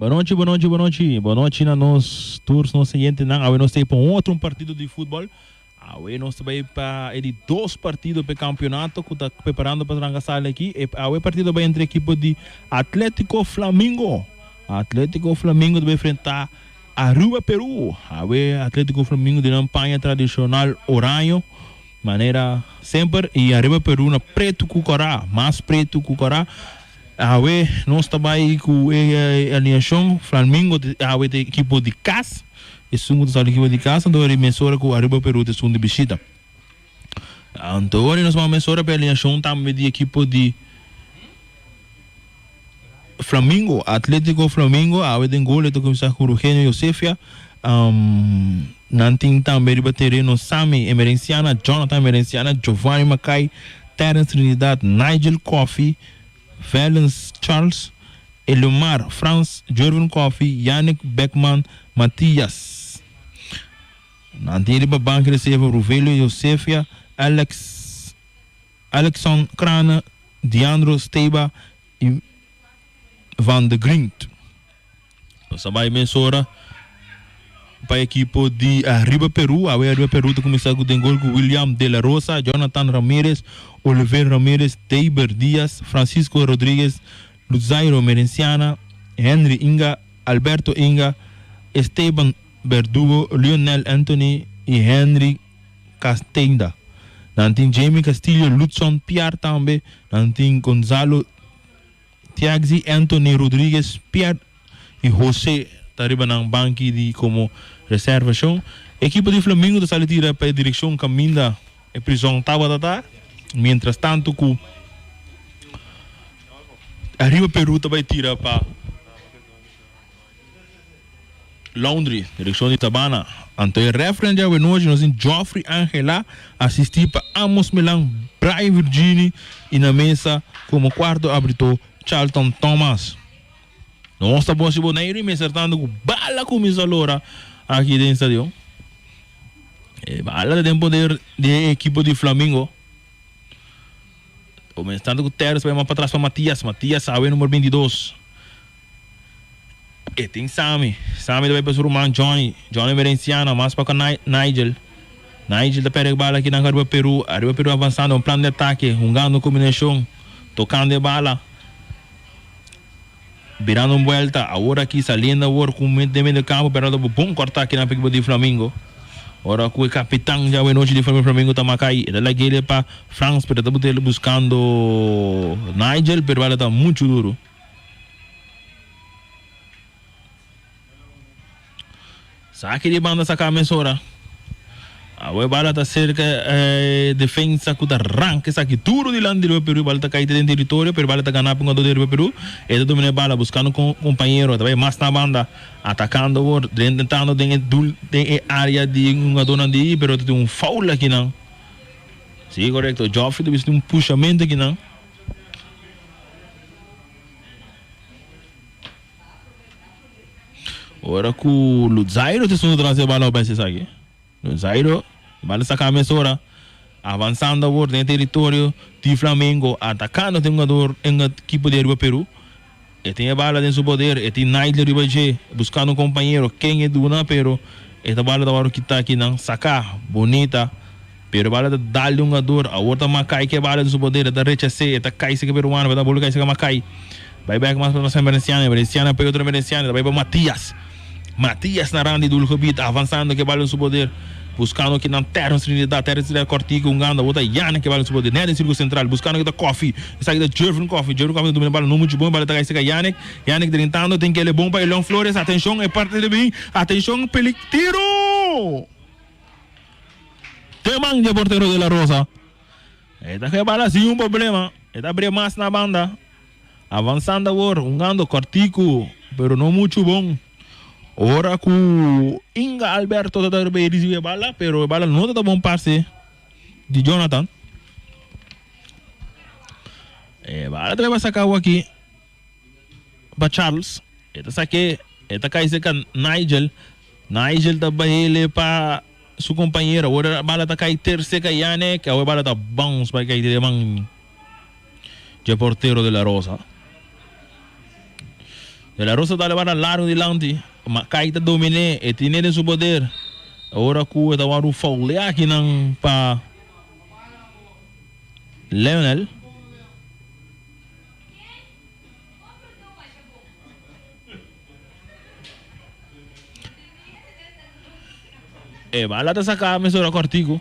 Bonochi, bonochi, bonochi. Bonochi na nos tur nos oyentenan. Awe nos ta pa un otro partido di futbol. Awe nos ta bai pa e di dos partido p'e campeonato cu ta preparando pa ranca sali aki. E awe partido bai entre ekipo di Atletico Flamingo. Atletico Flamingo ta bai enfrenta Aruba Peru. Awe Atletico Flamingo di nan paña tradicional oraño manera semper y Aruba Peru na preto cu cora, mas preto cu cora. Awe nos ta bai ku e alineashon Flamingo awe ta ekipo di kas, esun ku ta sali ekipo di kas anto ori mesora ku Aruba Peru ta esun di bishita. Anto ori nos ban mesora pa e alineashon tambe di ekipo di Flamingo, Atletico Flamingo awe den gol e ta kuminsá ku Rogenio Josefia, nan tin tambe riba tereno Sammy Emerenciana, Jonathan Emerenciana, Giovanni Mackay, Terence Trinidad, Nigel Coffie, Valens Charles, Eliomar Frans, Jervin Coffie, Yannick Beckman, Matias. Nan tin riba banki reserva Ruvelio Josefia, Alex Alexon Crane, Diandro Steba y Van de Grint. Nos a bai mesora pa ekipo di Arriba Peru. Awe Arriba Peru ta kuminsá ku den gol ku William De La Rosa, Jonathan Ramirez, Oliver Ramirez, Deiber Diaz, Francisco Rodriguez, Luzairo Merenciana, Henry Inga, Alberto Inga, Esteban Berdugo, Lionel Anthony i Henry Castenda. Nan tin Jamie Castillo, Ludson Piar tambe. Nan tin Gonzalo. Tiaxi, Anthony Rodriguez, Pierre y Jose ta riba nan banki di como reservacion. Ekipo di Flamingo ta sali tira pa e direccion caminda e prison tabata ta, mientras tanto cu Arriba Peru ta bay tira pa Laundry, direkshon di Sabana. Anto e referent dje awenochi nos tin Geoffrey Angela, asistí pa Amos Milan, Brian Virgini i na mesa komo kuarto árbitro Charlton Thomas. Nos ta boshi Boneiru i mester tantu ku bala kuminsá lora aki den stadion. E bala ta den poder di e ekipo di Flamingo. Kuminsando ku Terrence bai mas patras pa Matias. Matias awe number 22. E tin Sammy. Sammy ta bai pa su ruman Johnny. Johnny Verenciano mas pa ku Nigel. Nigel ta perde e bala aki nan ariba Peru. Ariba Peru avansando un plan di atake. Hungando kombinashon. Tokando e bala. Birando un buelta. Awor aki saliendo awor ku den medio kampo pero ta bon kòrtá aki nan pa ekipo di Flamingo. Ora ku e kapitan djawe nochi di Flamingo ta makai. E ta lag'e pa Frans pero ta buskando Nigel pero bala ta muchu duru. Saki di banda saka mesora. Awe bala ta serka e defensa ku ta ranka esaki duro dilanti di Riba Peru. Bala ta kai den teritorio pero bala ta gana pa un jugador di Riba Peru. E ta domina e bala buskando un kompañero. Ta bai mas na banda atakando awor drentando den e dul den e area di un jugadornan di pero ta tin un foul akinan. Si korekto Geoffrey ta bisa tin un pushamento akinan. Ora ku Luzairo ta esun tras e bala obes esaki. Luzairo, e bala saka mesora, avansando awor den e teritorio di Flamengo, atakando den hungador en ekipo di Ariba Peru. E tin e bala den su poder, e tin Naidler riba dje, buskando un kompañero, ken e duna, pero e ta bala ta wòrdu kita akinan, saka, bunita. Pero e bala ta dal di hungador, awor ta Makai ke bala den su poder, e ta rechas'é, e ta kai seka peruano, pero ta bolbe kai seka Makai. Bai bek mas pa Emerenciano, Emerenciano a pega otro Emerenciano, ta bai pa Matias. Matias na rand di doel gebied, avansando ke bala den su poder, buskando kinan Terrence Trinidad, Terrence Trinidad kòrtiku hungando, awor ta Yannick ke bala den su poder, nèt den sirkulo sentral, buskando ke ta Koffie, esaki ta Jervin Koffie, Jervin Koffie ta domina bala no muchu bon, bala ta kai seka Yannick, Yannick drentando, tin kele bon pa Elion Flores, atenshon e parti ta bin, atenshon peli tiro! Te man dje portero de la Rosa. E ta ke bala sin un problema. E ta bre mas na banda. Avansando awor, hungando kortiku, pero no muchu bon. Ora ku Inga Alberto ta ta bay risibi e bala, pero e bala no ta ta bon pase di Jonathan. E bala ta bay saka awor aki pa Charles. E ta sake, e ta kai serka Nigel. Nigel ta bahele pa su compañero. Awor e bala ta kai terce ka Yannick. Awor e bala ta bounce bai kai den man dje portero de la Rosa. De la Rosa ta dal bala largo dilanti. Makai ta dominé, e tine den su poder. Ora ku e ta wòrdu foulea akinan pa Leonel. E bala ta saká mesora kòrtiku.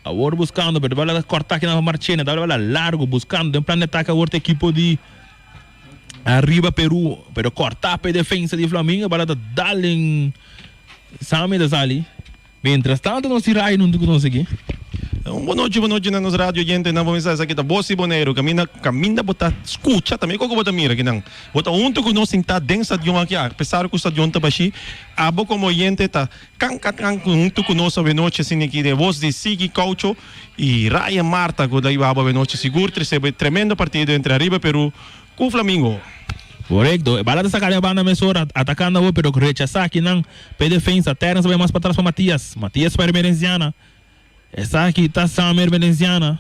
Awor buskando, pero e bala ta kòrtá akinan pa Marchena. Ta bala largu buskando den plan di atake awor ta ekipo di Arriba Peru, pero corta pa e defensa di Flamingo, bala ta dal den Sammy ta sali. Mientras tanto nos tin Ryan hunto cu nos aki. Un bon nochi, bon nochi na nos radio oyentenan. Bo mester sa esaki ta Bos di Boneiru. Caminda, caminda bo ta scucha tambe con cu bo ta mira akinan. Bo ta hunto cu nos sintá den stadion aki, a pesar cu stadion ta bashí, abo como oyente ta kan kan kan hunto cu nos awenochi asina aki den Bos di Sigui Caucho y Ryan Marta cu ta hiba abo awenochi sigur trece bo e tremendo partido entre Arriba Peru Ku Flamingo. Korekto, e bala ta saka den banda mesora, atakando awor pero rechasá akinan p'e defensa. Terence ta bai mas patras pa Matias. Matias pa Emerenciana. Esaki ta Sammy Emerenciana.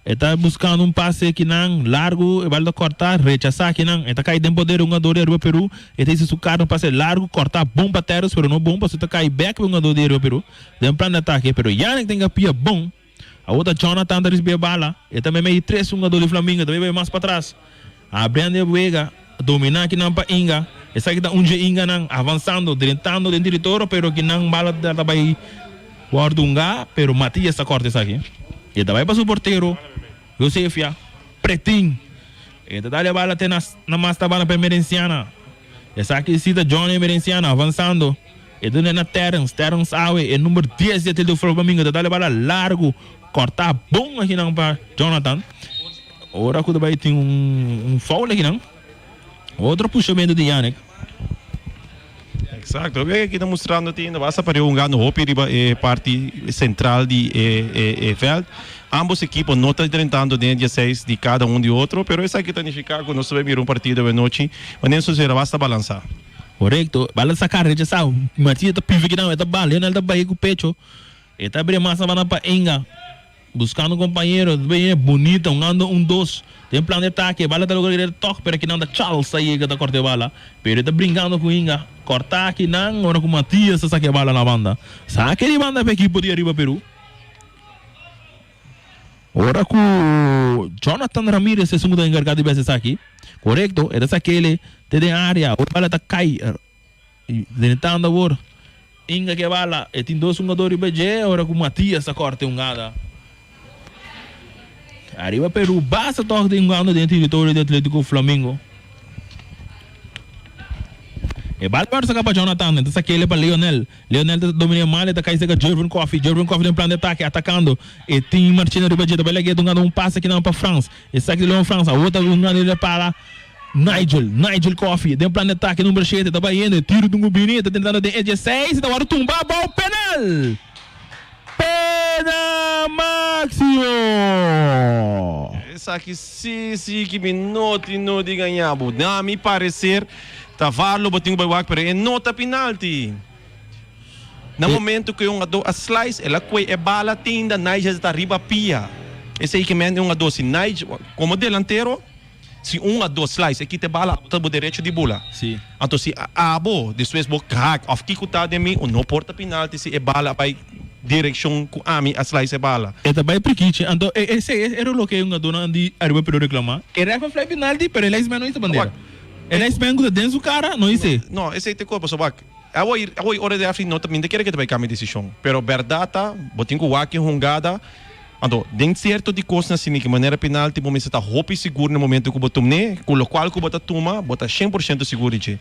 E ta buskando un pase akinan largu, e bala ta kòrtá, rechasá akinan. E ta kai den poder di un hungador di Aruba Peru. E ta hisa su kara un pase largu, kòrtá bon pa Terence pero no bon pasobra ta kai bèk pa e hungador di Aruba Peru den plan di atake. Pero Yannick tin kapia bon. Awor ta Jonathan ta ricibi e bala. E ta meimei di tres hungador di Flamingo. Ta bay bay mas patras. Abriendo e wega. Domina akinan pa Inga. Esaki ta un dje Inganan. Avansando. Drentando den teritorio. Pero akinan bala ta bay wordo hunga. Pero Matias ta corta esaki. E ta bay pa su portero. Josefia. Pretin. E ta dal e bala te na mas tabana pa Emerenciana. Esaki si ta Johnny Emerenciana. Avansando. E duna na Terrence, Terrence awe e number dies di Atlético Flamingo ta dal e bala largu, corta bon akinan pa Jonathan. Ora cu ta bay tin un foul akinan. Otro pushamento di Yannick. Exacto, e wega aki ta mustrando tin basta pareu un gano hopi riba e parti central di e veld. Ambos ekipo no ta drentando den e dieseis di cada un di otro, pero esaki ta nifica cu nos ta bay mira un partido awenochi wanneer suceda basta balansa. Korekto, bala sa kar rechasá. Martínez ta pifi kinan, e ta bala, Leonel ta bai ku pecho. E ta bria mas abanda pa Inga, buskando kompañero, ta bai bunita, un ando un dos. Den plan di atake, bala ta logra kere tòg, pero kinan ta Charles ta yega ta kòrta e bala. Pero e ta brinkando ku Inga. Kòrta kinan ora ku Matias ta saka e bala na banda. Saka di banda pa ekipo di Ariba Peru. Ora ku Jonathan Ramirez esun ku ta enkargá di bes esaki, korekto, e ta sak'el te den área, ora e bala ta kai den e tanda awor, Inga ke bala, e tin dos hungador riba dje, ora ku Matias ta kòrta e hungada. Ariba Peru basta tòg den hungando den e teritorio di Atletico Flamingo. E bal wòrdu saká pa Jonathan, e ta sak'el pa Leonel. Leonel ta dominé mal, e ta kai serka Jervin Coffie. Jervin Coffie den plan di atake, atakando. E tin Marchena riba dje, ta bai lag'é e ta hungando un pase akinan pa Frans. Esaki ta Leon Frans, awor ta hungando e para Nigel. Nigel Coffie den plan di atake, number shete, ta bai hende. Tiro di un gubini, e ta tentando den e dieseis, e ta wòrdu tumba bou penal! Pena máximo! Esaki si si ki mi no tin no di gaña bo. Na mi parecer ta var lo bo tin ku bai wak pero e no ta penalti. Na momento ku e hungadó a slice el a kue e bala tinda Nigel ta riba pia. Esei ke men e hungadó si Nigel komo delantero si un hungadó slice e kita e bala abo ta bo derecho di bula. Anto si abo despues bo hak of kiko ta den mi no por ta penalti si e bala a bai direkshon ku ami a slice e bala. E ta bai prikichi anto esei era loke e hungadónan di Aruba pero reklamá. E ref a fly penalti pero e linesman no hisa bandera. E linesman ku ta den su kara no his'é. No, esei ta e kos pasobra wak awor awor ora di referee no ta mi ta kere ke ta bai kambia desishon pero bèrdat ta bo tin ku wak e hungada anto den sierto di kosnan asina ki manera penalti bo mester ta hopi sigur na momento ku bo tum'é ku lokual ku bo ta tuma bo ta shen por shento sigur di dje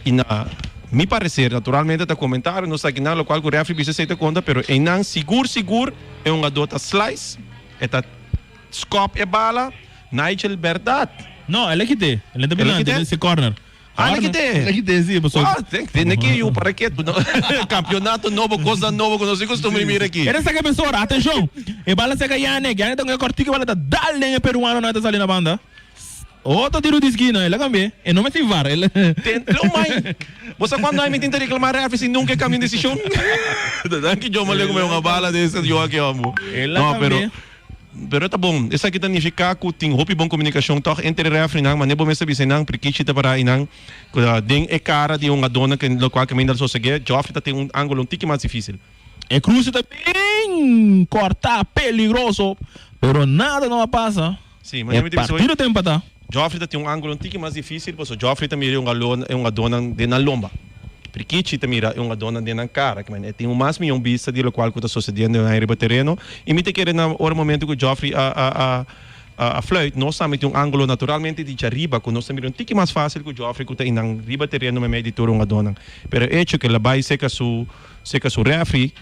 i na mi pareser naturalmente ta komentario nos ta akinan lokual ku referee bisa esei ta konta pero einan sigur sigur e hungadó ta slice e ta skòp e bala Nigel bèrdat. No, el a kit'é. El a ta penalti, el a corner. Ah, el a kit'é? El a kit'é, sí, pasobra. Ah, tene ki yu para ke campeonato nobo, cosnan nobo cu nos tin costumbre mira aki. Era saca mesora, atencion! E bala saca Yannick, Yannick ta con e cortico, e bala ta dal den e peruano, nan ta sali na banda. Otro tiro di esquina, el a cambi'é. E no mester var, el. Ten, lo mai! Bo sa cuando ai mi tin ta reclama referee si nunca e cambia un decision? Danki John Malego me un bala de ese yo aki amo. El a No, pero cambi'é. Pero ta bon. Esaki ta nifiká ku tin hopi bon komunikashon tòg entre rèfrinan, manera bo mester bisa einan, Prikichi ta pará einan ku ta den e kara di un hungadónan ke lokual kaminda ta sosegé. Geoffrey ta tin un ángulo un tiki mas difísil. E kruse ta bien kòrtá, peligroso, pero nada no a pasa. Sí, E manera mi ta bisa hoy, partido ta empatá. Geoffrey ta tin un ángulo un tiki mas difísil pasobra Geoffrey ta mira e hungadónan den nan lomba. Prikichi ta mira e hungadónan den nan kara. Kimen e tin un mas mion bista di lokual ku ta sosediendo ei riba tereno. I mi ta kere na ora momento ku Geoffrey a a a a fluit, nos tambe tin un ángulo naturalmente di djariba ku nos ta mira un tiki mas fásil ku Geoffrey ku ta einan riba tereno meimei di tur hungadónan. Pero e echo ku el a bai serka su serka su rèfri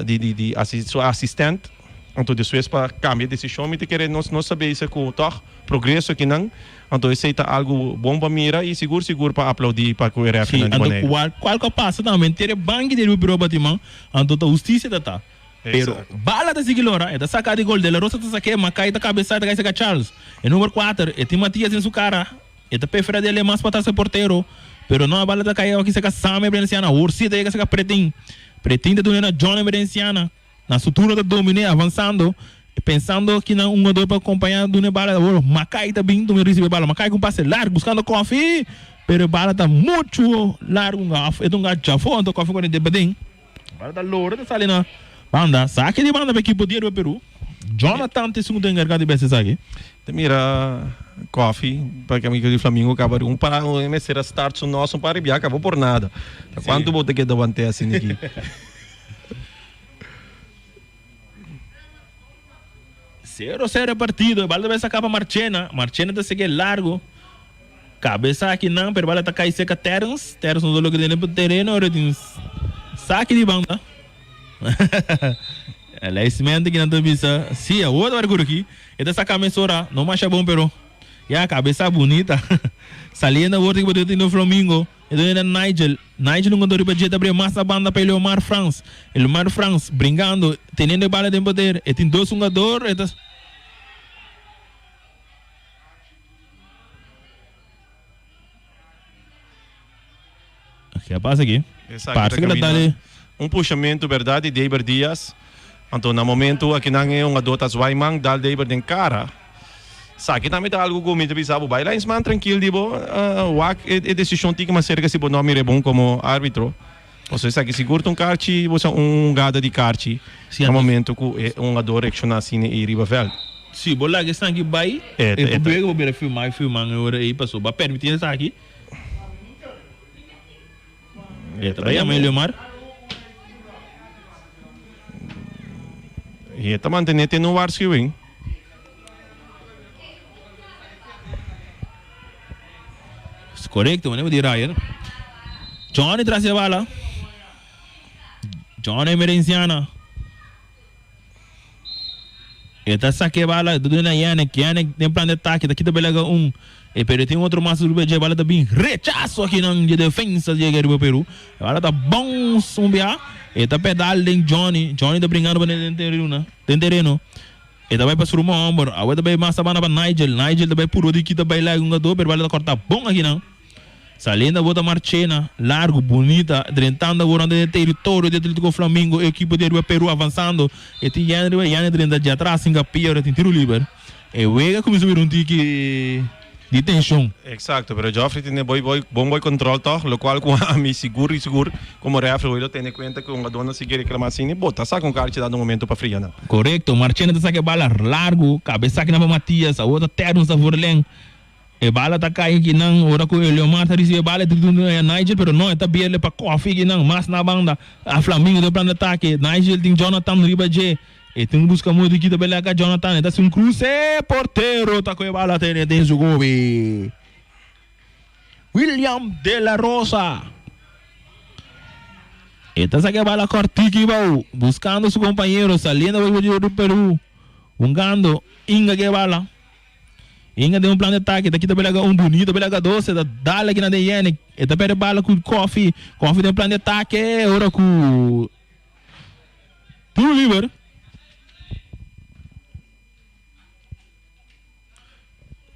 di di di su asistènt, Anto despues pa cambia decision mi ta kere nos nos ta bezig cu toch progreso akinan. Anto esey ta algo bon pa mira y sigur sigur pa aplaudi pa cu e Sí, refereenan di anto Bonaire. cual cual cu a pasa tambe enter e banki di Ruby Robert y man, anto ta husticia ta ta. Pero Exacto. bala ta sigui lora, e ta saca di gol, De La Rosa ta saque, Mackay ta cabeza, ta cay saca Charles. E number cuater, e tin Matias den su cara, e ta prefera di ale mas pa ta su portero, pero no a bala ta cay aki saca Sam Emerenciana, awor si ta yega saca Pretin. Pretin ta duna na John Emerenciana. Na su turno ta dominé avansando, pensando ki nan un jugador pa acompañá duna e bala. Awor Mackay ta bin tuma ricibi e bala. Mackay cu un pase largo buscando Koffie, pero e bala ta mucho largo un gaf, e ta un gaf djafó, anto Koffie cuando e paden. Bala ta lora ta sali na banda. Saki di banda pa ekipo di Aruba Peru. Jonathan ta esun cu ta encarga di bes esaki. Ta mira Koffie pa e amigo di Flamingo caba un para un mester a start su nos un par di biaha caba por nada. Ta cuanto bo ta keda wante asina aki? Sero sero e partido, e bala ta bai saca pa Marchena, Marchena ta sigui largo, cabeza aki nan, pero e bala ta cay cerca Terence, Terence no ta logra tene tereno, ora tin saki di banda. Lijstmente ki nan ta bisa, si awor ta bai aki, e ta saca mesora, no masha bon pero ya cabeza bunita, saliendo awor tin cu tin Flamingo. E doño ta Nigel. Nigel un konto riba dje ta bria mas na banda pa Eleomar Frans. Eleomar Frans bringando, teniendo e bala den poder. E tin dos hungador, e ta. Ke a pasa aki? Esaki ta Parse ku ta kaminda dale. un pushamentu berdad di Deiber Diaz. Anto na momento akinan e hungador ta zwaai man dal Deiber den kara. Saki tambe ta algu ku mi ta bisa bo bai linesman trankil di bo wak e desishon tiki mas serka si bo no a mira e bon komo arbitro. Pasobra esaki sigur ta un karchi bo sa un hungada di karchi na momento ku e hungador reakshoná asina ei riba vèlt. Si bo laga esaki bai e por bira ku bo bira firmá e firman e ora ei pasobra bo a permití esaki. E ta yama Eliomar. E ta mantené te no waarschuwing. Correcto, meneer di Ryan. Johnny tras de bala. Johnny Emerenciana. E ta saca e bala, e ta duna na Yannick. Yannick den plan di atake, ta kita belaga un. E pero tin otro mas riba dje, bala ta bin rechazo akinan dje defensa dje riba Peru. E bala ta bounce un bia, e ta pedal den Johnny. Johnny ta bringando pa den tereno, den tereno. E ta bai pa su ruman homber. Awe ta bai mas ta banda pa Nigel. Nigel ta bai puro di kita bai laga hungador, pero bala ta corta bon akinan. Saliendo awor ta Marchena, largo, bunita, drentando awor den e teritorio di Atletico Flamingo, e ekipo di ariba Peru avansando, e tin Yanni riba, Yanni drenta dje atras sin kapia, ora tin tiro liber. E wega kuminsa bira un tiki di tenshon. Exacto, pero Geoffrey tin e boy boy bon boy control toch, locual cu ami sigur y sigur como referee hoy lo tene cuenta cu hungador no sigui reclama asina y bo ta saca un kaartje dado momento pa fria nan. Corecto, Marchena ta saca e bala largo, cabeza aki nan pa Matias, awor ta Terence ta voorleng. E bala ta kai akinan ora ku Eliomar ta risibi e bala e ta duna e Nigel pero no e ta bierle pa Kofi akinan mas na banda a Flamingo den plan di atake Nigel tin Jonathan riba dje e tin buska modo di kita bele aka Jonathan e ta hasi un kruse portero ta ku e bala tene den su gobi William de la Rosa e ta saka e bala kòrtiki bou buskando su kompañero saliendo di Peru hungando Inga ke e bala. Inga den un plan di atake, ta kita belaga un bunito belaga dos, e ta dal aki na den Yannick, e ta perde bala ku Kofi, Kofi den plan di atake ora ku tiro liber.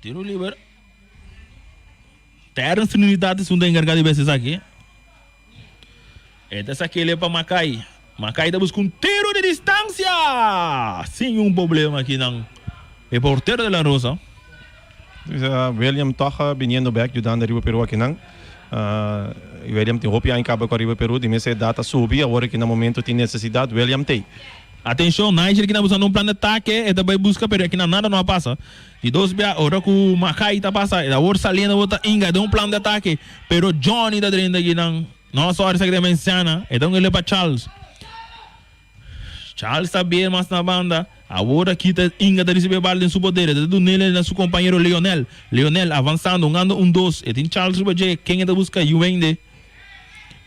Tiro liber. Terence Trinidad esun ta enkarga di bes esaki. E ta sakele pa Makai. Makai ta buska un tiro di distansia! Sin un problema akinan e portero de la Rosa. William tog biniendo bek yudando Ariba Peru akinan. William tin hopi aña kaba ku Ariba Peru, di mes edat a subi, awor aki na momento tin nesesidat, William t'ei. Atenshon, Nigel kinan busando un plan di atake, e ta bai buska pero akinan nada no a pasa. Di dos bia ora ku Makai ta pasa, awor saliendo awor ta Inga den un plan di atake, pero Johnny ta drenta akinan. No sorry sa ki ta menciana, e ta un ele pa Charles. Charles ta bien mas na banda. Awor aki ta Inga ta ricibi e bal den su poder. E ta dunele na su compañero Leonel. Leonel avanzando, hungando un dos. E tin Charles riba dje. Ken e ta busca? Yuende.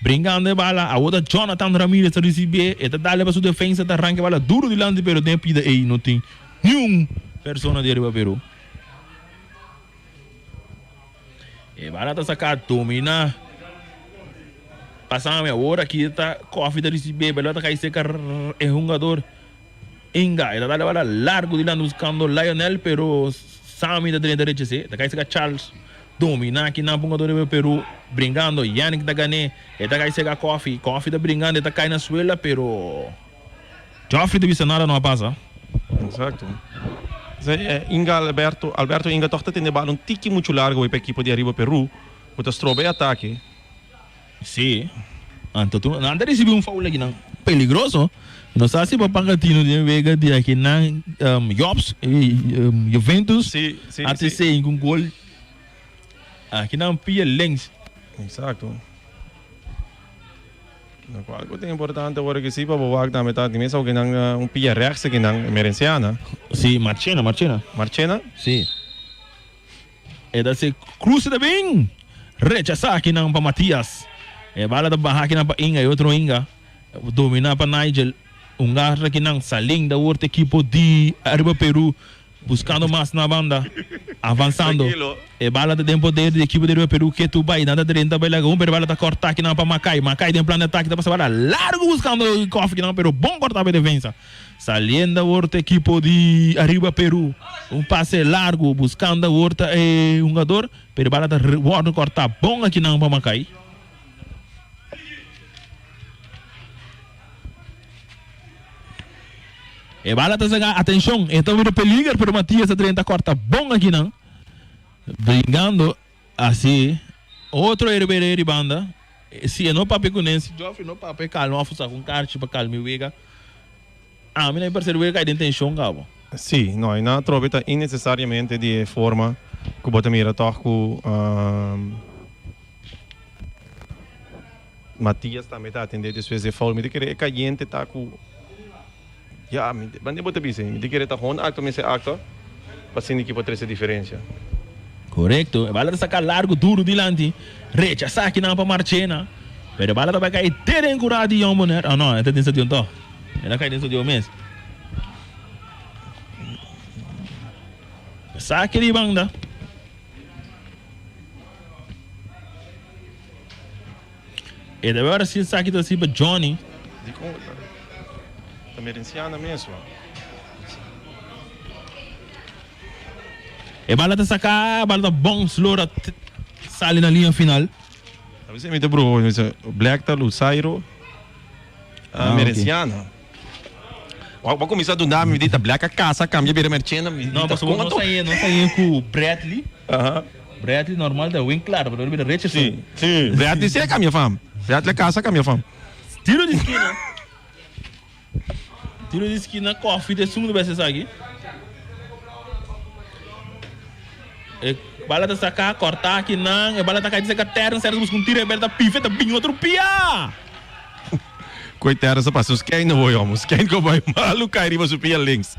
Brincando e bala. Awor ta Jonathan Ramirez ta ricibi. E ta dale pa su defensa. Ta ranca e bala duro dilanti pero den e pida ey no tin niun persona di ariba Peru. E bala ta saká dominá pa Sami. Awor aki ta Kofi ta risibé. Bala ta kai serka e hungador Inga. E ta dal e bala largu dilanti buskando Lionel pero Sami ta drenta rechasé. Ta kai serka Charles. Dominá aki nan hungador di Peru brinkando. Yannick ta gané. E ta kai serka Kofi. Kofi ta brinkando e ta kai na suela pero. Geoffrey ta bisa nada no a pasa. Exacto. Inga Alberto, Alberto Inga toch ta tene bal un tiki mucho largo hoy pa ekipo di Ariba Peru cu ta stroba e atake. Si. Anto tu nan ta ricibi un foul aki nan peligroso. No sa si pa Pacatino den wega di aki nan Jobs Juventus Si, si, a si. trece un gol aki nan pia links. Exacto. No cual cu ta importante ora cu si pa bo wak tambe ta di mes aunke nan un pia rechts aki nan Emerenciana. Si, Marchena, Marchena. Marchena? Si. E ta haci cruce ta bin rechasa aki nan pa Matias. E bala ta baha aki nan pa Inga, e otro Inga domina pa Nigel. Un garra aki nan Salin ta word ekipo di Ariba Peru. Buscando mas na banda, avanzando. E bala ta den poder di ekipo di Riba Peru ketu bai. Nan ta drenta bai laga un pero e bala ta corta kinan pa Makai. Makai den plan di atake ta pasa bala largo buscando Kofi kinan pero bon corta pa e defensa. Saliendo awor ta ekipo di Ariba Peru. Un pase largo buscando awor ta e hungador pero e bala ta wordo corta bon akinan pa Makai. E bala ta saca atencion, e ta bira peliger pero Matias ta drenta corta bon akinan. Bringando asi otro herbere di banda. Si e no papia cu Nancy Joffrey no papia calma of saca un carchi pa calma e wega. Ami na mi parecer wega cay den tension cabo. Si, no, y nan atrobe ta innecesariamente di e forma cu bo ta mira toch cu. Matias tambe ta atende despues di e foul. Mi ta kere e kayente ta ku ya mi mane bo ta bisa mi ta kere ta hon akto mester akto pa sinti ki por trese diferensia. Korekto, e bala ta saka largu duru dilanti, rechasá kinan pa Marchena, pero e bala ta bai kai te den kura di Jong Bonaire. Oh no, e ta den stadion tòg. El a kai den stadion mes. Saki di banda. E debe ora si esaki ta si pa Johnny. Dikon ta merenciana mes wa. E bala ta saka, bala ta bon slora sali na liña final. A veces mi ta bruho, mi bisa Black ta Lusairo ah, merenciana. Wa wa kuminsá duna mi di ta Black a kasa kambia bira merchena mi No, ta pasobra kon nos anto. a nos a yen ku Bradley. Aha. Bradley normal ta win klaar, pero bira Richardson. Sí, sí. Bradley sí a kambia fam. Bradley a kasa kambia fam. Tiro di skina. Tiro di skina Koffie ta esun bes esaki. E bala ta saka, korta akinan, e bala ta kai di saka Terence, Terence buska un tiro, e bala ta pifia, ta bin otro pia. Koe Terence a pasa un skein na hoy homo, skein ku a bai malu kai riba su pia links.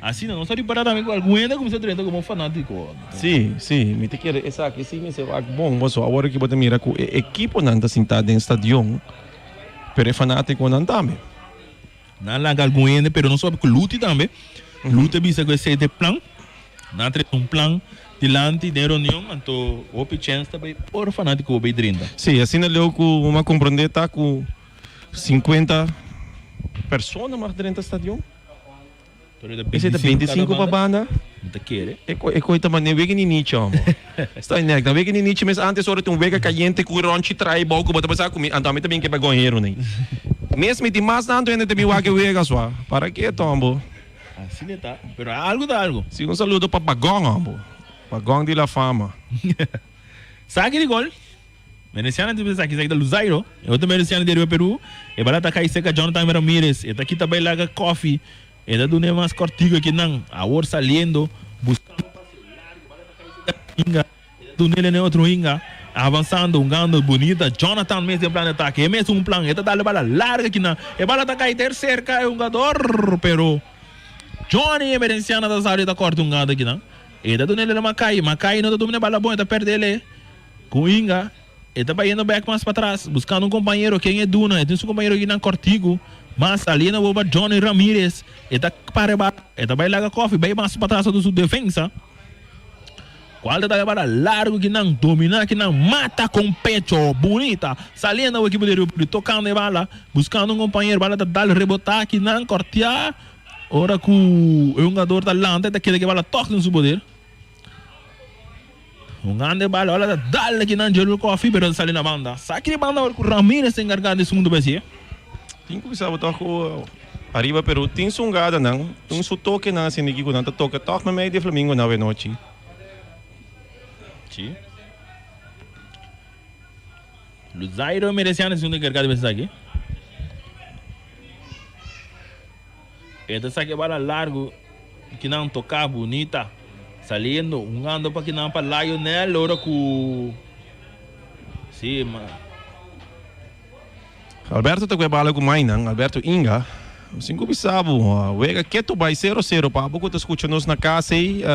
Asina nos a ripara tambe ku algun hende a kuminsá drenta komo fanátiko. Sí, sí, mi ta kere esaki sí mester wak bon, pasobra awor aki bo ta mira ku e ekiponan ta sintá den stadion, pero e fanátikonan tambe. Nan laga algun hende, pero nos papia ku Luti tambe. Luti a bisa ku esei ta e plan. Nan a trese un plan dilanti den reunion, anto hopi chèns ta bai por fanátiko bai drenta. Sí, asina leu ku mi a komprondé ta ku 50 persona mag drenta stadion. Esei ta 25 pa banda. Mi ta kere. E ko e koi ta mane wega ni nichi homo. Sta nek na wega ni nichi mes antes ora tin un wega kayente ku ronchi trai bou ku bo ta pensa ku mi anto ami ta bin ke bagonhero nei. Mes mi tin mas tantu hende ta bin wak e wega swa. Para ke tombo? Asina ta, pero algo ta algo. Si un saludo pa Bagong hombo. Bagong di la fama. Saki di gol. Veneciano tin bisa esaki, esaki ta Luzairo. E otro Veneciano di ariba Peru. E bala ta kai serka Jonathan Ramirez. E ta kita bai laga koffie. E ta duna e mas kortiku akinan. Awor saliendo, buskando pase largu. Bala ta kai serka Inga. Dunele n'e otro hinga, avansando, hungando bunita. Jonathan mes den plan di atake. E mes un plan. E ta dal e bala larga kinan. E bala ta kai ter serka e hungador, pero Johnny Emerenciana ta sali ta korta hungado kinan. E ta dunele na Makai. Makai no ta domina e bala bon, e ta perdele ku hinga. E ta bayendo bek mas patras, buskando un kompañero. Ken e duna? E tin su kompañero kinan kortiku. Mas saliendo boba Johnny Ramirez. E ta para e bala. E ta bai laga kofi, bai mas patras atu su defensa. Cual ta dal bala largo ki nan domina ki nan mata con pecho bunita saliendo awo equipo di Rio Verde tocando e bala buscando un compañero bala ta dal rebota ki nan cortea ora cu e hungador ta lanta e ta keda ki e bala toch den su poder hungando e bala bala ta dal ki nan Jerry Coffee pero ta sali na banda saki di banda ora cu Ramirez ta encarga di segundo bes. Tin cu bisa bo toch cu ariba Peru tin su hungadanan tin su tokenan asina ki cu nan ta toca toch memey di e Flamingo nan awenochi. Sí. Luzairo Mereciano segundo encargado de esaki. E ta saca e bala largo kinan toca bonita saliendo hungando pa kinan pa Lionel ora cu sí ma. Alberto ta cu e bala cu mainan Alberto Inga sin cu bisa bo wega keto bay sero sero pa abo cu ta scucha nos na cas ey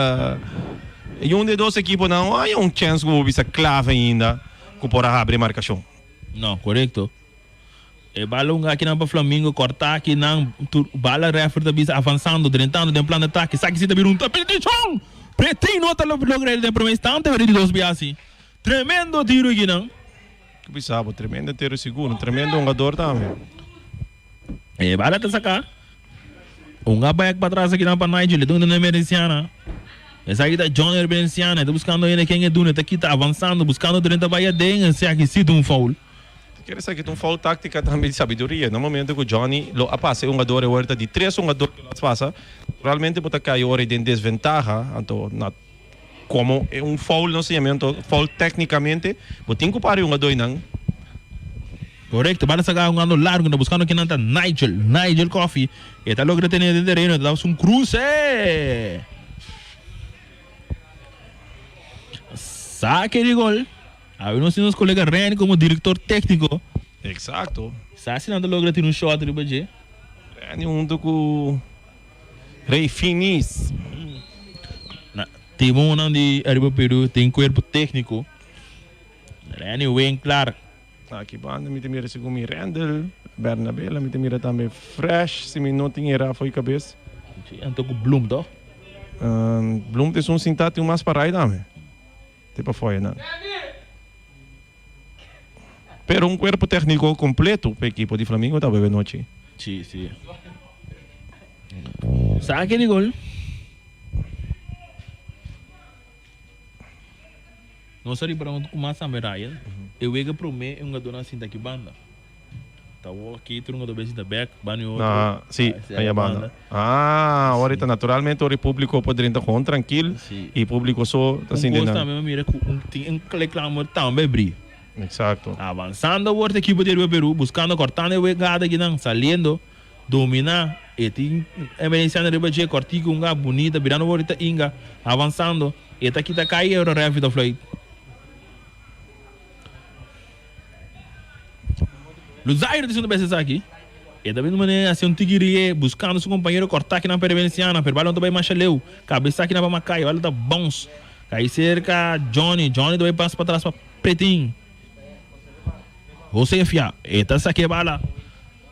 y un di e dos equiponan no haya un chens cu bo bisa clave ainda cu por a habri e marcacion. No, corecto. E bala hunga akinan pa Flamingo corta akinan tur bala referee ta bisa avansando drentando den plan di atake esaki si ta bira un tapeticion! Pretin no ta logra el den prome instante pero di dos bia si. Tremendo tiro akinan. Ku bisa bo, tremendo tiro sigur, un tremendo hungador tambe. E bala ta saca. Hunga back patras akinan pa Nigel, e duna na Emerenciana. Esaki ta John Emerenciana, e ta buscando hende ken e duna, e ta kita avansando, buscando drenta bai aden, esaki si ta un foul. Ta kere esaki ta un foul tactica tambe di sabiduria. Na momento ku Johnny lo a pasa e hungador e ora ta di tres hungador ku lo a pasa, naturalmente bo ta kai ora den desventaha, anto na. Como e un foul no señamiento, foul tecnicamente, bo tin cu para e hungadoinan. Correcto, bala saca hungando largo, ta buscando kinan ta Nigel, Nigel Coffee, e ta logra tene den tereno, ta daba un cruce. Saque di gol. Awe nos tin nos colega Renny como director tecnico. Exacto. Sa si nan ta logra tira un shot riba dje. Renny hunto cu Rey Finis. Na timonan di ariba Peru tin cuerpo tecnico. Renny Winklar. Aki banda mi ta mira segun mi Randall Bernabela mi ta mira tambe Fresh si mi no tin era fo'i cabes. Si, anto cu Bloem toch? Bloem ta esun sinta tin un mas parai tambe. Te pa foya nan. Pero un cuerpo tecnico completo pa equipo di Flamingo ta bebe nochi. Si, si. Saque di gol. Nos a ripara un cu mas tambe Ryan. E wega prome e hungadornan sinta aki banda. Ta wou aki tur hungador bay sinta bek banda y otro. Ah, si, aya banda. Ah, ora ta naturalmente ora e publico por drenta gewoon trankil y publico so ta sinti nan. Un cos tambe mi mira cu un tin un reclamo tambe bri. Exacto. Avansando awor ta ekipo di Ariba Peru buscando cortando e wegada akinan saliendo domina e tin emerenciano riba dje cortico hunga bunita birando awor ta Inga avansando e ta kita cay e ora referee ta fluit. Luzairo ta siendo bes esaki. E ta bini manera hasi un tiki rie buscando su compañero corta kinan pa Revenciana pero bala no ta bay masha leu. Cabeza kinan pa Macay bala ta bounce cay cerca Johnny. Johnny ta bay pas patras pa Pretin. Josefia e ta saca e bala.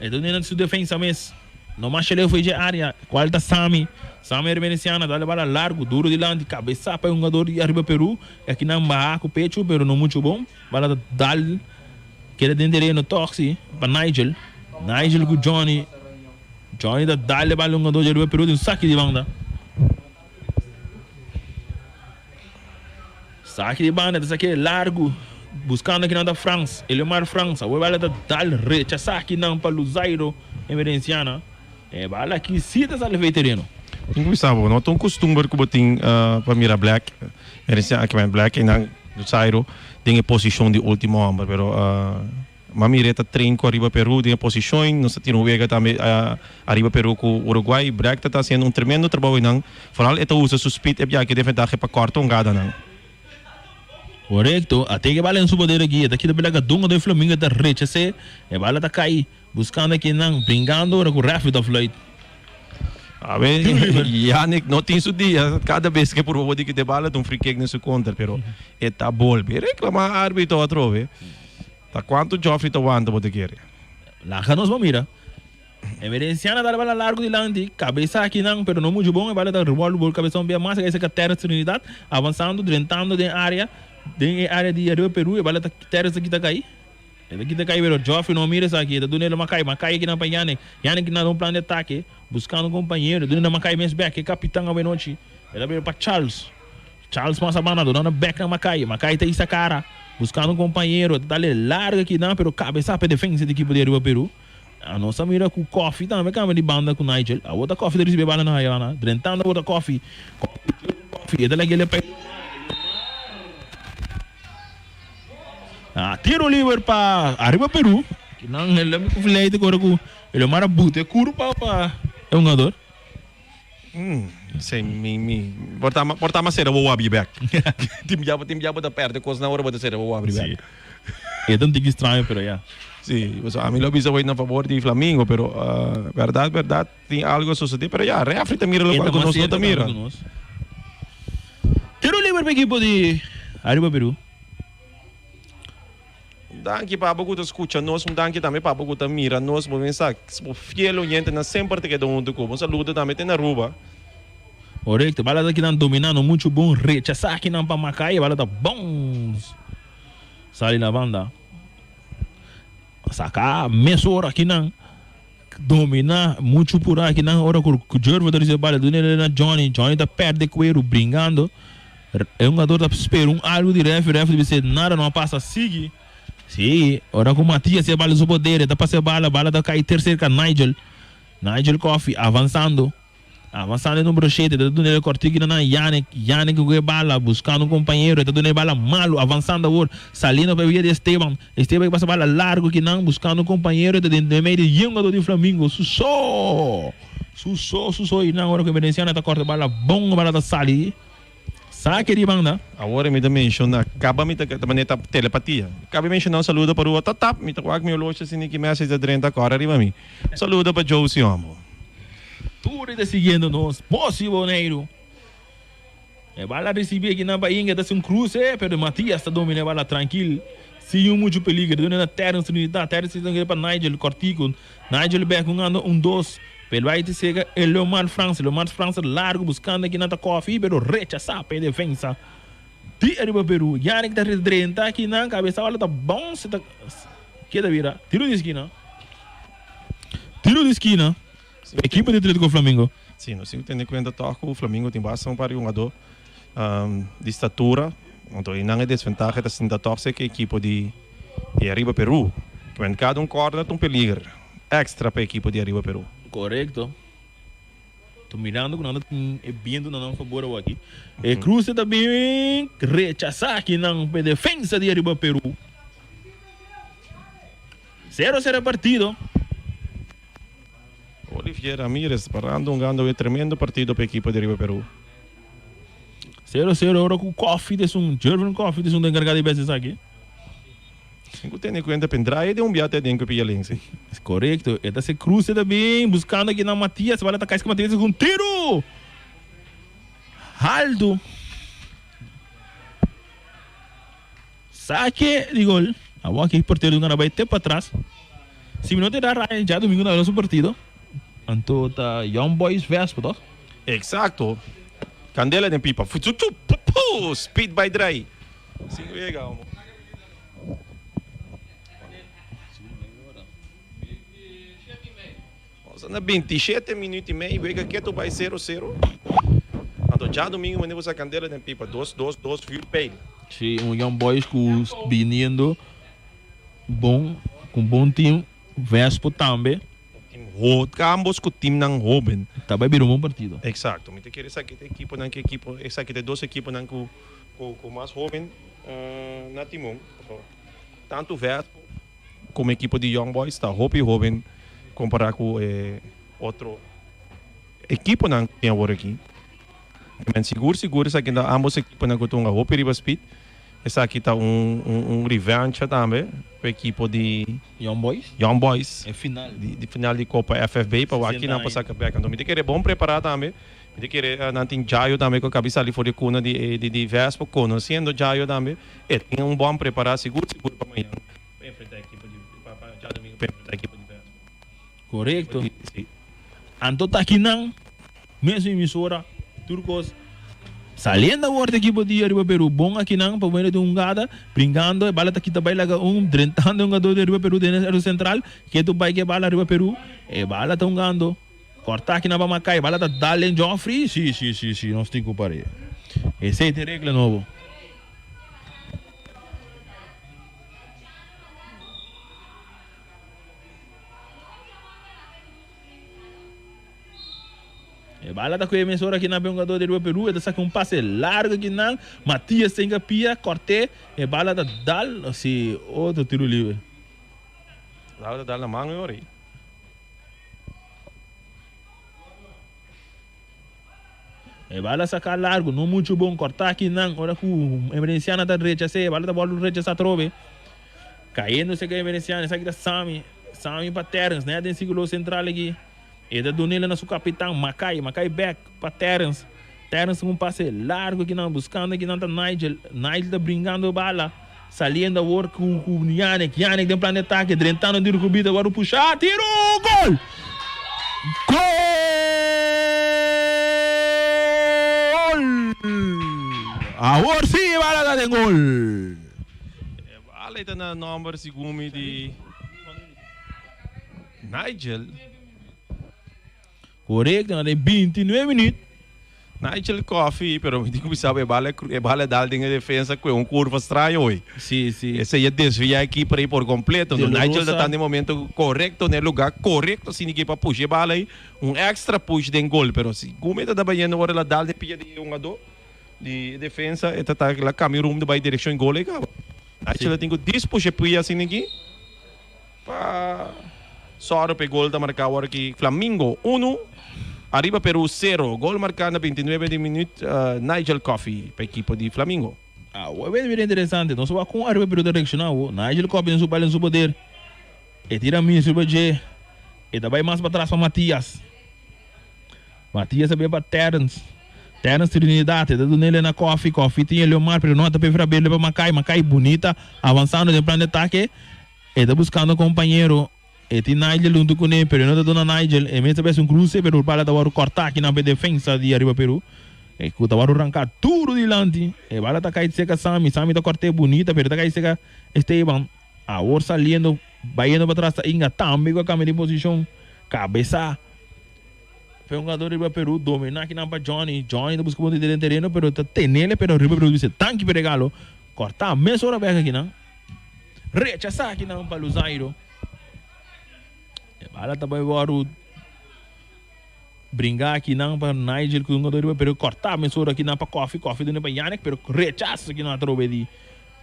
E ta duna su defensa mes. No masha leu for dje area cual ta Sami. Sami Revenciana ta dal e bala largo duro dilanti cabeza pa e hungador di Arriba Peru. E akinan baha cu pecho pero no mucho bon. Bala ta dal keda den tereno tog si pa Nigel. Nigel ku Johnny. Johnny ta dal e bala hungador dje riba Peru den saki di banda. Saki di banda ta saki largu. Buscando akinan ta Frans, Eliomar Frans. Awor e bala ta dal rechasa akinan pa Luzairo Emerenciana. E bala aki si ta sali fei tereno. Tin ku bisa bo, no ta un kustumber ku bo tin pa mira Black, Emerenciana aki men Black einan Luzairo den e posishon di ultimo homber, pero m'a mira e ta train ku Ariba Peru den e posishon, nos ta tira un wega tambe Ariba Peru ku Uruguay, Black ta ta hasiendo un tremendo trabou einan, foral e ta usa su speed e biaha den ventaha pa kòrta hungadanan. Korekto, a teke bala en su poder aki, e ta kita pela gadunga den Flamingo e ta rechas'é, e bala ta kai, buskando akinan, bringando ora ku rèfri ta fluit. Awe, Yannick no tin su dia, kada bes ke purba bo di kita e bala ta un free kick den su kontra, pero e ta bolbe reklamá arbitro atrobe. Ta kuantu Geoffrey ta wanta bo ta kere? Laga nos bo mira. Emerenciana ta bala largo dilanti, cabeza akinan, pero no mucho bon, e bala ta revolve por cabeza un bia mas, a saca Terence Trinidad, avanzando, drentando den area, den e area di Arriba Peru, e bala ta Terence ta kita cay, e ta kita cay pero Geoffrey no mira esaki, e ta duna el Macay, Macay akinan pa Yannick, Yannick na un plan di atake, buscando un compañero, duna na Macay mes bek, e capitan awenochi, e ta bira pa Charles. Charles mas a banda duna bek na Macay. Macay ta isa cara buscando un compañero. Ta dale larga kinan pero cabeza pa e defensa di ekipo di Ariba Peru. Nos a mira cu Koffie tambe cambia di banda cu Nigel. Awor ta Koffie ta ricibi e bala na Hayana. Drentando awor ta Koffie. Koffie e ta laga el pa Elomar. Tiro liber pa Ariba Peru. Kinan el a mi vleite ora cu Elomar a buta e curpa pa e hungador. Si, mi, mi, por ta, por ta mas sera bo wabri bek. Tin bia, tin bia bo ta perde kosnan ora bo ta sera bo wabri bek. Si. E ta un tiki straño, pero ya. Si, pasobra ami lo bisa wei na fabor di Flamingo, pero berdad, berdad tin algo a sosode, pero ya, refri ta mira lokual ku nos no ta mira. Tiro liber pa ekipo di Aruba Peru. Un danki pa abo ku ta skucha nos, un danki tambe pa abo ku ta mira nos. Bo mensa bo fiel oyentenan semper ta keda huntu ku bo. Un saludo tambe te na Aruba. Korekto, bala ta kinan dominando muchu bon, rechasá kinan pa Makaya, bala ta bons sali na banda. Saka mesora kinan domina muchu purá kinan ora ku Jervo ta risibi bala duna el na Johnny, Johnny ta perde kueru bringando. E hungador ta spera un algu di refi, refi ta bisa nada no a pasa, sigui. Si, ora ku Matias e bala su poder, e ta pasa e bala, bala ta kai ter serka Nigel. Nigel Coffie avansando, avansando e numero shete, ta duna e kòrtiki na nan Yannick, Yannick ku e bala buskando un kompañero, e ta duna e bala malu, avansando awor, saliendo pa e via di Esteban, Esteban ke pasa bala largu kinan, buskando un kompañero, e ta den medio di yen hungador di Flamingo, su so, su so, su so, i nan ora ku Emerenciano ta kòrta e bala bon, e bala ta sali. Sa ke di banda. Awor mi ta menciona caba mi ta ta manera ta telepatia. Caba menciona un saludo pa Rua tatap mi ta wak mi oloshi asina ki message ta drenta cora riba mi. Un saludo pa Josie hombo. Tur ta siguiendo nos. Bosi Boneiru. E bala ricibi aki nan pa Inge ta haci un cruce pero Matias ta domina e bala trankil sin un mucho peligro. Duna na Terence Trinidad. Terence Trinidad pa Nigel cortico. Nigel bek un ando un dos. Pero bai ta sega e Leomar Frans. Leomar Frans largo buscando aki nan ta Koffie pero rechasa pa e defensa di Ariba Peru. Yannick ta drenta aki nan cabeza bala ta bounce ta keda bira tiro di esquina. Tiro di esquina pa ekipo di Atletico Flamingo. Si, nos tin cu tene cuenta toch cu Flamingo tin basta un par di hungador di statura. Anto einan e desventaha ta sinta toch seki ekipo di Ariba Peru. Cada un corner ta un peliger extra pa ekipo di Ariba Peru. Korekto. Ta mirando ku nan ta tin e bientu na nan fabor awor aki. E cruce ta bin rechasá aki nan pa e defensa di Ariba Peru. Sero sero e partido. Olivier Ramirez parando hungando e tremendo partido pa ekipo di Ariba Peru. Sero sero ora ku Koffie ta esun, Jervin Koffie ta esun ta enkargá di bes esaki. Sin ku tene kuenta pendraye den un bia te den ku pia links. Korekto, e ta se cruce ta bin buskando aki nan Matias, bala ta kai ku Matias ku un tiru haltu. Sake di gol. Awor aki portero di gana bai te patras. Si mi no te da Ryan djadomingo na nos partido, anto ta Young Boys Vespo toch? Exacto. Candela den pipa. Fuchuchu pupu speed by drai. Sin wega homo. Nos a na 27 minuut y mei wega keto bai 0 0. Anto djadomingo mane bo sa candela den pipa. Dos dos dos vuurpijl. Si, un Young Boys ku biniendo bon, ku bon team, Vespo tambe. Team ho, ambos ku teamnan hoben. Ta bai bira un bon partido. Exacto, mi ta kere esaki ta ekiponan ku ekipo, esaki ta e dos ekiponan ku ku mas hoben na timon. Tantu Vespo komo ekipo di Young Boys ta hopi hoben kompara ku e otro ekiponan ku tin awor aki. Men sigur sigur esaki ta ambos ekiponan ku ta hunga hopi riba speed. Esaki ta un un revancha tambe pa ekipo di Young Boys. Young Boys. E final. Di final di Copa FFB pa wak kinan por saka bek. Anto mi ta kere bon prepara tambe. Mi ta kere nan tin Jayo tambe ku a kabi sali for di kuna di di Vespo. Konosiendo Jayo tambe e tin un bon prepara sigur sigur pa mañan pa enfrenta ekipo di pa djadumingu pa enfrenta ekipo di Vespo. Korekto. Anto ta kinan. Mesun emisora, tur kos. Saliendo awor di ekipo di Ariba Peru. Bon akinan pa medio di un hungada, brinkando, e bala ta kita bai laga un, drentando e hungador di Ariba Peru den e area sentral. Ketu bai ku e bala Ariba Peru. E bala ta hungando. Kòrta akinan pa Makai. E bala ta dal den Geoffrey. Si, si, si, si, nos tin ku par'é. Esei ta e regla nobo. E bala ta koe mesora aki na hungador di Riba Peru. E ta saka un pase largo aki nan. Matias ta hinka pia, kort'é. E bala ta dal. Si, otro tiro libre. Bala ta dal na man e ora ei. E bala saka largo, no mucho bon. Kortá aki nan. Ora ku Emerenciana ta rechas'é, e bala ta bòlbe rechasá atrobe. Kayendo serka Emerenciana. Esaki ta Sami. Sami pa Terrence, net den sirkulo sentral aki. E ta dun'el na su kapitan Makai. Makai bek pa Terrence. Terrence un pase largo akinan buskando akinan ta Nigel. Nigel ta bringando bala. Saliendo awor ku ku Yannick. Yannick den plan di atake. Drentando den rukubita. Wòrdu pusha. Tiro! Gol! Gol! Awor si e bala ta den gol! E bala ei ta na nòmber segun mi di. Nigel. Korekto, na de 29 minuut. Nigel Coffee, pero mi tin ku bisa bo e bala e bala dal den e defensa ku e un kurva straño hoy. Si, si. Esei a desvia e keeper ei por kompleto. De la Nigel ta Rosa. ta den momento korekto, na e lugar korekto asina ke pa pusha e bala ei, un extra push den gol. Pero si Gumi ta ta bayendo ora el a dal den pia di e hungadó di e defensa, e ta ta el a kambia rumbo bai direkshon gol ei kaba. Nigel a tin ku dispusha e pia asina aki. Pa sòru pa e gol ta marká awor aki Flamingo unu, Ariba Peru sero. Gol marká na 29 di minüt Nigel Coffey pa ekipo di Flamingo. Awor bira bira interesante. Nos wak kon Ariba Peru ta reakshoná awor. Nigel Coffey den su bal den su poder. E tira mis riba dje. E ta bai mas patras pa Matias. Matias a bira pa Terrence. Terrence Trinidad e ta duna ele na Coffey. Coffey tin e Leomar pero no ta prefera bira pa Makai. Makai bunita avansando den plan di atake. E ta buskando kompañero. E tin Nigel huntu kuné, pero e no ta duna Nigel. E mes ta bes un kruse, pero bala ta wòrdu kòrtá akinan pa e defensa di Ariba Peru. E ku ta wòrdu ranká duru dilanti. E bala ta kai seka Sami. Sami ta kòrt'é bunita, pero e ta kai seka Esteban. Awor saliendo, bayendo patras ta Inga tambe ku a kambia di posishon. Kabesá pa e hungadó Riba Peru dominá akinan pa Johnny. Johnny ta buska punto den tereno, pero ta tenele, pero Riba Peru bisa danki pa e regalo. Kòrtá mesora bèk akinan. Rechasá akinan pa Luzairo. E bala ta bai wòrdu bringá akinan pa Nigel ku hungadó riba pero kòrtá mesora akinan pa Koffie. Koffie duna pa Yannick pero rechaso akinan atrobe di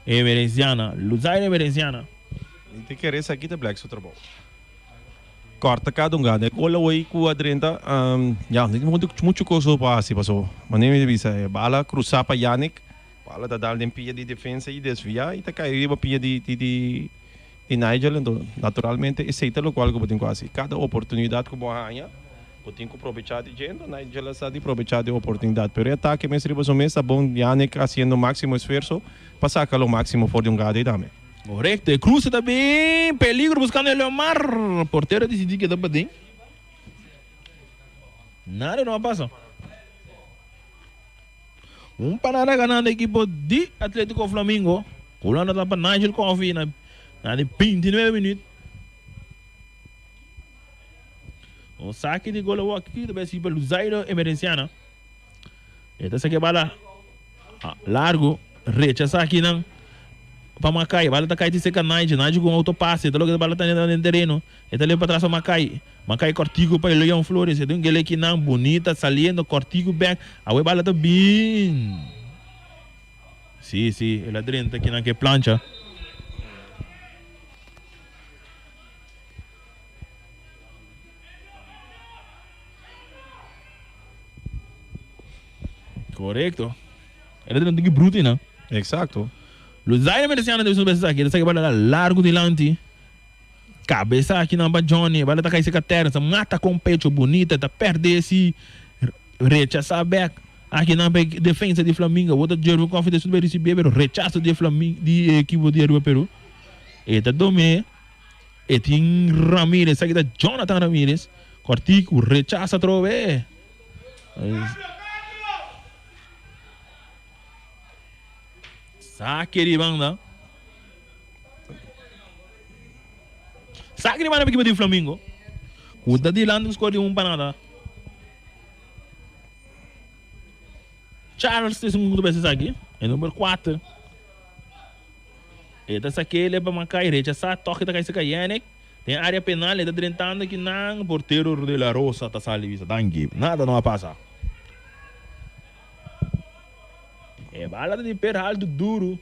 Emerenciana. Luzairo Emerenciana. Mi ta kere esaki ta Black su trabou. Kòrta kada un gana. E gol awor ku a drenta, ya, no tin muchu kos pa hasi paso manera mi ta bisa e bala krusá pa Yannick. Bala ta dal den pia di defensa y desvia y ta cay riba pia di di Nigel. Enton naturalmente esey ta locual cu bo tin cu haci. Cada oportunidad cu bo haya bo tin cu probecha di dje. Enton Nigel a sa di probecha di oportunidad. Pero e atake mes riba su mes ta bon. Yannick haciendo maximo esfuerzo pa saca lo maximo for di un gada ey tambe. Correcto, e cruce ta bin peligro buscando Eleomar. Portero a dicidi keda paden. Nada no a pasa. Un parada ganando ekipo di Atletico Flamingo. Hulanda ta pa Nigel Coffey na na di 29 minuut. Un saki di gol awor aki ta bai pa Luzairo Emerenciana. E ta saki bala largo. Rechasa akinan pa Makai. Bala ta kai ti serka Nigel. Nigel ku un autopase. Ta loke ta bala ta den tereno. E ta leba patras pa Makai. Makai kòrtiku pa Leon Flores. E ta un gele kinan bunita saliendo kòrtiku bèk. Awe bala ta bin. Si, si. El a drenta kinan ku e plancha. Korekto. El a drenta ki bruto einan. Eksakto. Luzaida Mereciano debe su bes esaki. El a saki bala largu dilanti. Kabesa aki nan pa Johnny. E bala ta kai seka tera. Sa mata kon pecho bunita. Ta perde si rechasa bek. Aki nan pa e defensa di Flamingo. Bo ta Jervin Coffie ta esun risibi pero rechaso di Flamingo di e ekipo di Aruba Peru. E ta dome. E tin Ramirez. Esaki ta Jonathan Ramirez. Kortiku rechasa atrobe. Sake di banda. Sake di banda pa ekipo di Flamingo. Ku ta dilanti ku skor di un pa nada. Charles ta esun ku ta bes esaki. E number kuater. E ta sake leba Makai rechasa toki ta kai saka Yannick. Den area penal e ta drentando aki nan portero de la Rosa ta sali bisa danki nada no a pasa. E bala ta di Peralto duru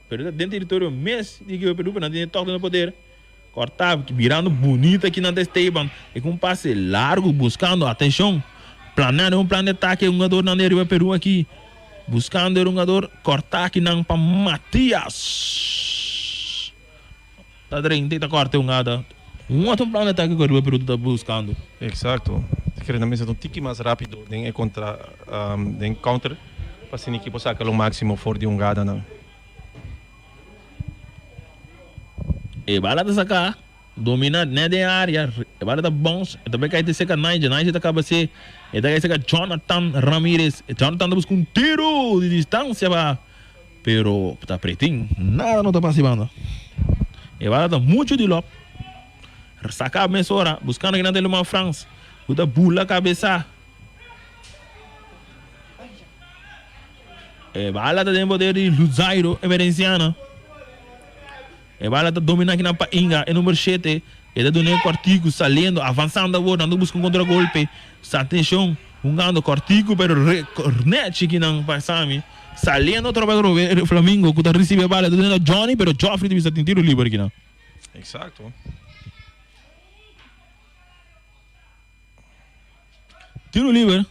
pero ta den teritorio mes di ekipo Peru pero nan tene tok den poder. Corta birando bunita aki nan ta Esteban e ku un pase largo buscando atencion planeando un plan di atake e hungadornan di Ariba Peru aki buscando e hungador corta aki nan pa Matias. Ta drenta y ta corta e hungada. Un otro plan di atake cu Ariba Peru ta buscando. Exacto. Ta kere nan mester ta un tiki mas rapido den e contra den counter pa asina ekipo saca lo maximo for di hungadanan. E bala ta saca, domina net den area, e bala ta bounce, e ta bay cay te cerca Nigel, Nigel ta caba se, e ta cay cerca Jonathan Ramirez, Jonathan ta busca un tiro di distancia pa. Pero ta pretin, nada no ta pasa banda. E bala ta mucho di lop. Saca mesora, buscando kinan ta Luman Frans, cu ta bula cabeza. E bala ta den poder di Luzairo Emerenciana. E bala ta domina kinan pa Inga, e number shete. E ta duna e cortico, saliendo, avanzando awor, nan ta busca un contragolpe. Atencion, hungando cortico pero nechi kinan pa Sami. Saliendo otro vez Robe Flamingo cu ta ricibi e bala ta duna na Johnny pero Geoffrey ta bisa tin tiro liber akinan. Exacto. Tiro liber.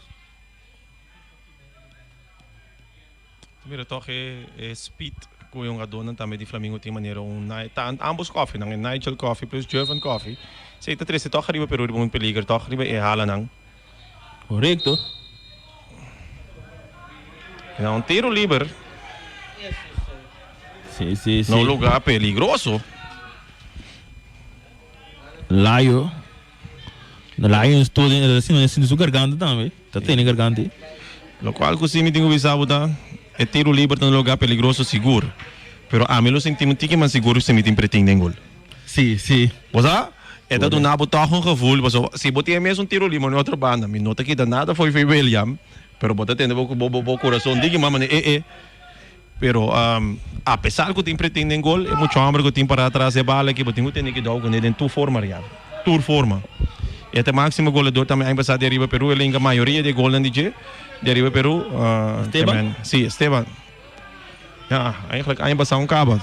Mira toch e, e speed cu e hungadornan tambe di Flamingo tin manera un ta ambos Coffee nan e Nigel Coffee plus Jervin Coffee. Esey ta trece toch ariba Peru riba un peliger toch riba e halanan. Correcto. Na un tiro liber. Sí, sí, sí. Na un lugar peligroso. Layo. Layo estuvo den su garganta tambe. Ta tene garganta. Locual cu si mi tin cu bisa bo ta, e tiro liber ta un lugar peligroso sigur. Pero ami lo sinti mi tiki mas sigur si mi tin pretin den gol. Sí, sí. Bo sa? E ta duna bo tòg un gevoel, pasobra si bo tin e mesun tiro liber na otro banda, mi no ta kita nada fo'i fo'i William, pero bo ta tende bo bo bo kurason diki mas manera e e. Pero apesar ku tin pretin den gol, e mucha hòmber ku tin pará atras e bala aki, bo tin ku tene kidou kuné den tur forma real. Tur forma. E ta e máksimo goleador tambe aña pasá di Ariba Peru, el a hinka mayoria di e golnan di dje di Ariba Peru. Esteban? Sí, Esteban. Ja, eigenlijk aña pasá un kaba.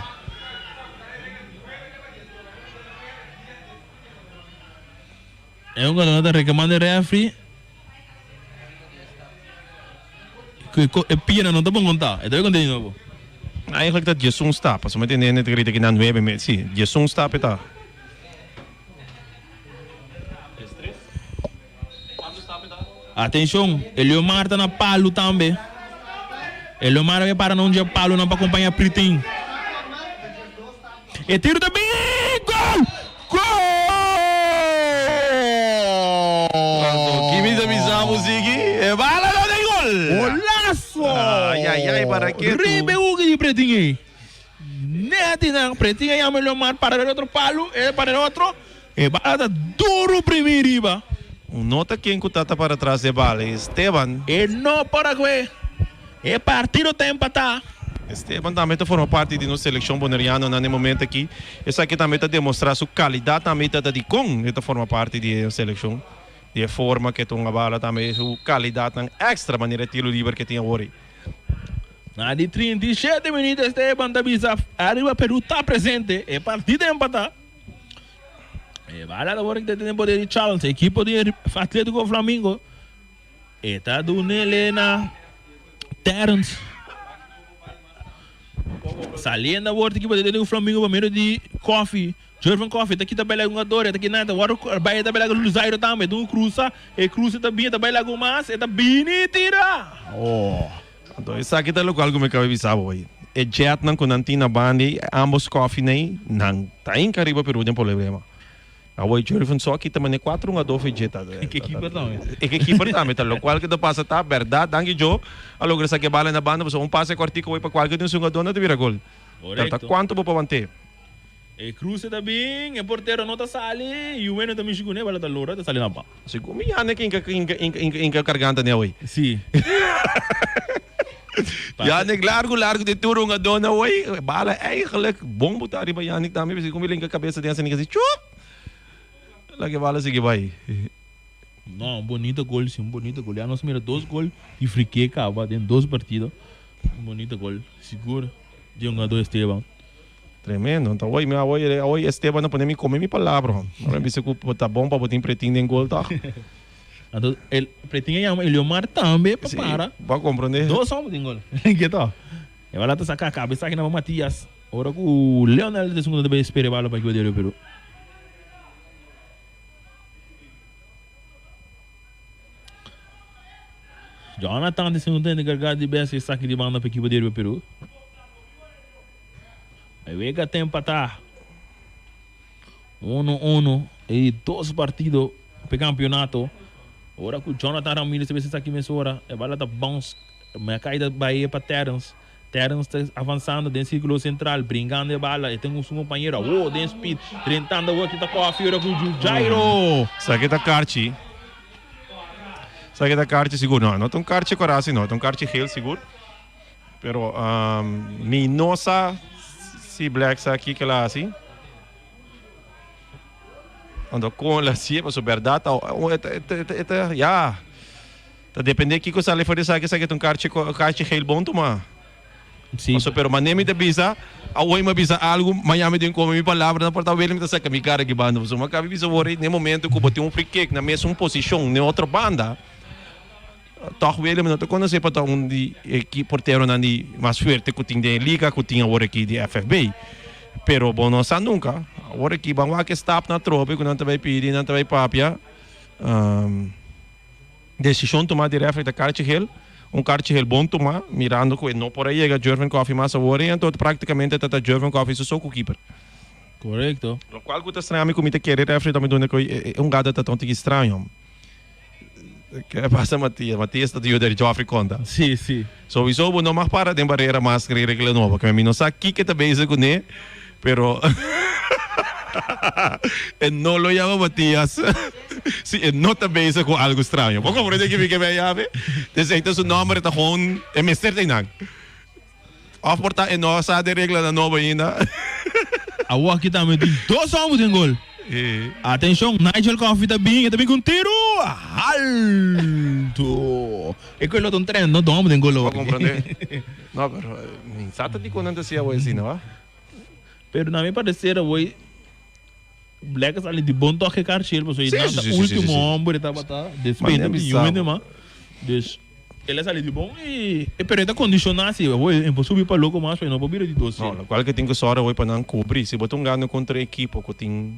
E jugador ta reclamando e refri cu e pierna no ta bon conta. E ta bay conta di nobo. Eigenlijk ta diesun stap. Pasobra mi ta hende ta grita ki nan nuebe me. Si, diesun stap e ta. Atencion, Eliomar ta na palu tambe. Eliomar a bay para na un dje palunan pa acompaña Pritin. E tiro ta bin! Gol! Gol! Anto kimi ta bisa bo sigui? E bala ta den gol! Golazo! Ay ay ay para ke tu. Riba e hoek di Pretin ey. Net di nan Pretin a yama Eliomar para den otro palu, e para den otro. E bala ta duru primi riba. Un nota ken ku ta ta para tras e bala, Esteban. E no por a kue. E partido ta empatá. Esteban tambe ta forma parti di nos seleccion Boneriano na e momento aki. Esaki tambe ta demostra su calidad tambe ta dicon e ta forma parti di e seleccion. Di e forma cu e ta hunga bala tambe su calidadnan extra manera e tiro liber cu e tin awor ei. Na di 37 minuut Esteban ta bisa Ariba Peru ta presente, e partido empata. E bala awor ta den poder di Charles, ekipo di Atletico Flamingo. E ta dunele na Terrence. Saliendo awor ta ekipo di Atletico Flamingo pa medio di Koffie. Jervin Koffie ta kita baila hungador, e ta kina, e ta wòrdu bai, e ta baila ku Luzairo tambe, e ta un krusa, e krusa ta bini, e ta baila ku mas, e ta bini tira! Oh. Anto esaki ta lokual ku mi kaba bisa bo hoy. E jetnan ku nan tin na banda ei, ambos Koffie ei, nan ta hinka riba Peru den problema. Awor Jervin so a kita mane kuater hungador for e jet. E ke keeper tambe. E ke keeper tambe ta lokual ku ta pasa ta bèrdat danki Joe a logra saka e bala na banda pasobra un pase kòrtiku hoy pa kualke di nos hungador nan ta bira gol. Korekto. Ta kuantu bo por want'é? E cruce ta bin, e portero no ta sali, Juve no ta mishi cune, bala ta lora, ta sali na pa. Segun mi Yannick inca inca inca inca inca carganta ne awey. Si. Yannick largo largo di tur hungador na awey, bala eigenlijk bon bo ta riba Yannick tambe, segun mi linka cabeza den asina kasi chup! Laga e bala sigui bay. No, un bonito gol si, un bonito gol. Ya nos mira dos gol di free kick caba den dos partido. Un bonito gol, sigur di hungador Esteban. Tremendo. Anto awor mi awor awor Esteban a pone mi come mi palabra hon. Ora mi bisa cu ta bon pa bo tin pretin den gol toch. Anto el pretin a yama Eliomar tambe pa Sí, para. bo a comprende. Dos homber den gol. Ke to? E bala ta saca cabeza aki na pa Matias. Ora cu Leonel ta esun cu ta bay spera e bala pa ekipo di Rio Peru. Jonathan ta esun cu ta encarga di bes esaki di banda pa ekipo di Rio Peru. E wega ta empatá uno uno e di dos partido p'e campeonato. Ora cu Jonathan Ramirez ta bisa esaki mesora e bala ta bounce me a cay ta bay pa Terrence. Terrence ta avanzando den circulo central bringando e bala e tin su compañero awo den speed drentando awo aki ta coffee ora cu Jairo. Esaki ta karchi. Esaki ta karchi sigur. No, no ta un karchi kora si no, ta un karchi geel sigur. Pero mi no sa si Black sa kiko el a hasi. Anto kon el a hasié pasobra bèrdat e ta ya. Ta dependé kiko sali for di esaki, esaki ta un karchi karchi geel bon tuma. Sí. Pasobra pero manera mi ta bisa, awor mi a bisa algu, mañana mi tin kome mi palabra, nan por ta wele mi ta saka mi kara aki banda. Pasobra mi a kaba bisa awor den momento ku bo tin un free kick na mesun posishon den otro banda. Tòg Willem no ta konosé pa ta un di e porteronan di mas fuerte ku tin den e liga ku tin awor aki di FFB. Pero bo no sa nunka. Awor aki ban wak e stapnan atrobe ku nan ta bai pidi, nan ta bai papia. Desishon tumá di rèfri ta karchi gel. Un karchi gel bon tumá, mirando ku e no por a yega Jervin Coffie mas awor i anto praktikamente ta ta Jervin Coffie su so ku kiper. Korekto. Lokual ku ta straña mi ku mi ta kere rèfri ta mi duna ku e hungada ta ta un tiki straño. Ke pasa Matias? Matias ta yuda di Joffrey konta. Sí, sí. Sowieso bo no mag para den barera mas kre regla nobo. Ke mi no sa kiko ta bezig kuné, pero e no lo yama Matias si e no ta bezig ku algu straño. Bo komprende ke mi ke bay yabe? Desei ta su nomber ta gewoon e mester ta einan. Of por ta e no sa de reglanan nobo ainda. Awor aki tambe tin dos homber den gol. Atencion, Nigel Coffey ta bin, e ta bin cu un tiro alto. E cu e lo ta un tren, no dos homber den gol awor. Bo comprende? No, pero mi sa ta dicon nan ta haci awor asina, wa? Pero na mi parecer awor Black a sali di bon toque carchel, pasobra e nan ta ultimo homber e tabata despues no tin niun hende mas. Dus el a sali di bon y pero e ta condiciona si awor e por subi pa loco mas pero e no por bira di dos No, locual ke tin ku sòru awor pa nan kubri. Si bo ta hungando kontra ekipo ku tin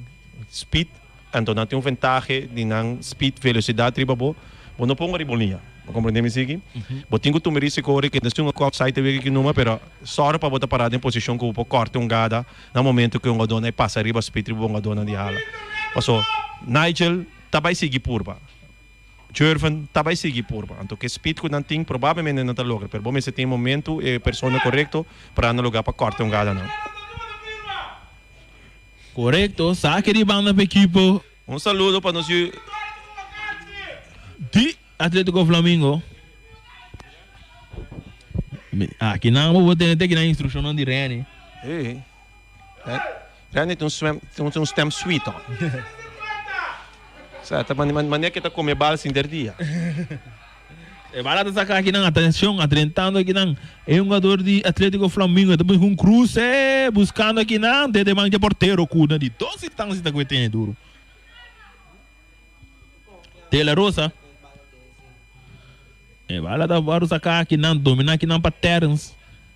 speed, anto nan tin un ventahe di nan speed, velosidad riba bo, bo no ponga riba un liña. Bo komprende mi sigi? Bo tin ku tuma e risiko ora ke ta un offside ta wega ki numa, pero sòru pa bo ta pará den posishon ku bo por kòrta un gada na momento ku e hungadónan e pasa riba speed riba bo hungadónan di hala. Paso Nigel ta bai sigui purba. Jervin ta bai sigui purba. Anto ku e speed ku nan tin probablemente nan ta logra, pero bo mester tin e momento e persona korekto para na lugar pa kòrta un gadanan. Korekto, saki di banda pa ekipo. Un saludo pa nos yu. Di Atletico Flamingo. Aki nan bo por tene te ki nan instrukshonnan di Renny. Hey. Renny tin un swem, tin un stem sweet on. Sa ta manera ke ta kome bal sinter dia. E bala ta saka akinan, atencion, adrentando akinan e hungador di Atletico Flamingo ta busca un cruce, buscando akinan desde man dje portero cu na di dos instancia ta cu e tene duro. De la Rosa. E bala ta wòrdu saká akinan, dominá akinan pa Terrence.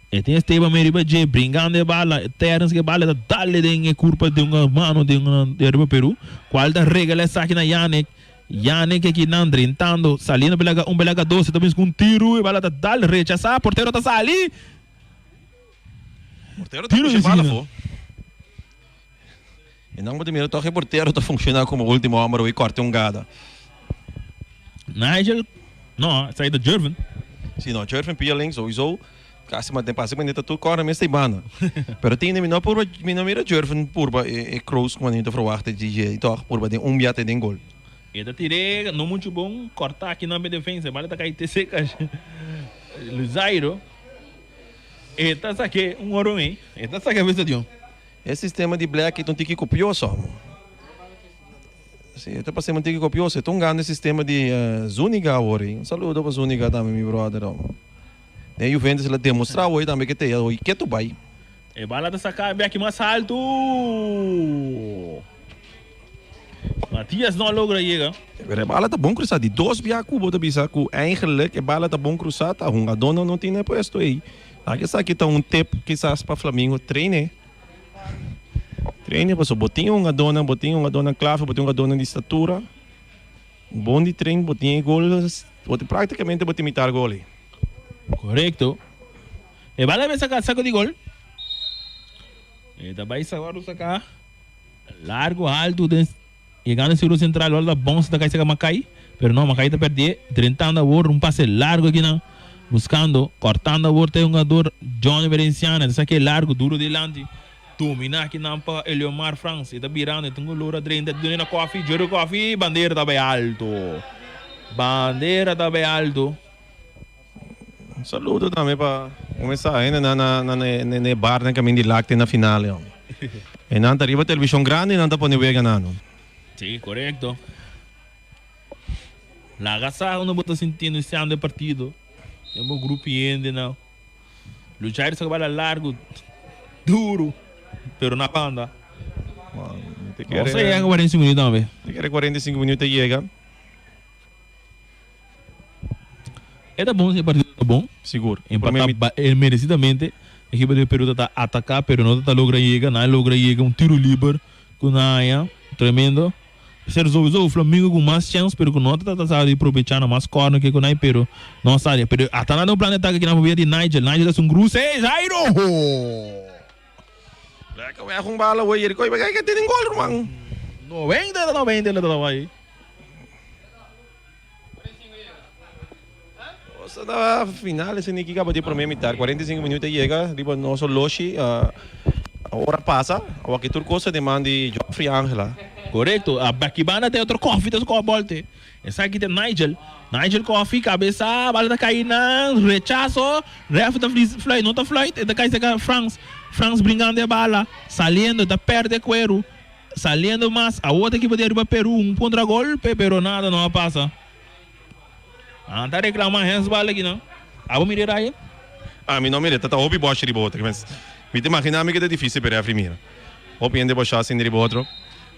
E tin Esteban mei riba dje, bringando e bala. Terrence ku e bala ta dal den e kurpa di un mano di un di riba Peru, kual ta regala esaki na Yannick. Yannick akinan drentando, saliendo belaga un belaga dos, e ta bin ku un tiru, e bala ta dal, rechasá, portero ta sali. Portero ta Tiro pusha di e bala esquina. afó. E nan bo ta mira tòg e portero ta funshoná komo último hòmber oi kòrta un gada. Nigel, no, esaki ta Jervin. Si no, Jervin Pieling souiso kasi ma den pasa ku ta tur kòrda mes ta e banda. Pero tin mi no purba mi no mira Jervin purba e cross ku mi ta verwachta di dje tòg purba den un bia te den gol. E ta tir'é no muchu bon, kòrta aki nan pa e defensa, e bala ta kai te seka. Luzairo e ta sak'é un oro ei, e ta sak'é pa e stadion. E sistema di Black ta un tiki kopioso. Si, e ta pas'é un tiki kopioso. E ta un grande sistema di Zuniga awor. Un saludo pa Zuniga tambe, mi brother. Den Juventus el a demostra awor tambe ke te awor ketu bai. E bala ta saka beki mas haltu. Matias no a logra yega. Pero e bala ta bon krusá. Di dos bia ku bo ta bisa ku eigenlijk e bala ta bon krusá ta hungadónan no tin e puesto ei. Aki esaki ta un tip kisas pa Flamingo traine. Traine pasobra bo tin hungadónan, bo tin hungadónan klave, bo tin hungadónan di statura. Bon di train, bo tin e gol, bo tin praktikamente bo tin mitar gol ei. Korekto. E bala a saka sako di gol. E ta bai wòrdu saka largu altu den yegando seguro sentral wòrdu ta bon si ta kai saka Makai pero no Makai ta pèrdè drentando awor un pase largu akinan buskando kòrtando awor ta e hungador Johnny Valenciano ta saka e largu duro dilanti domina akinan pa Eliomar Frans e ta birando e tin ku logra drenta duna na Kofi Jerry Kofi bandera ta bai alto bandera ta bai alto. Un saludo tambe pa un mensahe na na na na e bar na kamin di lakte na final yo. E nan ta riba televishon grandi nan ta pone wega nan. Sí, korekto. Laga sa unda bo ta sintiendo inisiando e partido. Den bo grupo hende nan. Luchaire sa bala largo, duro, pero na banda. Nos a yega 45 minuut tambe. Te kere 45 minuut ta yega. E ta bon si e partido ta bon. Sigur. Empatá merecidamente. Ekipo di Peru ta ta ataká pero no ta ta logra yega. Nan a logra yega un tiro liber ku nan haña. Tremendo. Ser souiso Flamingo ku mas chèns pero ku no ta ta sa di probechá nan mas kòrner ke ku nan pero no sa di. Pero ata nan den un plan di atake kinan por bia di Nigel. Nigel ta haci un kruse. Jairo! Lekker weg un bala wey. Jeriko ke tin gol ruman. 90 ta 90 ta tabata. Nos ta final ese niki caba di prome mitar 45 minuut a yega riba nos oloshi ora pasa awaki tur cos ta den man di Geoffrey Angela. Corecto, a baki banda te otro koffie ta su kof bolte. Esaki ta Nigel. Nigel koffie cabeza, bala ta cay nan, rechazo, ref ta fluit, no ta fluit, e ta cay cerca Frans. Frans bringando e bala, saliendo, ta perde cuero. Saliendo mas, awor ta ekipo di Aruba Peru un contra golpe pero nada no a pasa. Nan ta reclama handsbal aki nan. Abo mira e raya? Ami no mira, ta ta hopi boshi riba otro. Mi ta imagina mi ke ta dificil pa e refri mira. Hopi hende boshá asina riba otro.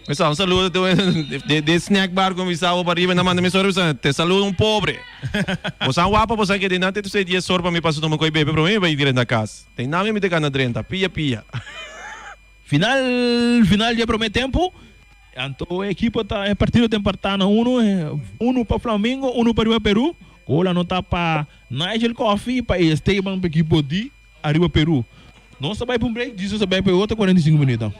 Mi sa un saludo te de snack bar ku mi sa bo pariba nan manda mi sor bisa te saludo un pobre. Bo san wapa bo san ke den nan te tusei dies sor pa mi pasa tuma koi bebe prome mi bai drenta kas. Den nan mi te gana drenta pia pia. Final final di e prome tempo anto e ekipo ta e partido ta empartá na uno uno pa Flamingo uno pa Riba Peru gol anotá pa Nigel Coffie pa Esteban pa ekipo di Ariba Peru nos ta bai pa un break Jesus ta bai pa e otro 45 minuto.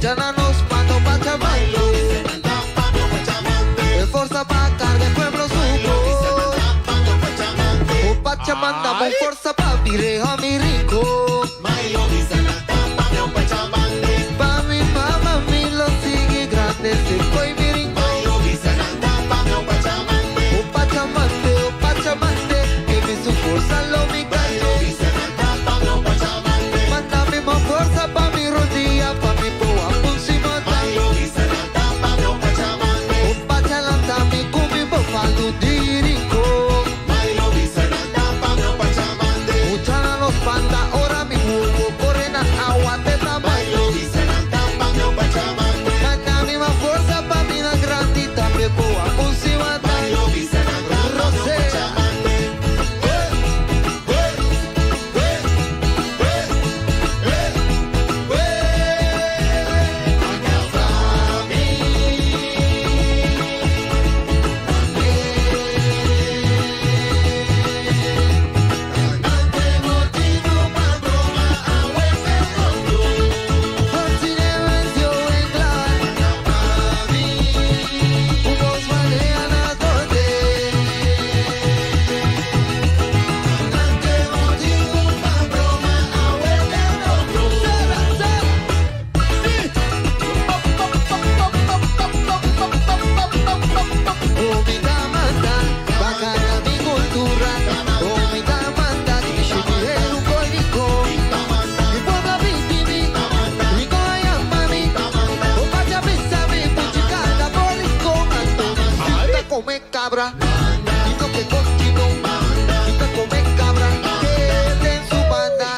Mucha na nos mando pachamando. Forza pa carga el pueblo su voz. O Pachamanda con fuerza pa mi reja mi rico. Pa mi mamá mi lo sigue grande se coi mi rico. O Pachamante, o Pachamante, que mi su fuerza lo mi calle. Mándame más fuerza pa mi rodilla, pa mi poa pusimata. O Pachalanta mi cumi bofalo dirico. Mucha na nos panda, ora mi huevo corre na agua te tamaño. Mándame más fuerza pa mi na grandita, me poa pusimata. Rosea. Bacana mi cultura, Omita manda, Mi pueblo mi rico mami, o pacha mi puchicada por rico, canto, come cabra, y no que cochino, y no come cabra, que en su banda,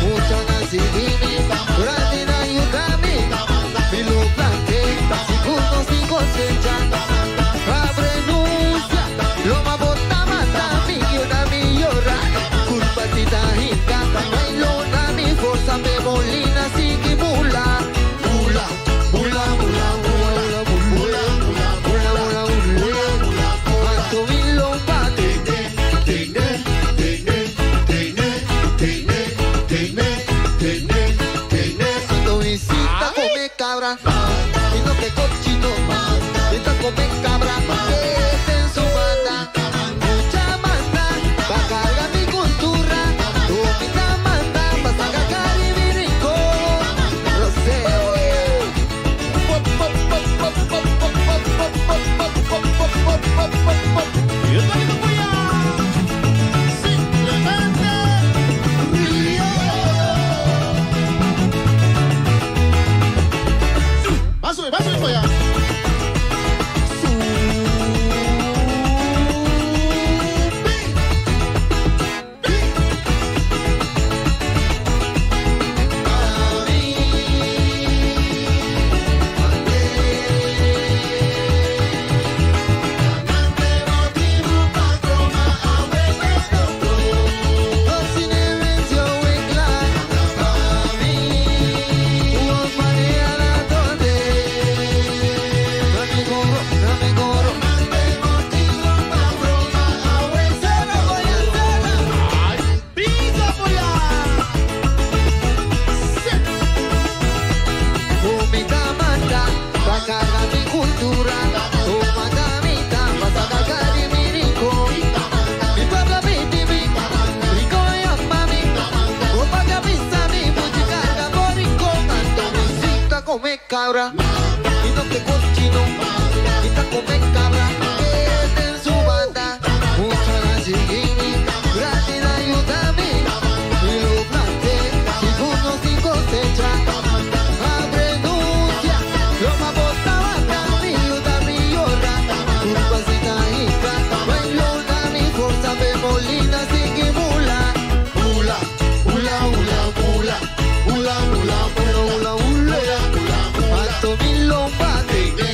mucha nacibini, grandina y ugami, mi lo planté, si sin cosecha, abrenuncia, lo ma bota mata, mi llora, mi llora, culpa tita hinca, bailona, mi fuerza me molina, sigue mula, mula, mula, mula, mula, mula, mula, mula, mula, manto mi lo bate, Ando visita come cabra, y no que cochino, y no come cabra, que en su banda, mucha manda, pa' cargar mi cultura, tu manda, pa' sacar y mi rincón, Roseo. Va a subir para allá. Pisa por allá. Pa cargar mi cultura, pa sacar mi rincón. Mi pueblo mi mi rico y mami, o pa que pisa mi puchicarga por rincón. Ando visita come cabra, y no que cochino, y ta come cabra, que en su banda, mucha la chiquini, gratis ayúdame, y lo planté, si uno sin cosecha. Abrenuncia, lo ma bota bata, mi ayuda mi llora, culpa hinca, bailona mi fuerza me molina sigue mula, mula, ula ula mula, ula ula mula ula ula, manto mi lomba, tene,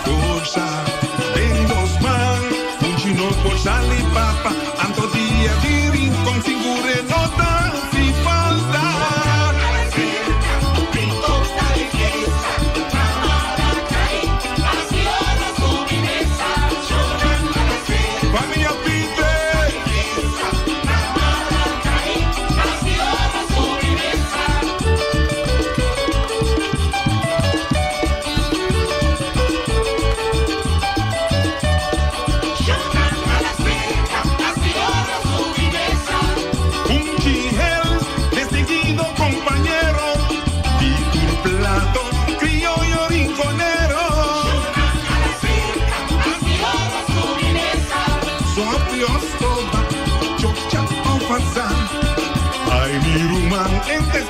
Forza, den nos man, un chino por sali papa.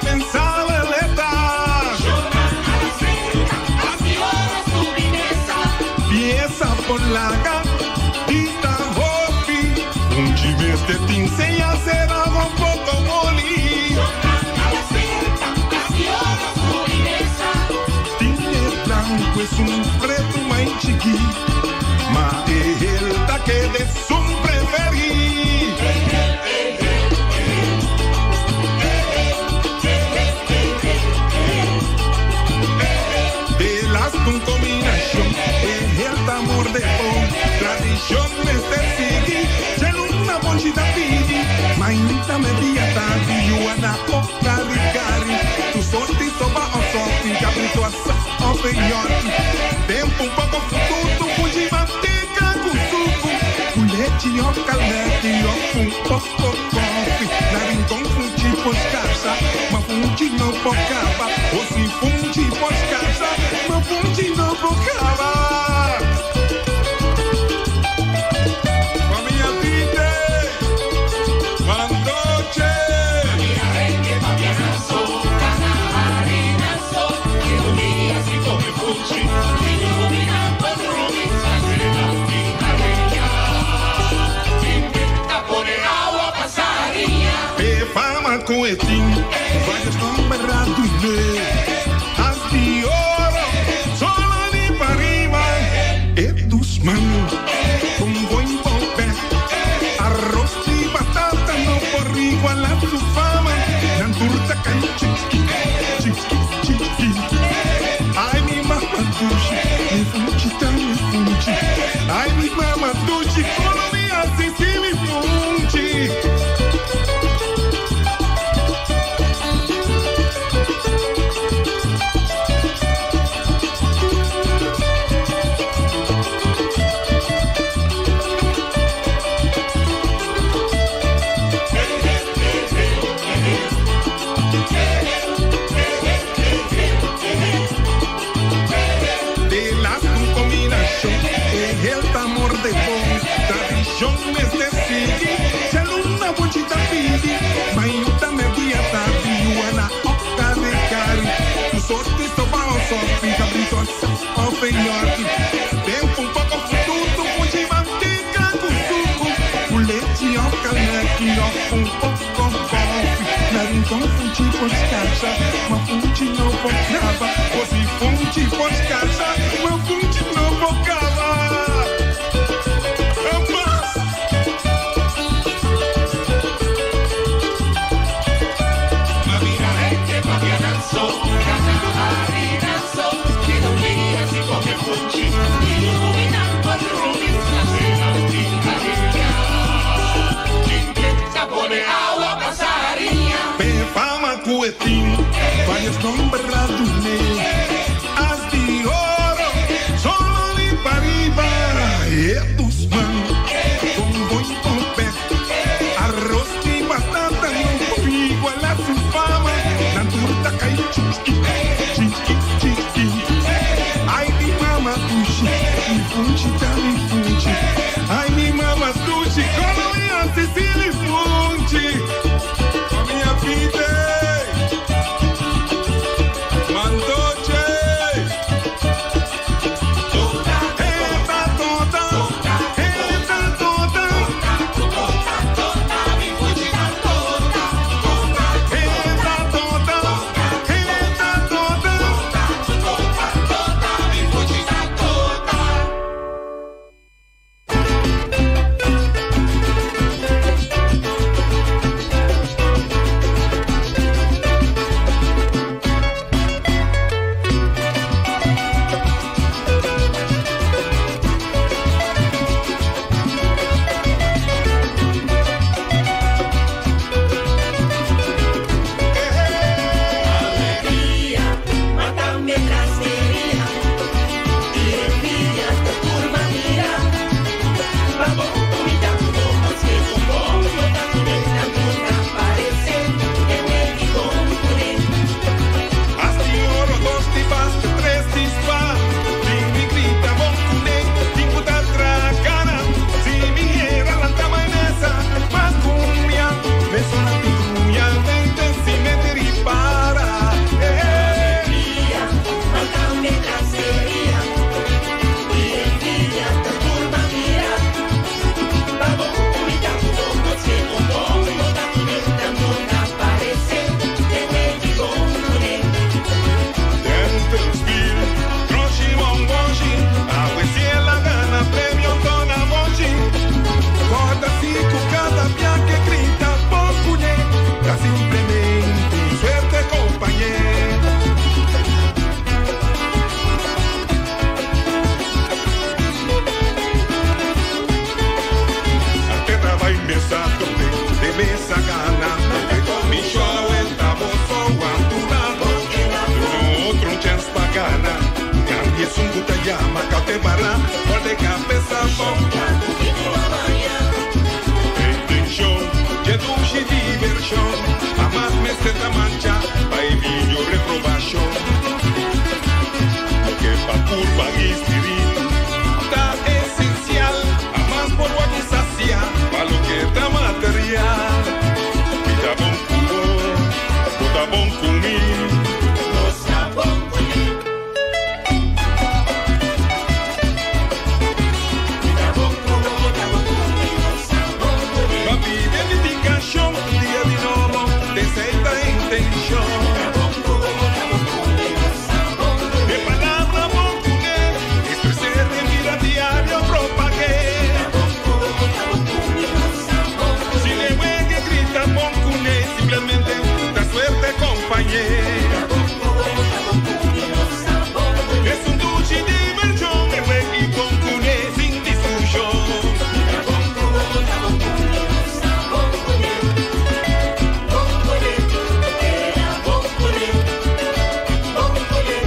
Indispensabel e ta. Piesa por laga di ta hopi. Funchi mester tin sea sera o poko moli. Tin e blanku esun pretu mai chikí. Ma e hel ta keda esun preferí. De las un combinacion, e hel ta morde bon. Tradicion mester sigui, dje luna bonchi ta pidi. Mainta, media, tardi, yuana o kari kari. Tur sorti soba o sòfi, kabritu asá o feñòki. Tempu un poko fututu, funchi manteka ku suku. Ku lechi o kalmèki o un poko kòfi. Na Rincon funchi por skarsa, ma funchi no por kaba. O si funchi por skarsa, ma funchi no por kaba. Famia Tite, Mandoche. E fama ku e tin, varios nomber a dun'é. As di oro, solo di pariba. E dusman, con buen bobe. Arroz di batata no por iguala su fama. Nan tur ta kai chiki, chiki, chiki. Ai mi mama dushi, mi funchi ta mi funchi. Ai mi mama dushi, kon lo mi hasi si mi funchi. De las un combinacion, e hel ta morde bon. Tradicion mester sigui, djaluna bochi ta pidi. Mainta, merdia, tardi, yuana o kare kari. Tur sorti soba o sòfi, kabrito asá o feñòrki. Tempu un poko fututu, funchi manteca ku suku. Ku lechi o kalmèki o un poko kòfi. Na Rincon funchi por skarsa, ma funchi no por kaba. O si funchi por skarsa, ma funchi no por kaba. Amas! P'e fama ku e tin, varios nomber a dun'é. As di oro, solo di pariba. E dusman, con boi popé, arroz di batata no por igualá su fama. Nan tur ta kai chiki, chiki, chiki. Ai mi mama dushi, mi funchi ta mi funchi. Ai mi mama dushi, kono mi hasi si mi funchi. Famia Pite, Mandoche. ta bon ku mi. Nos ta bon ku mi. Mi ta bon ku bo, bo ta bon ku mi, nos ta bon ku mi. Pa bida edifikashon, dia di nobo, t'esei ta intenshon. Mi ta bon ku bo, bo ta bon ku mi, nos ta bon ku mi. E palabra bon kuné, ekspres'é den bida diario propag'é. Mi ta bon ku bo, bo ta bon ku mi, nos ta bon ku mi. Si den wege grita bon kuné, simplemente ta suerte kompañ'é. Mi ta bon ku bo, bo ta bon ku mi, nos ta bon ku mi. Es un dushi divershon, e wegi bon kuné sin diskushon. Mi ta bon ku bo, bo ta bon ku mi, nos ta bon kuné. Bon kuné, era bon kuné. Bon kuné,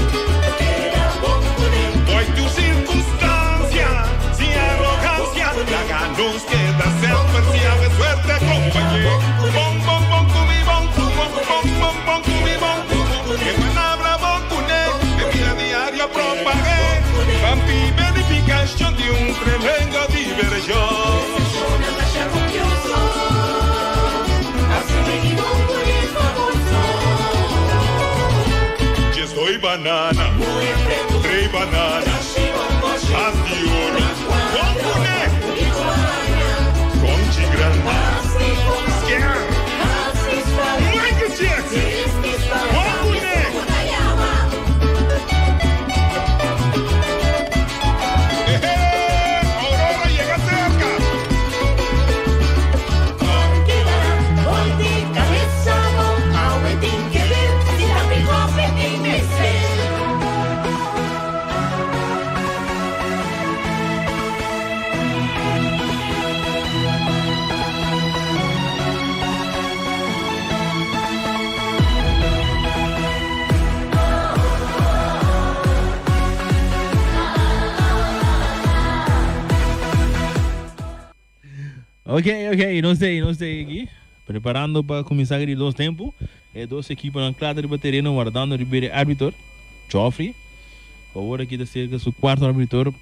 era bon kuné. Boy tur sirkunstansia, sin arogansia, laga nos keda semper si awe suerte kompañé. Bon, bon, bon ku mi, bon ku bo, bon, bon, bon ku mi, bon ku bo. E palabra bon kuné, den bida diario propag'é. Pampi benifikashon di un tremendo divershon. Djes doi banana, trei banana, as di oro, bon kuné, konchi grandi, sker, Michael Jackson, bon kuné. Ehe, Aurora yega serka. Ok, ok, nos ta nos ta aki preparando pa cuminsa di dos tempo. E dos ekiponan kla ta riba tereno wardando riba e arbitor, Geoffrey. Awor aki ta serka su cuarto arbitor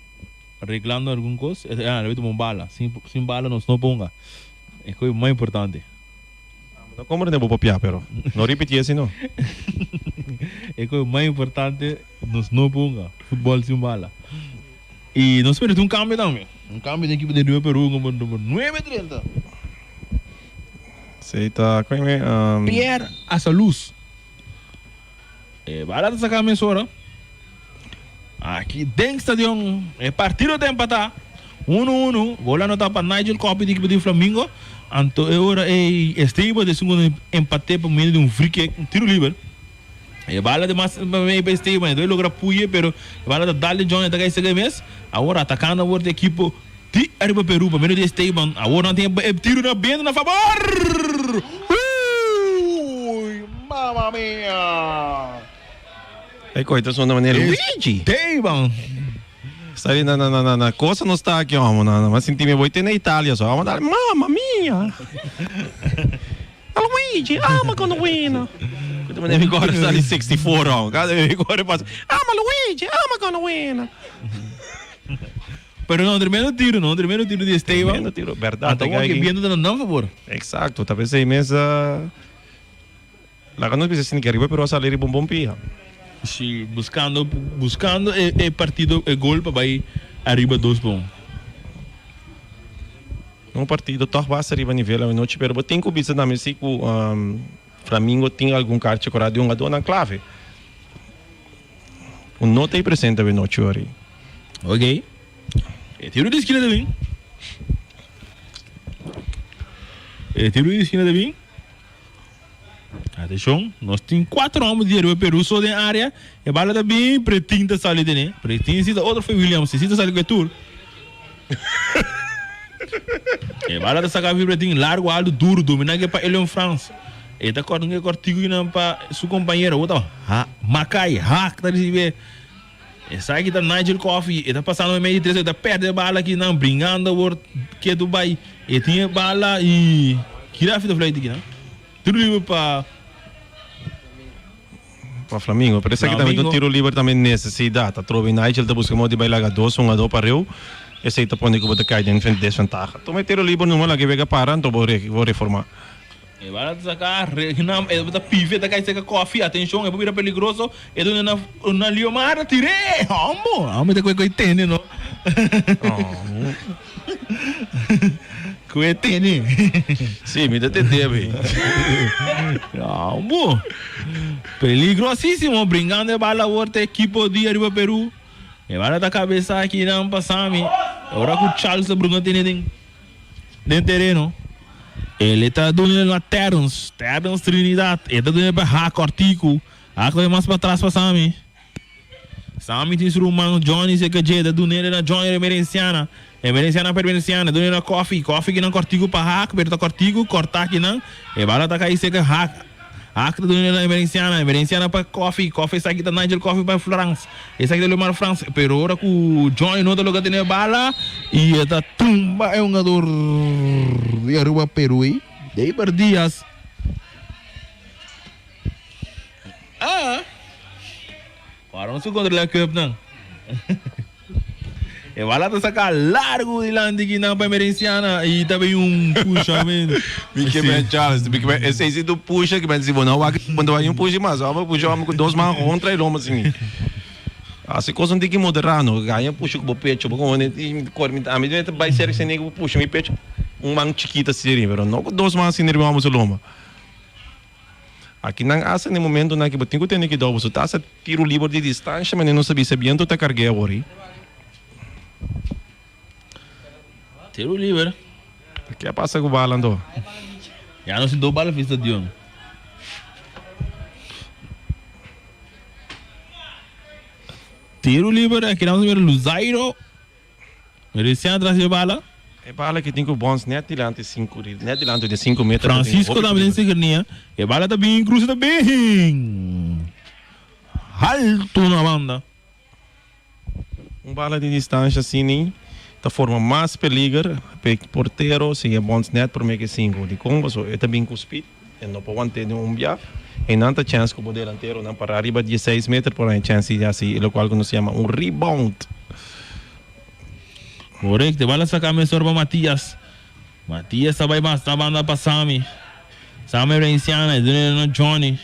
reglando algun cos. Ah, lo tuma un bala. Sin, sin bala nos no ponga. E cosa mas importante. No comprende bo papia pero no ripiti esi no. E cosa mas importante nos no ponga. Futbol sin bala. Y nos merece un cambio tambe. Un cambio den ekipo di Nueva Peru como number 9 30. Sí, ta con me um... Pierre Asaluz. E bala ta saca mesora. Aki den stadion e partido ta empata. 1-1. Gol anota pa Nigel Coffey di ekipo di Flamingo. Anto e ora e Esteban de segundo empate pa medio di un free kick, un tiro liber. E bala di mas pa medio pa Esteban, e debe logra puye pero e bala ta dal di John e ta kai sega mes. Awor atakando awor di ekipo di Ariba Peru pa medio di Esteban. Awor nan tin e tiro na benta na fabor! Uy! Mama mia! E koi ta sona manera Luigi. Esteban! Sali na na na na na cosa no sta aki homo na na ma sinti mi boy te na Italia so amo dal mamma mia! Luigi, ama kono wina. Kuta manera mi kore sali 64 round. Kada vez mi kore pasa, ama Luigi, ama kono wina. Pero no, tremendo tiro, no? Tremendo tiro di Esteban. Tremendo tiro, berdad. Anto que viendo ta nan favor. Exacto, ta pensei mes laga nos bisa sin que arriba pero a sali riba un bon pia. Si, buscando buscando e, e partido e gol pa bai arriba 2-1. Un partido tòg basta riba nivel awenochi, pero bo tin ku bisa tambe si ku Flamingo tin algun karchi kora di hungadónan klave ku no ta ei presente awenochi ori. Ok. E tiro di skina ta bin. E tiro di skina ta bin. Atenshon, nos tin kuater hòmber di ariba Peru so den área. E bala ta bin, Pretin ta sali tene. Pretin si ta otro foi Williams, si ta sali ku e tur. E bala ta saka fi Pretin largu, altu, duru, domina ke pa Elion Frans. E ta kòrta un ke kòrtiku kinan pa su kompañero. Bo ta ha, Makai, Haak ta risibi. Esaki ta Nigel Coffey, e ta pasando meimei di tres, e ta perde e bala akinan, bringando awor ketu bai. E tin e bala y kira fita fluit akinan. Tiro liber pa. Pa Flamingo, pero esaki tambe ta un tiro liber tambe necesidad. Atrobe Nigel ta busca modo di bai laga dos hungador pa riu, esey ta pone cu bo ta cay den desventaha. Tuma e tiro liber numa laga e wega para, anto bo reforma. E bala ta saca, Regnam, e ta pifia, ta cay seca Koffie, atencion, e por bira peligroso, e duna na, na Liomar, tir'é! Hombo! Hombo ta koe koe tene, no? Koe tene. Sí, mi ta tende be. Hombo! Peligrosísimo, bringando e bala awor ta equipo di Ariba Peru. E bala ta cabeza aki nan pa Sami, ora cu Charles ta brunga tene den. Den tereno, el e ta duna na Terrence, Terrence Trinidad, e ta duna pa Haak Ortiku, Haak ta bai mas patras pa Sammy. Sammy tin su ruman Johnny serka dje, e ta duna na Johnny Emerenciana, Emerenciana pa Emerenciana, e duna na Koffie, Koffie kinan Kortiku pa Haak, pero ta Kortiku korta kinan, e bala ta kai serka Haak. Haak ta duna na Emerenciana, Emerenciana pa Koffie, Koffie esaki ta Nigel Koffie pa Frans, esaki ta Leomar Frans, pero ora ku Johnny no ta logra tene bala y e ta tumba e hungador di Aruba Peru ei, Deiber Diaz. Ah! Ora nos controla cup nan. E bala ta saca largo dilanti kinan pa Emerenciana y ta bay un pushamento. Mi ke ben Charles, mi ke ben esei si tu pusha ke ben si bo no wak bo no un pusha mas, amo pusha amo ku dos man contra e lomba sin. Hasi cosa un tiki moderano, gaña pusha ku bo pecho, bo komo i kor mi ami ta bai serka si nigga bo pusha mi pecho un man chikito así riba, pero no ku dos man asina riba amo su lomba. Aki nan hasta na e momentonan ki bo tin ku tene kidou boso ta hasta tiro liber di distansha manera nos ta bisa biento ta karg'é awor ei. Tiro liber. Ke a pasa ku bala anto? Ya nos tin dos bala fi stadion. Tiro liber aki nan nos mira Luzairo. Recién atrás di e bala. E bala ki tin ku bons net dilanti sinku net dilanti di sinku meter. Francisco tambe den sigernia. E bala ta bin cruza ta bin halto na banda. Un bala di distansha asina ta forma mas peliger pa e portero si e bons net prome ke sinku. Dikon? Pasobra e ta bin ku speed. E no por want'é den un bia. Einan ta chèns ku bo delanteronan pará riba dieseis meter por haña chèns di hasi lokual ku nos yama un rebound. Korekto, e bala saka mesor pa Matias. Matias ta bai basta banda pa Sami. Sami Renciana, e duna na Johnny.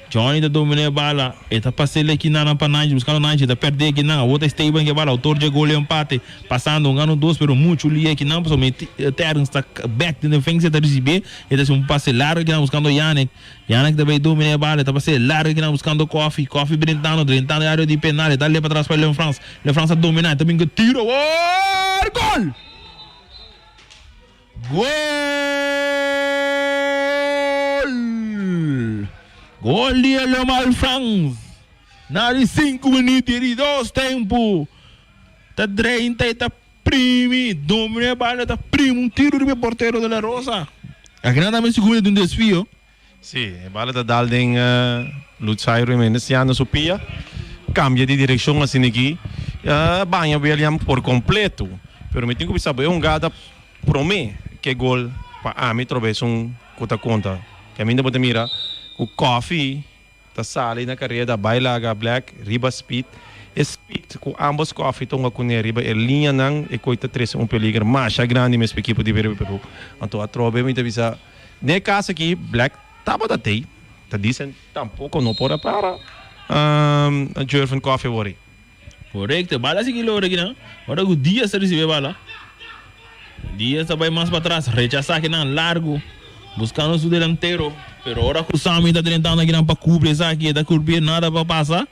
Johnny ta domina e bala, e ta pas'el aki nan pa Nigel, buscando Nigel, e ta perde aki nan, awor ta Esteban ki e bala, autor dje gol e empate, pasando un gano dos, pero mucho lia aki nan, pasobra Terrence ta back den defensa, e ta ricibi, e ta haci un pase largo aki nan buscando Yannick, Yannick ta bay domina e bala, e ta pas'e largo aki nan buscando Koffie, Koffie brintando, drentando e area di penal, e ta lepa atras pa Leon Frans, Leon Frans ta domina, e ta bin cu tiro, awor gol! Gol! Gol di Elomar Frans na di sinku minuut di dos tempu. Ta drenta y ta primi, domina e bala ta primi un tiro riba e portero de la Rosa. Akinan tambe si cuminsa di un desfio. Sí, e bala ta dal den Lutzairo Jimenez ya na su pia, cambia di direccion asina aki, baña William por completo, pero mi tin cu bisa bo e hungada prome ke gol pa ami trobe esun cu ta conta, caminda bo ta mira cu Koffie Ta sali na kareda bai laga Black riba speed. E speed ku ambos koffie ta hunga kuné riba e liñanan e koi ta trese un peliger masha grandi mes pa ekipo di Peru Peru. Anto atrobe mi ta bisa den e kas aki Black tabata tei ta dicen tampoco no por a para Jervin Koffie awor ei. Korekto, e bala sigui logra kinan. Ora ku Diaz ta risibi e bala, Diaz ta bai mas patras, rechasá kinan largu, buskando su delantero. Pero ora ku Sammy ta drentando kinan pa kubri esaki, e ta kurbié nada pa pasa.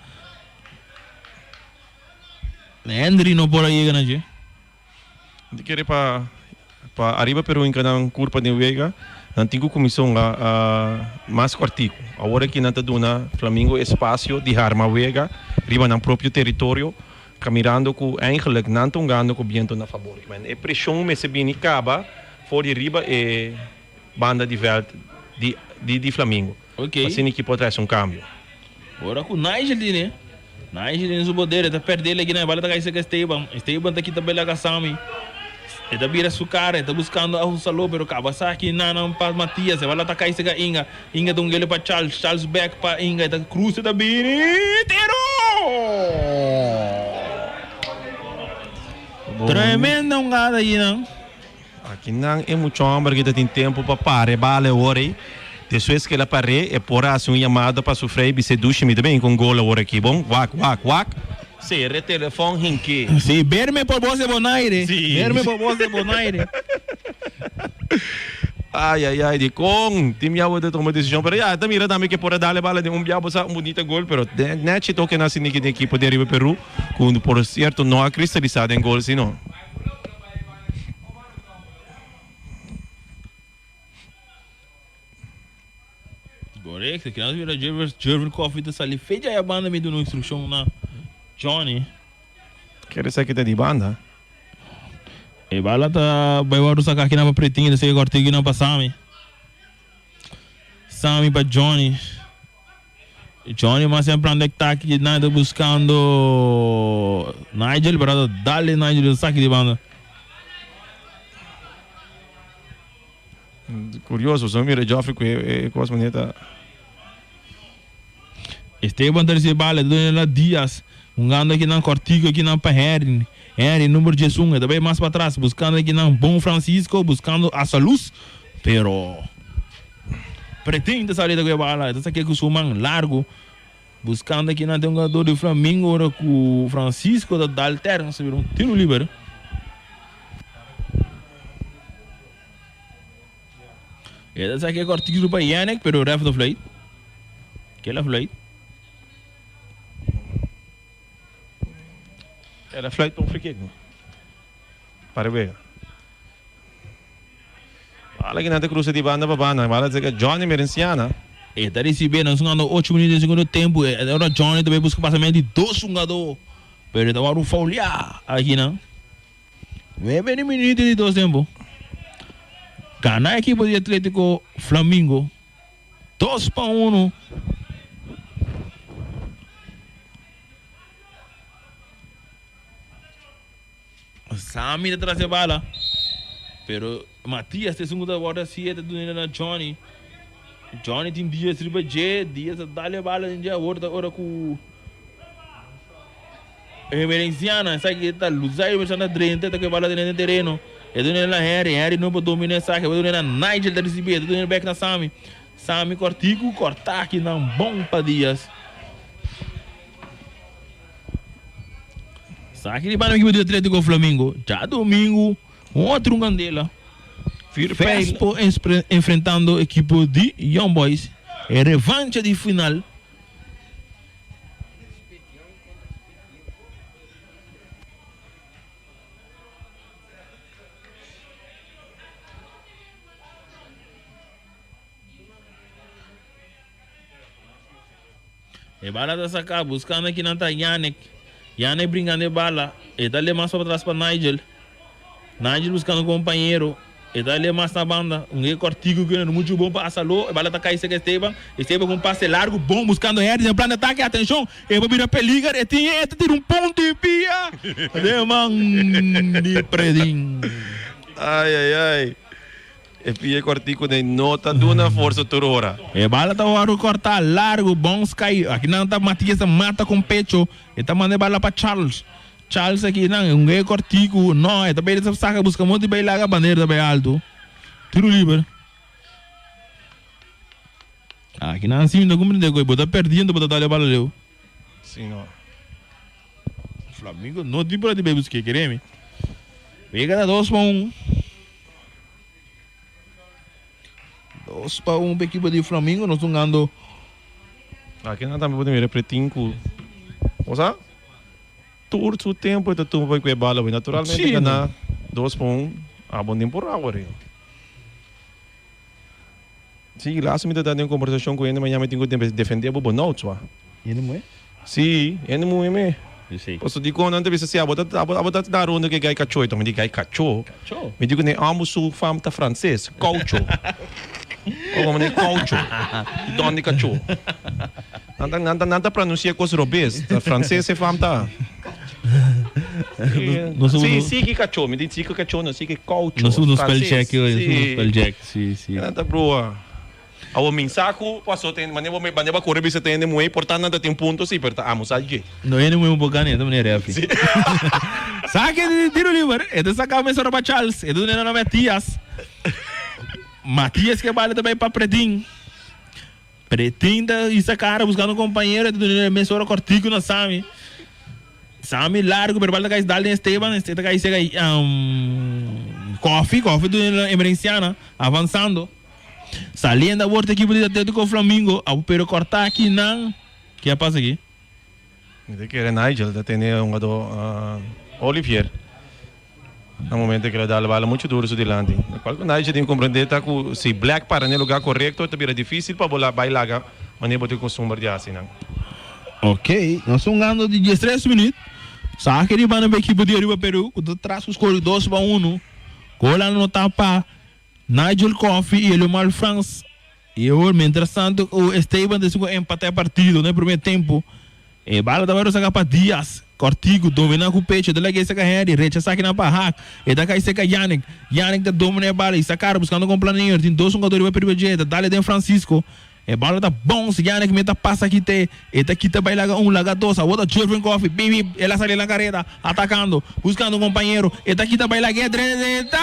Henry no por a yega na dje. Mi ta kere pa pa ariba Peru hinka nan kurpa den wega, nan tin ku kuminsá hunga mas kòrtiku. Awor aki nan ta duna Flamingo espasio di harma wega riba nan propio teritorio, kamirando ku eigenlik nan ta hungando ku biento na fabor. E preshon mester bini kaba for di riba e banda di vèlt di di Flamingo. Asina ekipo a trese un kambio. Ora ku Nigel tine, Nigel den su poder, e ta pèrdè el aki nan, e bala ta kai serka Esteban, Esteban ta kita bela ka Sammy, e ta bira su kara, e ta buskando a Husalo, pero kaba sa aki nan nan pa Matias, e bala ta kai serka Inga, Inga ta un gele pa Charles, Charles bèk pa Inga, e ta krusa e ta bini, tiro! Tremenda hungada aki nan. Akinan e mucha homber ki ta tin tempo pa para e bala e ora ei. Despues ku el a par'é, e por a hasi un yamada pa su frei bis'é, Dushi, mi ta bin ku un gol awor aki, bon? Wak, wak, wak. Sera e telefòn hink'é. Sí, berme por bos de Bonaire. Sí. Berme por bos de Bonaire. Ai, ai, ai, dikon tin bia bo ta tuma desishon? Pero ya, e ta mira tambe ku e por a dal e bala den un bia bo sa un bunita gol, pero nèchi toke nan sinti ki den ekipo di ariba Peru, ku por sierto no a kristalisá den gol sino. Correcto, que nós vira Jervin, Jervin Coffee ta sali fecha ya banda mi duna instrucción na Johnny. Kere sa kita di banda. E bala ta bai waru saka aki na pa pretinho, ta sega kortigo na pa Sami. Sami pa Johnny. Johnny mas en plan de taki na ta buscando Nigel, pero dale Nigel saki di banda. Curioso, so mira Geoffrey cu e cos manera ta. Esteban ta ricibi bala, ta duna na Diaz, hungando akinan cortico akinan pa Henry, Henry number diesun, e ta bay mas patras buscando akinan Bon Francisco, buscando Asaluz, pero Pretin ta sali ta cu e bala, e ta saque cu su man largo, buscando akinan tin un jugador di Flamingo ora cu Francisco ta dal terno, sa bira un tiro liber. E ta saki e kortitu pa Yannick, pero ref ta fluit. Kela fluit. Ela fluit pa un free kick, no? Para wega. Bala ki nan ta cruza di banda pa banda. Bala ta Johnny Merenciana. E ta ricibi, nan sungando ocho minuut den segundo tempo. E ora Johnny ta bay busca pasamento di dos hungador. Pero e ta wòrdu fouliá aki nan. Nuebe di minuto di dos tempo. Gana ekipo di Atletico Flamingo 2-1. Sami ta tras e bala. Pero Matias ta esun ku ta guarda siete dun'e na Johnny. Johnny tin Diaz riba dje. Diaz ta dal e bala den dje. Awor ta ora ku Emerenciana esaki ta lusa y ta drenta ta bala den tereno. E duna na Henry, Henry no por domina esaki, e duna na Nigel ta ricibi, e duna bek na Sammy. Sammy cortico corta aki nan bon pa Diaz. Esaki di banda equipo di Atletico Flamingo. Djadomingo un otro candela. Vespo enfrentando equipo di Young Boys. E revancha di final. E bala ta saká buskando kinan ta Yannick. Yannick brinkando e bala. E ta le mas pa tras pa Nigel. Nigel buskando kompañero. E ta le mas na banda. Un e kòrtiku ku no muchu bon pa Asaló. E bala ta kai serka Esteban. Esteban ku un pase largu bon buskando Henry den plan di atake. Atenshon! E por bira peliger. E tin e ta tira un punto di pia den man di Predin. Ai ai ai. E pia kòrtiku den no ta duna forsa tur ora. E bala ta wòrdu kòrtá largu. Bon sky. Aki nan ta Matias ta mata kon pecho. E ta manda e bala pa Charles. Charles aki nan un gay cortico no e ta bay saka busca monti bay laga bandera ta bay alto tiro liber aki nan si mi ta comprende cu bo ta perdiendo bo ta dal e bala leu. Si no. Flamingo no tin por di bay busque kere mi wega ta 2-1. 2-1 pa ekipo di Flamingo nos hungando. Aki nan tambe bo ta mira pretin cu bo sa tur su tempo e ta tuma pa e cue bala naturalmente Sí, gana 2-1 abo den por awa rio. Sí, laatst mi ta den un conversacion cu hende mañana mi tin cu defende bo bo notes wa. Hende muhe? Sí, hende muhe me. Sí. Paso dicon nan ta bisa si abo ta abo ta da ronda cu e gai cacho y mi di gai cacho. Cacho? Mi di cu ne ambos su fam ta frances, caucho. O como ne caucho. Y donde cacho. Nan ta nan ta nan ta pronuncia cos robes. Ta frances e fam ta. Sí, sí ki cacho. Mi di sí ki cacho no, sí ki caucho. Nos usa spell check, nos usa spell check. Sí, sí. Nan ta brua. Awor min sa ku paso ten mane bo mane bo a kore bisa ten hende muhé por ta nan ta tin punto si pero ta amo sa dje. No hende muhé por gana e ta manera refi. Si. Sake di tiro liber. E ta saka mesora pa Charles. E ta duna na Matias. Matias ke bala ta bai pa Pretin. Pretin ta hisa kara buskando un kompañero. E ta duna mesora kòrtiku na Sami. Sami largu pero bala ta kai dal den Esteban. Esteban ta kai seka Koffie. Koffie duna na Emerenciana. Avansando. Saliendo awor ta ekipo di Atletico Flamingo. Awo pero kòrta aki nan. Ke a pasa aki? Mi ta kere Nigel ta tene un hungadó Olivier na momento ku el a dal bala muchu duru su dilanti. Lokual ku Nigel tin ku komprendé ta ku si Black para na e lugá korekto ta bira difísil pa bo bai laga manera bo tin kustumber di hasi nan. Ok, nos ta hungando di diestres minüt. Saki riba nan pa ekipo di Aruba Peru ku ta tras ku skor di 2-1. Gol a anotá pa Nigel Coffie i Eliomar Frans. I awor, mientras tanto ku Esteban ta sigu empatá e partido na e primer tempu, e bala ta bai saka pa Diaz. Kòrtiku dominá ku pecho, e ta laga e saka Henry, rechasá kinan pa Haak, e ta kai seka Yannick. Yannick ta dominá e bala i saka buskando komplaneño. Tin dos hungador riba p'e riba dje, e ta dal e den Francisco. E bala ta bounce, Yannick meta pasa kit'é, e ta kita bai laga un, laga dos, awor ta Jervin Coffie, bip bip, el a sali na kareda, atakando, buskando un kompañero, e ta kita bai laga e drenta,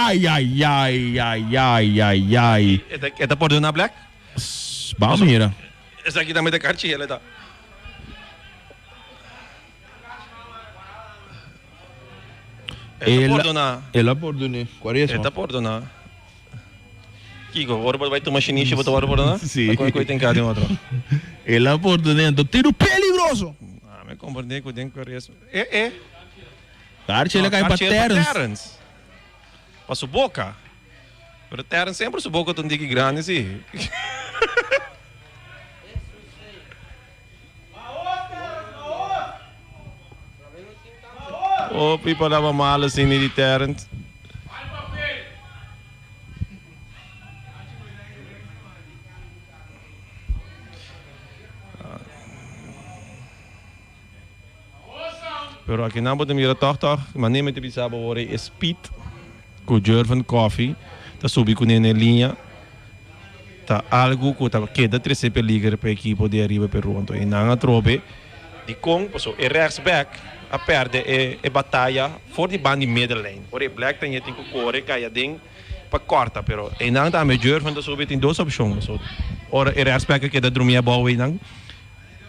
ayayay, ayay, ayay. E ta pordoná Black? Ban mira. Esaki tambe ta karchi el e ta. E ta pordoná. El a pordoné, Cuaresma. E ta pordoná. Kiko, ora bo bai tuma shinishi bo ta wòrdu pordoná? Sí. Kon ku e tin kadi un otro? El a pordoné, anto tiru peligroso! Ah, mi komprendé ku den Cuaresma. E, e. Karchi el a kai pa Terence. Terence. Pa su boka. Pero Terence semper su boka ta un diki grandi, sí. Hopi palabra malo asina di Terence. Pero akinan bo ta mira tòg tòg, manera mi ta bisa bo awor e speed ku Jervin Coffie ta subi kuné na e liña ta algu ku ta keda trese peliger pa e ekipo di Ariba Peru. Anto e nan atrobe dikon pasobra e rechtsback a pèrdè e bataya for di banda di middenlijn. Ora e Black ta tin ku kore kai aden pa kòrta pero einan tambe Jervin ta subi tin dos opshon. So ora e rechtsback a keda drumi abou einan.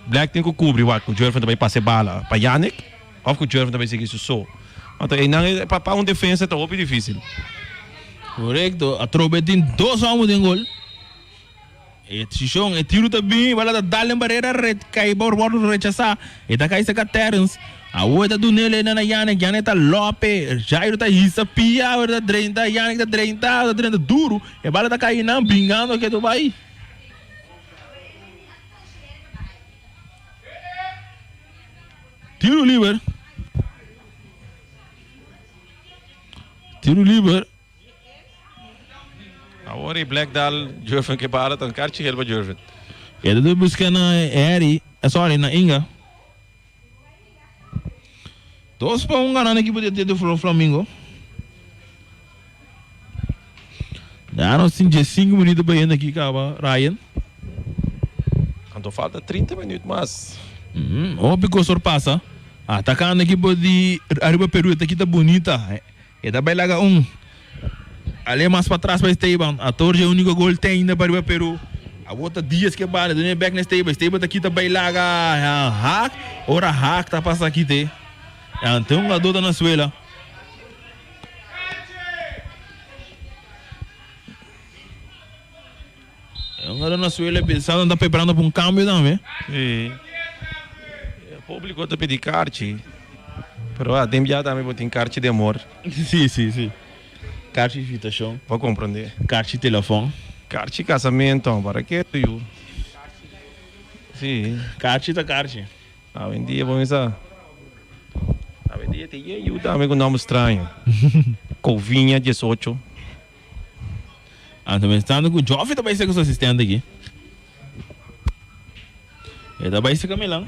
Black tin ku kubri wak ku Jervin ta bai pasa e bala pa Yannick òf ku Jervin ta bai sigui su so. Anto einan pa pa un defensa ta hopi difisil. Korekto, atrobe tin dos homo den gol. E desishon, e tiru ta bini, bala ta dal den barera, re kai por wòrdu rechasá. E ta kai serka Terrence. Awor e ta dun'el einan na Yannick, Yannick ta lope, Jairo ta hisa pia, awor e ta drenta, Yannick ta drenta, ta drenta duru. E bala ta kai einan, bringando ke tur bai. Tiro liber. Tiro liber. Awor e Black dal Jurven ke bala tan karchi helpa Jurven. E ta buska na Harry, sorry, na Inga. 2-1 gana ekipo di Atlético Flamingo. Ya nos tin 15 minuut bayendo aki kaba, Ryan. Anto falta 30 minuut mas. Hopi kos por pasa. Atakando ekipo di Aruba Peru e ta kita bunita. E ta bai laga un. Ale mas patras pa Esteban. Atorge e unico gol ten ainda pa Aruba Peru. Awor ta Diaz ke bala. Dune bek na Esteban. Esteban ta kita bai laga Haak. Ora Haak ta pasa kite. Ante un hungador ta na suela. E hungador na suela pensando ta preparando pa un cambio tambe. Si. E publico ta pidi karchi. Pero a den bia tambe bo tin karchi di amor. Si, si, si. Karchi invitacion. Bo comprende. Karchi telefon. Karchi casamento, para ke tu yu. Si. Karchi ta karchi. Awendia bo mesa. Awendia tin yen yu tambe ku nomber straño. Coviña 18. Anto pensando ku Joffrey ta bai ser ku su asistente aki. E ta bai ser Milan.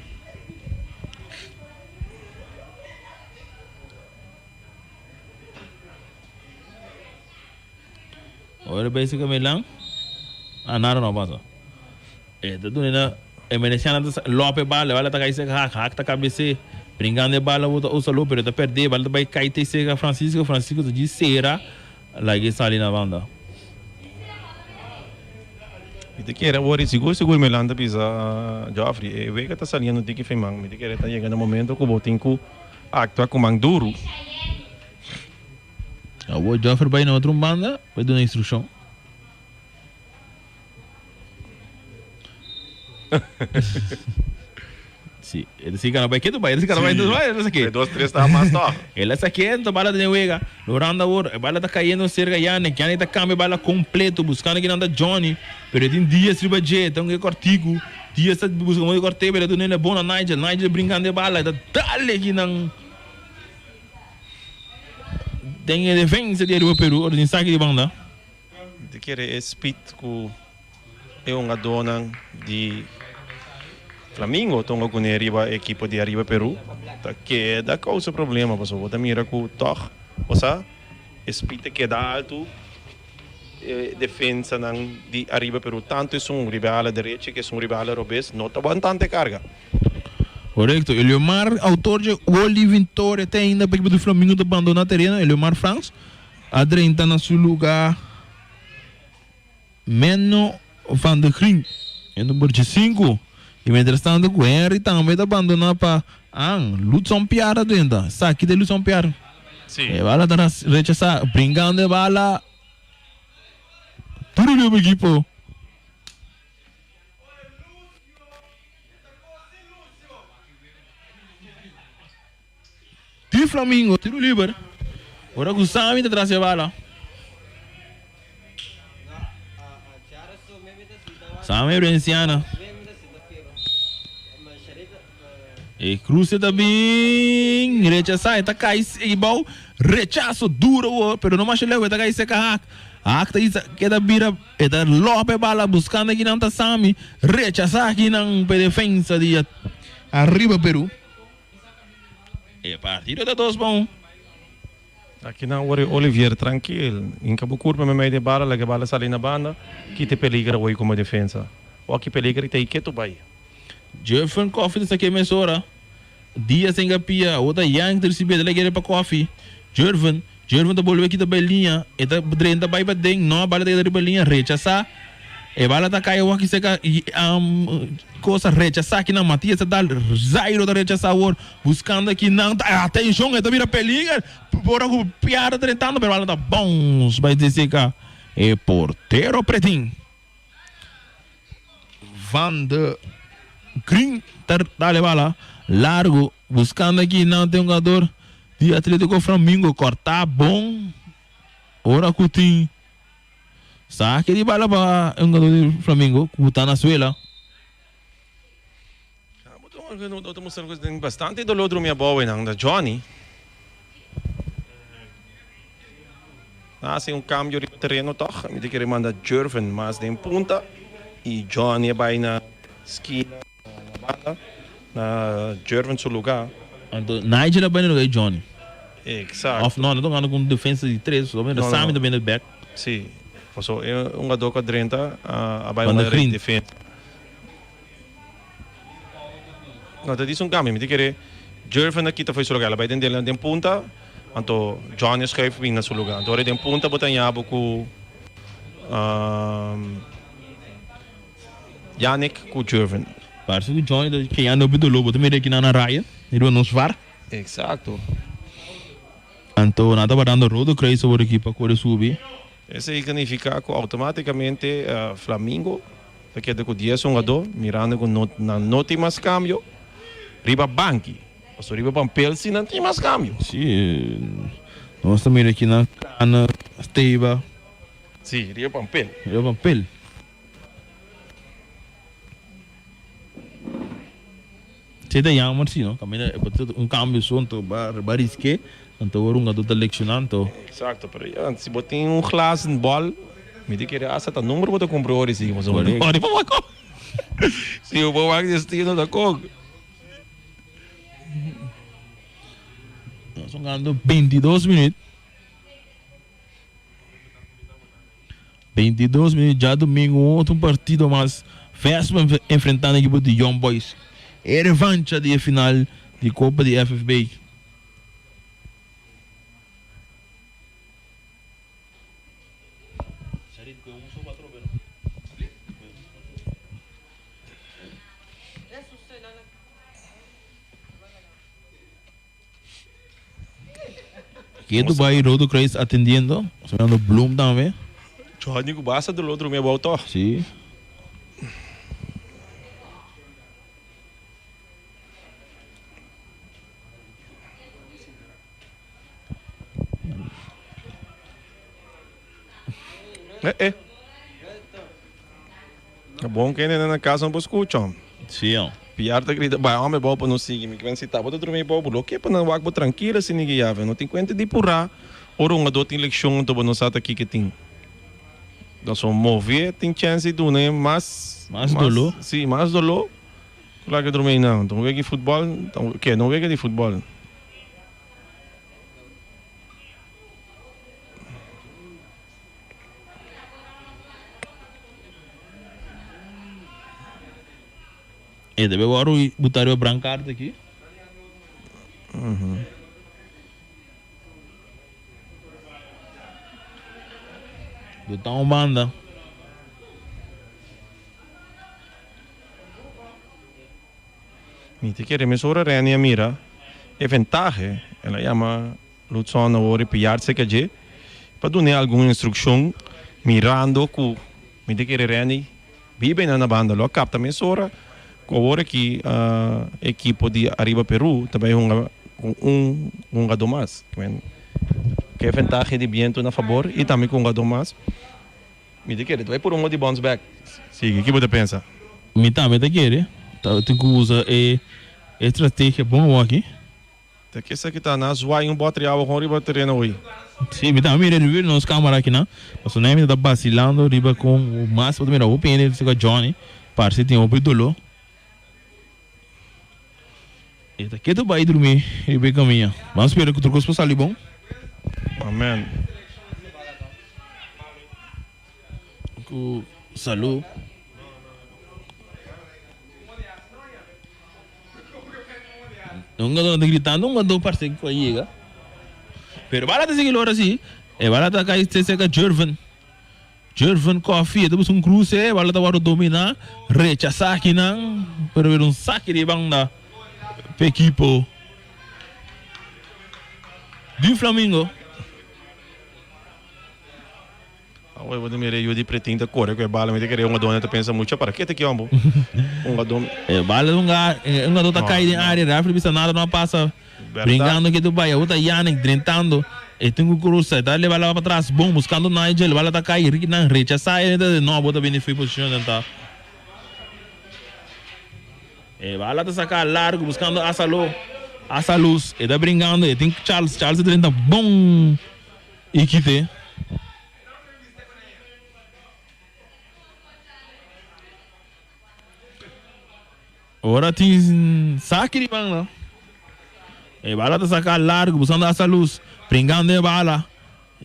Ora bai ser Milan. Ah, nada no pasa. E ta duna na. Emerenciana ta lope e bala, e bala ta kai serka Haak, Haak ta kabes'é, brinkando e bala bota Osaló pero e ta pèrd'é, e bala ta bai kai te serka Francisco, Francisco ta djis sera lag'é sali na banda. Mi ta kere awor i sigur sigur mi lanta bisa Geoffrey e wega ta saliendo tiki fin man, mi ta kere ta yega na momento ku bo tin ku aktua ku man duru. Awor Geoffrey bai na otro un banda bai duna instrukshon. Sí, el sí gana bai ketu bai, el sí gana bai entonces bai, el saki. Dos, tres ta mas toch. El saki ento bala den wega. Loranda awor, e bala ta cayendo cerca Yannick. Yannick ta cambia bala completo, buscando kinan ta Johnny, pero e tin Diaz riba dje, ta un e cortico. Diaz ta busca modo di corte, pero e duna el bon a Nigel. Nigel brincando e bala, e ta dale kinan den e defensa di Aruba Peru, ora tin saki di banda. Mi ta kere e speed ku e hungadónan di Flamingo ta hunga kuné riba e ekipo di Ariba Peru ta keda kousa problema pasobra bo ta mira ku tòg bo sa e speed ta keda altu e defensanan di Ariba Peru tantu esun riba e ala derechi ku esun riba e ala robes no ta wantante e karga. Korekto, Eliomar outor dje gol di vintoria te ainda pa ekipo di Flamingo ta bandona tereno, Eliomar Frans. A drenta na su luga Menno van de Grien, e number diesinku. Y mientrastanto cu Henry tambe ta bandona pa An, Ludson Piar a drenta. Esaki ta Ludson Piar. Sí. E bala ta rechasa, brincando e bala. Duro di un equipo. Di Flamingo tiro liber ora cu Sami ta tras e bala. Sami Valenciana. E cruce ta bin rechasa e ta cay bou rechaso duro awor pero no masha leu e ta cay seca Haak. Haak ta isa keda bira e ta lope e bala buscando kinan ta Sami rechasa kinan pe defensa di Arriba Peru. E partido ta dos pa un. Aki nan wor e Olivier trankil. Inka bo kurpa memei di e bala, laga e bala sali na banda. Kita e peliger awor komo defensa. Wak e peliger ta ei ketu bai. Jurfen Koffie ta saki e mesora. Diaz ta ingapia. Awor ta Yank ta risibi e ta lag'e pa Koffie. Jurven. Jurven ta bolbe kita bai liña. E ta drenta bai paden. No, bala ta keda riba liña. Rechasá. E bala ta kai awor kiseka cosa rechasá kinan Matias ta dal. Zairo ta rechasá awor. Buscando akinan. Atenshon! E ta bira peliger. Ora ku Piar ta drentando pero bala ta bounce bai deseka e portero Pretin. Van de Green ta dal e bala largo. Buscando akinan tin un jugador di Atletico Flamingo corta bon ora cu tin saque di bala pa e hungador di Flamingo cu ta na suela. Bastante dolor drumi abou einan da Johnny. Nan hasi un cambio riba tereno toch. Mi ta kere manda Jervin mas den punta y Johnny a bay na skina. Na banda, na Jervin su lugar. Anto Nigel a bai na lugar di Johnny. Exacto. Of no, no ta jugando cu un defensa di tres, so No, no, Sammy no. ta bini back. Si, paso e hungador cu a drenta a bai Van de hunga Grint. defensa. No, ta dice un cambio, mi ta kere Jervin a kita fo'i su lugar, el a bai den den punta, anto Johnny a schuif bin na su lugar. Anto ora den punta bo ta haña bo cu Yannick ku Jervin. Parse ku Johnny ta keyando hopi doló. Bo ta mira kinan na raya riba nos var. Exacto. Anto nan tabata dando rodo kruis awor aki pa kore subi. Esei ta nifiká ku outomátikamente Flamingo ta keda ku dies hungadó, mirando ku no nan no tin mas kambio riba banki. Pasobra riba pampel si nan tin mas kambio. Si, nos ta mira kinan Kana, Steba. Si, riba pampel. Riba pampel. Esei ta jammer si no, caminda e por un cambio so anto ba ba riske anto ora un gato ta lecciona anto. Exacto, pero ya si bo tin un glazen bol mi ta kere hasta ta number bo ta cumpra ora si pasobra bo ta wak si bo wak destino ta kok. Nos hungando 22 minuut. 22 minuut djadomingo un otro partido mas. Vespa enfrentando ekipo di Young Boys. E revancha di e final di Copa di FFB. Ke Dubai Rodo Kruis atendiendo. Nos mirando Bloem tambe. Johnny ku basta del otro mi abou toch. Sí. Eh eh. Bon kende na casa no por scucha. Sí, oh. Piar ta grita, bai hombre bo pa no sigui mi. Kiben si ta bo ta drumi bo, bo lo ke pa nan wak bo trankila sin ni guiave. No tin cuenta di purá ora un adó tin leccion anto bo no sa ta kiko tin. So move tin chance di duna mas Mas doló. Sí, mas doló ku laga drumi einan. Anto un wega di futbol, ke no wega di futbol. E debe wòrdu buta riba brankart aki. Do ta un banda. Mi ta kere mesora Renny a mira e ventahe, el a yama Lutson awor e piarse ka dje pa dun'é algun instrukshon mirando ku mi ta kere Renny biba einan na banda lo a kapta mesora ku awor aki ekipo di Ariba Peru ta bai hunga ku un hungadó mas. Ku e ventahe di bientu na fabor i tambe ku hungadó mas mi ta kere ta bai por un di bounce back. Sigui, ki bo ta pensa? Mi tambe ta kere ta tin ku usa e estrategia bon awor aki. Ta ke esaki ta na zwaai un bòt riawa kon riba tereno hui. Sí, mi ta mira riba nos camera aki nan. Pasobra nan mi ta basilando riba con mas bo ta mira hopi hende cerca Johnny. Parse tin hopi dolor. E ta keto bai drumi riba e camia. Ban spera cu tur cos por sali bon. Amen. Cu salud. Un gadó ta gritando, un gadó parse ku a yega. Pero bala ta sigui lora si. E bala ta kai te serka Jervin. Jervin Coffee, e ta buska un kruse, bala ta wòrdu dominá, rechasá akinan, pero bira un saki di banda pa ekipo di Flamingo. Awe bo ta mira e yu di pretin ta kore ku e bala mi ta kere un adó ta pensa mucha para ke ta ki hombo un adó. E bala un un adó ta kai den area refri bisa nada no a pasa brinkando ke tu bai awo ta Yannick drentando e tin ku krusa e ta leba laba patras bon buskando Nigel bala ta kai Ricky nan rechasa e ta no abo ta bini free position den ta e bala ta saka largo buskando Asalo Asalus e ta brinkando e tin Charles Charles ta drenta bon i kite. Ora tin saki di banda. E bala ta saka largo, buscando asa luz. Bringando e bala.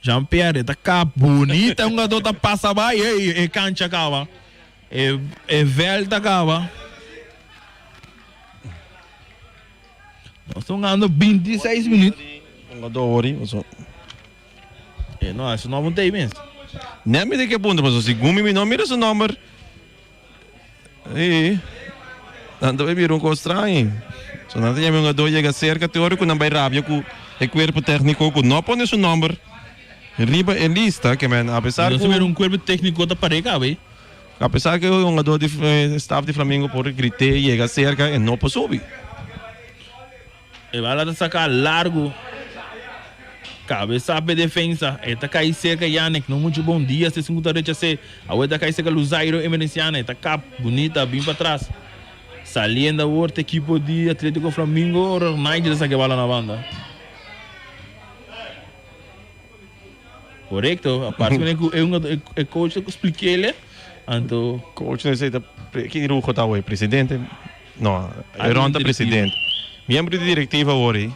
Jean Pierre ta ka bonita. Un gato ta pasa bai. Ey, e cancha caba. E, e veld ta caba. Nos ta hungando 26 minuut. Un gato ori. E no, su nomber ta ei mes. Net mi tin ke puntra pasobra segun mi mi no mira su nomber. E nan ta bai bira un kos straño. So nan ta yama e hungadó yega serka te ora ku nan bai rabia ku e kuerpo tekniko ku no pone su nomber riba e lista ke men apesar ku. Nos mira un kuerpo tekniko ta par'é kaba ei. Apesar ku e hungadó di staf di Flamingo por grit'é yega serka e no por subi. E bala ta saca largo. Cabeza p'e defensa. E ta cay cerca Yannick. No mucho bon. Diaz ta esun cu ta rechas'é. Awor e ta cay cerca Luzairo Emerenciana. E ta cap. Bunita. Bin patras. Saliendo awor ta ekipo di Atletico Flamingo. Ora Nigel ta saca e bala na banda. Correcto. Aparte cu e hungador, e coach ta spliquele. Anto. Coach no esey ta, ki rugo ta awor? Presidente? No, Ron ta presidente. Miembro di directiva awor ei.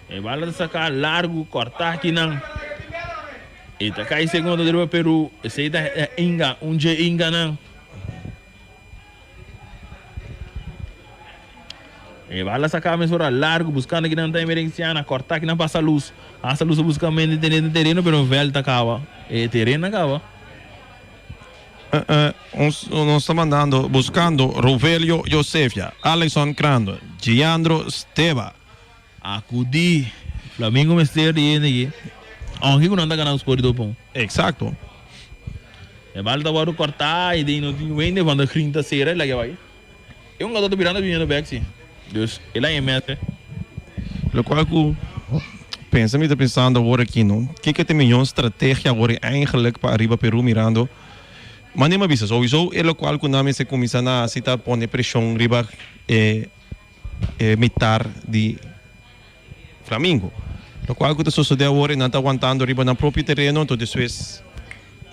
E bala ta saca largo, corta akinan. E ta kai segundo di riba Peru. Esei ta Inga, un dje Inganan. E bala saca mesora largo buscando kinan ta Emerenciana, corta kinan pa Salus. A Salus a busca mente tene den tereno pero veld ta caba. E tereno a caba. Nos ta mandando buscando Rovelio Josefia, Alexon Crando, Giandro Steba. Acudi. Flamingo mester di hende aki. Aunke cu nan ta gana cu score di dos pon. Exacto. E bal ta wòrdu kòrtá i den no tin wende van de green ta sera i laga bai. E un gato ta birando biniendo bèk si. Dus el a mester. Lokual ku pensa mi ta pensando awor aki no, kiko ta e mihó strategia awor eigenlijk pa ariba Peru mirando mane mi a bisa souiso e lokual ku nan mester kuminsá na hasi ta pone preshon riba e e mitar di Flamingo. Lokual ku ta sosodé awor e nan ta wantando riba nan propio tereno, anto despues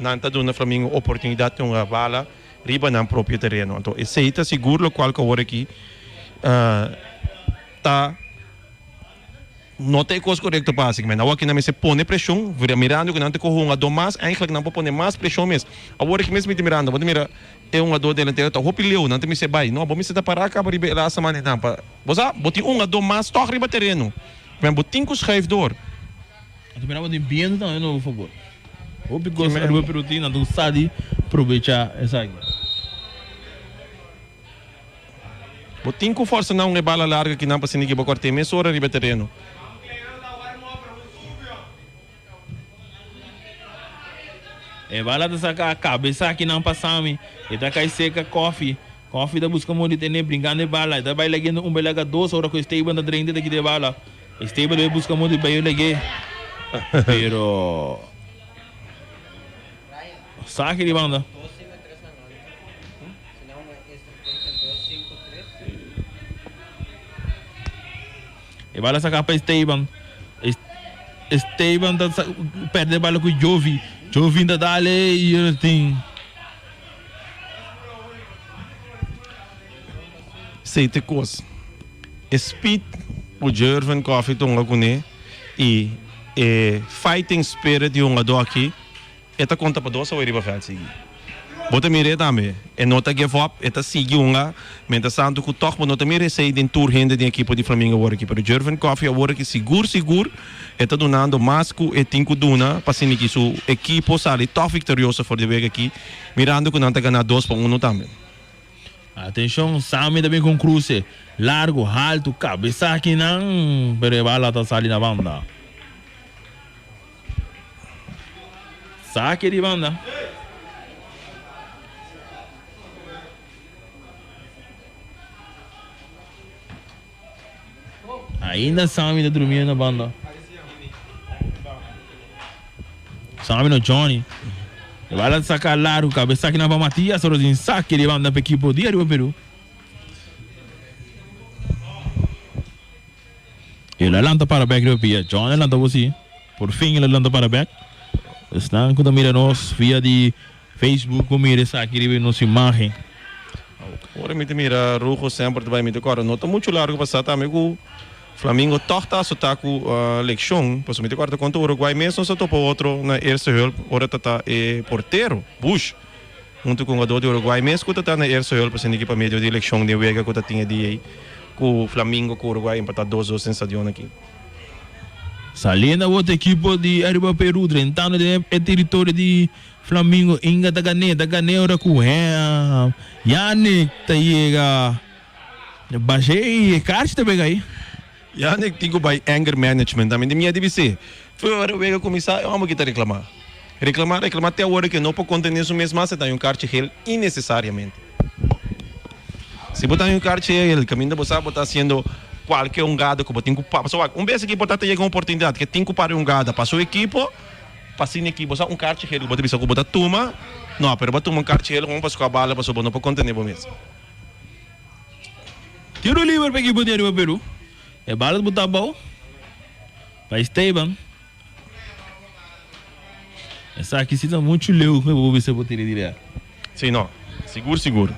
nan ta duna Flamingo oportunidat di hunga bala riba nan propio tereno. Anto esei ta sigur lokual ku awor aki ta no ta e kos korekto pa hasi. Awor aki nan mester pone preshon, mirando ku nan ta kohe hungadó mas, eigentlik nan por pone mas preshon mes. Awor aki mes mi ta mirando, bo ta mira E hungadó delantero ta hopi leu, nan ta mester bai. No, bo mester ta pará kaba riba e lasta man einan pa. Bo sa, bo tin un hungadó mas tòg riba tereno. Men bo tin ku schuif door. Anto mira bo tin bientu tambe no por fabor. Hopi kos ariba pero tin anto sa di probechá esaki. Bo tin ku forsa nan un e bala larga kinan pa sinti ki bo kòrt'é mesora riba e tereno. E bala ta saka kabesa akinan pa Sami. E ta kai seka Kofi. Kofi ta buska modo di tene brinkando e bala. E ta bai lagendo un bai laga dos ora ku Esteban ta drenta ta kita e bala. Esteban ta bai buska modo di bai lag'é. Pero saki di banda. E bala saka pa Esteban. Esteban ta perde bala ku Jovi. Jovi ta dale y el tin. Sei te kos. E speed ku Jervin Coffie ta hunga kuné i e fighting spirit di hungadó aki. E ta konta pa dos awe riba vèlt sigui. Bo ta mir'é tambe. E no ta give up, e ta sigui hunga. Mientras tanto ku tòg bo no ta mira esei den tur hende den ekipo di Flamingo awor aki. Pero Jervin Coffie awor aki sigur sigur e ta dunando mas ku e tin ku duna pa asina ki su ekipo sali tòg viktorioso for di e wega aki, mirando ku nan ta gana 2 pa 1 tambe. Atenshon, Sammy ta bin ku un kruse largu, haltu, kabesa akinan, pero e bala ta sali na banda. Sake di banda. Ainda Sammy ta durmiendo na banda. Sammy no Johnny. E bala saca largo, cabeza aki na pa Matias, oro sin sake di banda pa equipo di Aruba Peru. El a lanta para bek riba pia. John a lanta bosi. Por fin el a lanta para bek. Esnan ku ta mira nos via di Facebook por mira esaki riba nos imagen. Ora mi ta mira Rugo semper ta bai mi ta kòrda no ta muchu largu pasá tambe ku Flamingo tòg ta asotá ku lekshon pasobra mi ta kòrda kontra Uruguay mes nos a topa otro na eerste hulp ora ta ta e portero Bush huntu ku hungadó di Uruguay mes ku ta ta na eerste hulp asina ki pa medio di lekshon den wega ku ta tin e dia ei. Ku Flamingo ku Uruguay empatá 2-2 den stadion aki. Saliendo awor ta ekipo di Ariba Peru drentando den e teritorio di Flamingo. Inga ta gané, ta gané ora ku Yannick ta yega bash'é i e karchi ta pega ei. Yannick tin ku bai anger management. Ami di mia di bis'é, Fo'i ora e wega kuminsá e hòmber ki ta reklamá. Reklamá, reklamá te awor ke no por kontené su mes mas e ta haña un karchi gel innesesariamente. Si bo ta haña un karchi gel kaminda bo sa bo ta hasiendo kualke hungada ku bo tin ku pa. Pasobra wak, un bes aki por ta ta yega un oportunidat ke tin ku para e hungada pa su ekipo, pa asina ekipo sa un karchi gel ku bo ta bisa ku bo ta tuma, no, pero bo a tuma un karchi gel komo pa skua bala pasobra bo no por kontené bo mes. Tiro liber pa ekipo di Aruba Peru. E bala ta bota abou pa Esteban. Esaki si ta muchu leu ku bo bisa bo tira direto. Si no, sigur sigur.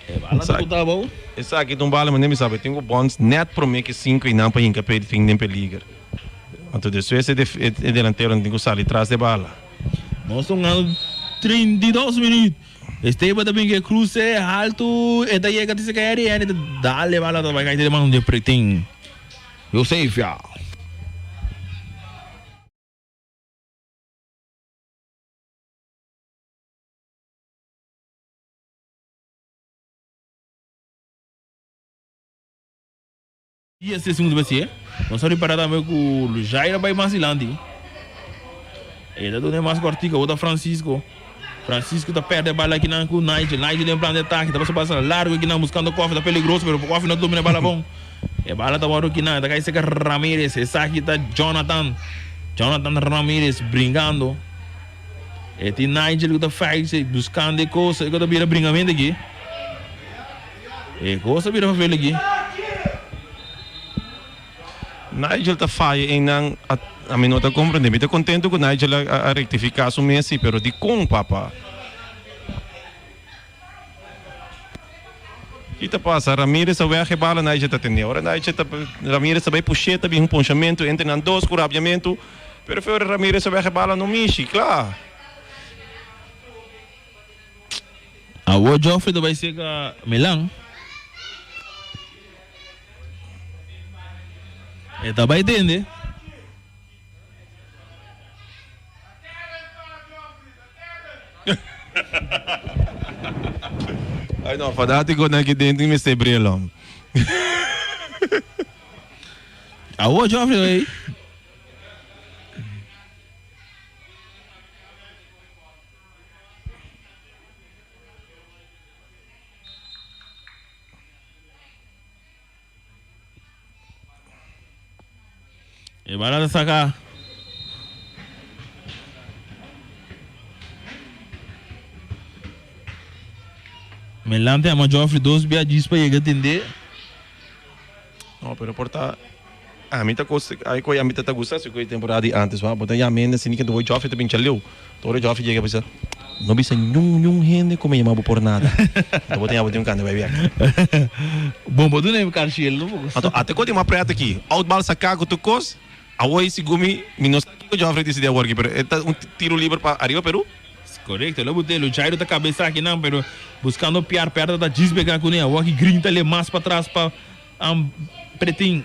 E bala ta bota abou. Esaki ta un bala manera mi sabi tin ku bons net prome ke sinku einan pa hinka p'e fin den peliger. Anto despues e e delantero tin ku sali tras de bala. Nos ta hungando 32 minuut. Esteban ta bin ku e kruse haltu e ta yega tin seka Henry, Henry ta dal e bala ta bai kai den man di Pretin. Josefia. I e segundo bes e nos a ripara tambe ku Lujair a bai mas dilanti. E ta duna e mas kòrtiku awor ta Francisco. Francisco ta pèrdè bala akinan ku Nigel. Nigel den plan di atake ta pasa pasa largu akinan buskando Koffie. Ta peligroso pero Koffie no domina e bala bon. E bala ta wòrdu akinan e ta kai serka Ramirez. Esaki ta Jonathan. Jonathan Ramirez bringando. E tin Nigel ku ta fèit buskando e kos e ku ta bira bringamentu aki. E kos a bira papel aki. Nigel ta faya einan ami no ta comprende. Mi ta contento cu Nigel a rectifica su mes si pero dicon papa? Ki ta pasa? Ramirez a weg e bala Nigel ta tene. Ora Nigel ta Ramirez ta bay pushe ta bin un ponchamento entre nan dos cu rabiamento pero fe ora Ramirez a weg e bala no mishi cla. Awor Joffrey ta bai serka Milan. E ta bai tende. Ay no, fanatico nan aki den tin mester bril hom. Awor Joffrey bai. E bala ta saka. Melante ama Joffrey dos bia djis pa yega tende. No, pero por ta ami ta cos ay koe ami ta ta gusta si koe temporada di antes wa bo ta yama hende asina kende hoy Joffrey ta bin chaleu ta ora Joffrey yega bisa no bisa niun niun hende ku mi yama bo por nada anto bo ta yama bo tin un kanda bai bek. Bon bo duna e karshel no. Anto ate koe tin mas pret aki outbal saka ku tur kos awoy segun mi mi no sa kiko Joffrey disidi awor aki pero e ta un tiro liber pa ariba Peru. Korekto, lo bo te Jairo ta kabesa akinan pero buskando piar piar ta ta djis bega kuné awor aki Green ta le mas patras pa Am pretin.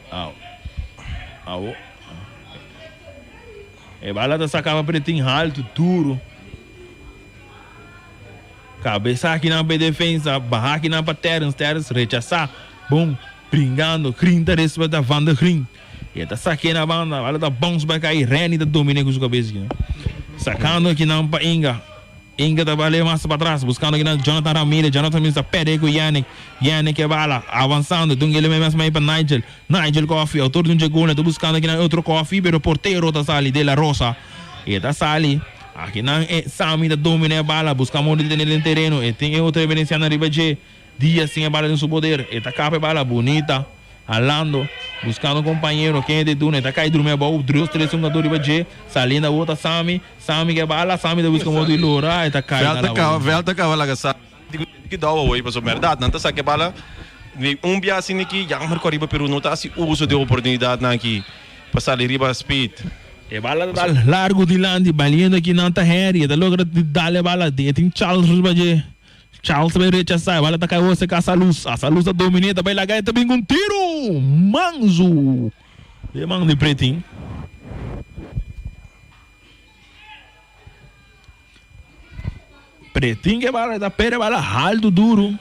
Au. Au. E bala ta saka pa pretin haltu, duru. Kabesa akinan pa e defensa, baha akinan pa Terrence, Terrence rechasa. Bon, bringando, Green ta respeta Van der Green. E ta sake na banda, bala ta bounce bai kai, Renny ta domine ku su kabesa akinan. Sakando akinan pa Inga. Inga ta bale mas patras buscando kinan Jonathan Ramirez, Jonathan Ramirez ta perde cu Yannick, Yannick e bala avansando dun ele mes mei pa Nigel, Nigel Coffee autor di un dje gol ta buscando kinan otro Coffee pero portero ta sali De La Rosa e ta sali akinan e Sammy ta domina e bala busca modo di tene den tereno e tin e otro emerenciano riba dje. Diaz tin e bala den su poder, e ta kapa e bala bunita, halando, buskando un kompañero, ken e ta duna, e ta kai drumi abou, dos tres hungadó riba dje, saliendo awor ta Sami, Sami ke bala, Sami ta buska modo di lora, e ta kai na la bola. Veld ta kaba laga Sami, Sami tin ku dou awor, pasobra bèrdat nan ta saka e bala, un bia asina aki, jammer ku ariba Peru no ta hasi uso di e oportunidatnan aki pa sali riba speed. E bala ta dal largu dilanti, baliendo aki nan ta Henry, e ta logra di dal e bala, e tin Charles riba dje. Charles ta bai rechasá, e bala ta kai wose ka Asaluz. Asaluz ta dominé, ta bai laga e ta bin ku un tiru! Mansu! Den man di Pretin. Pretin ke bala, e ta pere bala haltu duru.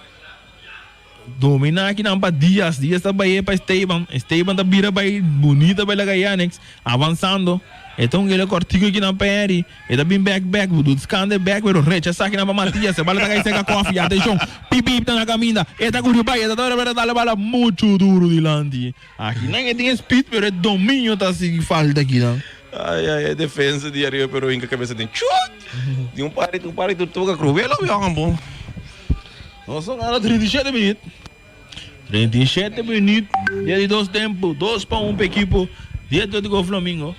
Dominá akinan pa Diaz. Diaz ta bai pa Esteban. Esteban ta bira bai bunita bai laga Yannick. Avansando. E ta un gele kòrtiku akinan pa Henry. E ta bin bèk bèk. Buskando e bèk pero rechasá akinan pa Matias. E bala ta kai seka Koffie. Atenshon. Pipip ta na kaminda. E ta kuri bai. E ta ta dal e bala muchu duru dilanti. Akinan e tin e speed pero e dominio ta sigui falta akinan. Ai ai e defensa di ariba pero hinka kabesa den chut. Di un pari un pari turtuga krubel lo yòngan bon. Nos a gana 37 minuut. 37 minuut dia di dos tempo. Dos pa un pa ekipo di Atletico Flamingo.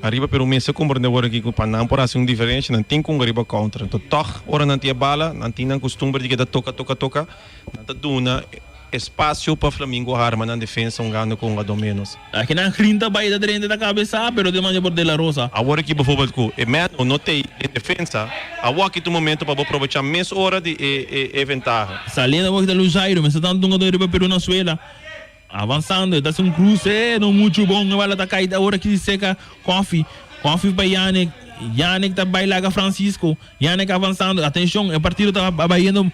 Ariba pero mester comprende awor aki cu pa nan por haci un diferencia nan tin cu hunga riba counter. Enton tog ora nan tin e bala nan tin nan custumber di keda toca toca toca nan ta duna. espasio pa Flamingo harma nan defensa hungando ku un hungadó ménos. Aki nan grinta bai ta drenta ta kabesá pero den manja por De La Rosa. Awor aki bijvoorbeeld ku e Mano no t'ei den defensa, awor aki ta un momento pa bo probechá mes ora di e e ventaha. Saliendo awor aki ta Luzairo, mester tantu hungadó riba Peru na suela. Avansando, e ta haci un cruce, no mucho bon, e bala ta cay awor aki cerca Koffie, Koffie pa Yannick, Yannick ta bay laga Francisco, Yannick avansando, atencion, e partido ta bayendo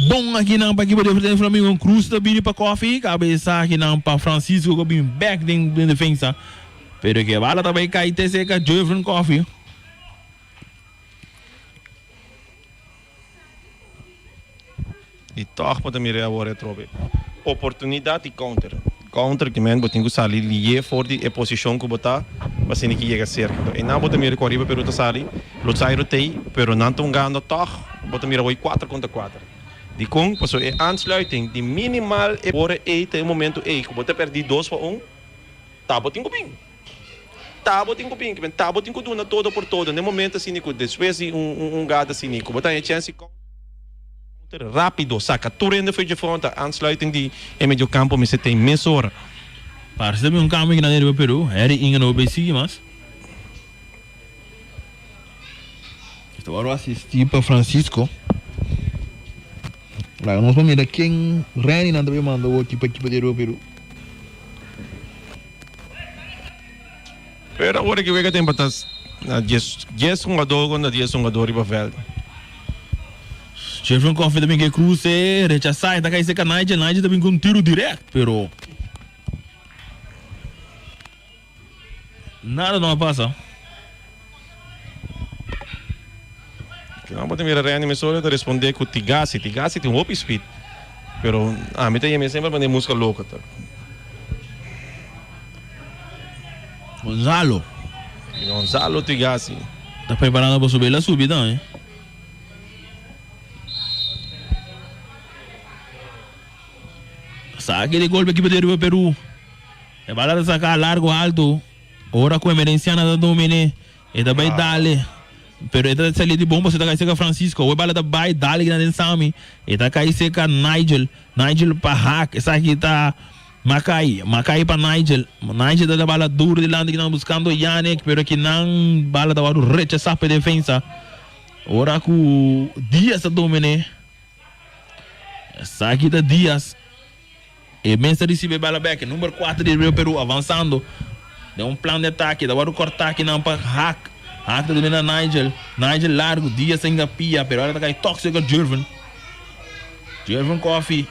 bon akinan pa ekipo di Flamengo, un cruce ta bini pa Koffie, cabeza akinan pa Francisco cu a bin bek den defensa, pero ke bala ta bay cay te cerca Jevren Koffie. I tòg bo ta mira awor atrobe oportunidat di counter. Counter ki men bo tin ku sali lié for di e posishon ku bo ta pa asina ki yega serka. Einan bo ta mira ku ariba Peru ta sali, Lotzairo t'ei, pero nan ta hungando tòg bo ta mira awor kuater kontra kuater. Dikon? Pasobra e aansluiting di minimal e ora ei ta e momento ei ku bo ta pèrdí dos pa un, ta bo tin ku bin. Ta bo tin ku bin, ki men ta bo tin ku duna todo por todo. Na e momento asina ku despues di un hungada asina ku bo ta haña chèns di counter rápido, saka tur hende for dje fronta, aansluiting di e mediocampo mester tin mesora. Parse ta bin un cambio grandi riba Peru. Harry Inga no bay sigui mas. Esta wòrdu asisti pa Francisco. Laga nos pa mira ken Renny nan ta bay manda awor aki pa ekipo di riba Peru. Pero awor ki wega tempo ta na dies hungadó kontra dies hungadó riba vèlt. Jeffrey Coffey ta bin ku e kruse, rechasá, e ta kai serka Nigel, Nigel ta bin ku un tiru dirèkt, pero nada no a pasa. Kinan bo ta mira Randy mesora ta respondé ku Tigasi, Tigasi tin hopi speed, pero ami ta yam'é semper manera muska loko ta. Gonzalo. Gonzalo Tigasi. Ta preparando pa subi, el a subi tambe. Saki di golpe ekipo di Riba Peru. E bala ta saka largo alto. Ora ku Emerenciana ta domine. E ta bai dale, pero e ta sali di bon pasobra e ta kai serka Francisco. Awor e bala ta bai dale kinan den Sammy. E ta kai serka Nigel. Nigel pa Haak. Esaki ta Makai. Makai pa Nigel. Nigel ta da bala duro dilanti kinan buskando Yannick, pero kinan bala ta wòrdu rechasá pa e defensa. Ora ku Diaz ta dominé. Esaki ta Diaz. E mes ta ricibi e bala bek. E number cuater di Rio Peru avansando den un plan di atake. Ta wòrdu kòrtá akinan pa Haak. Haak ta duna na Nigel. Nigel largu. Diaz ta hinga pia pero ora ta kai tòk serka Jervin. Jervin Coffie.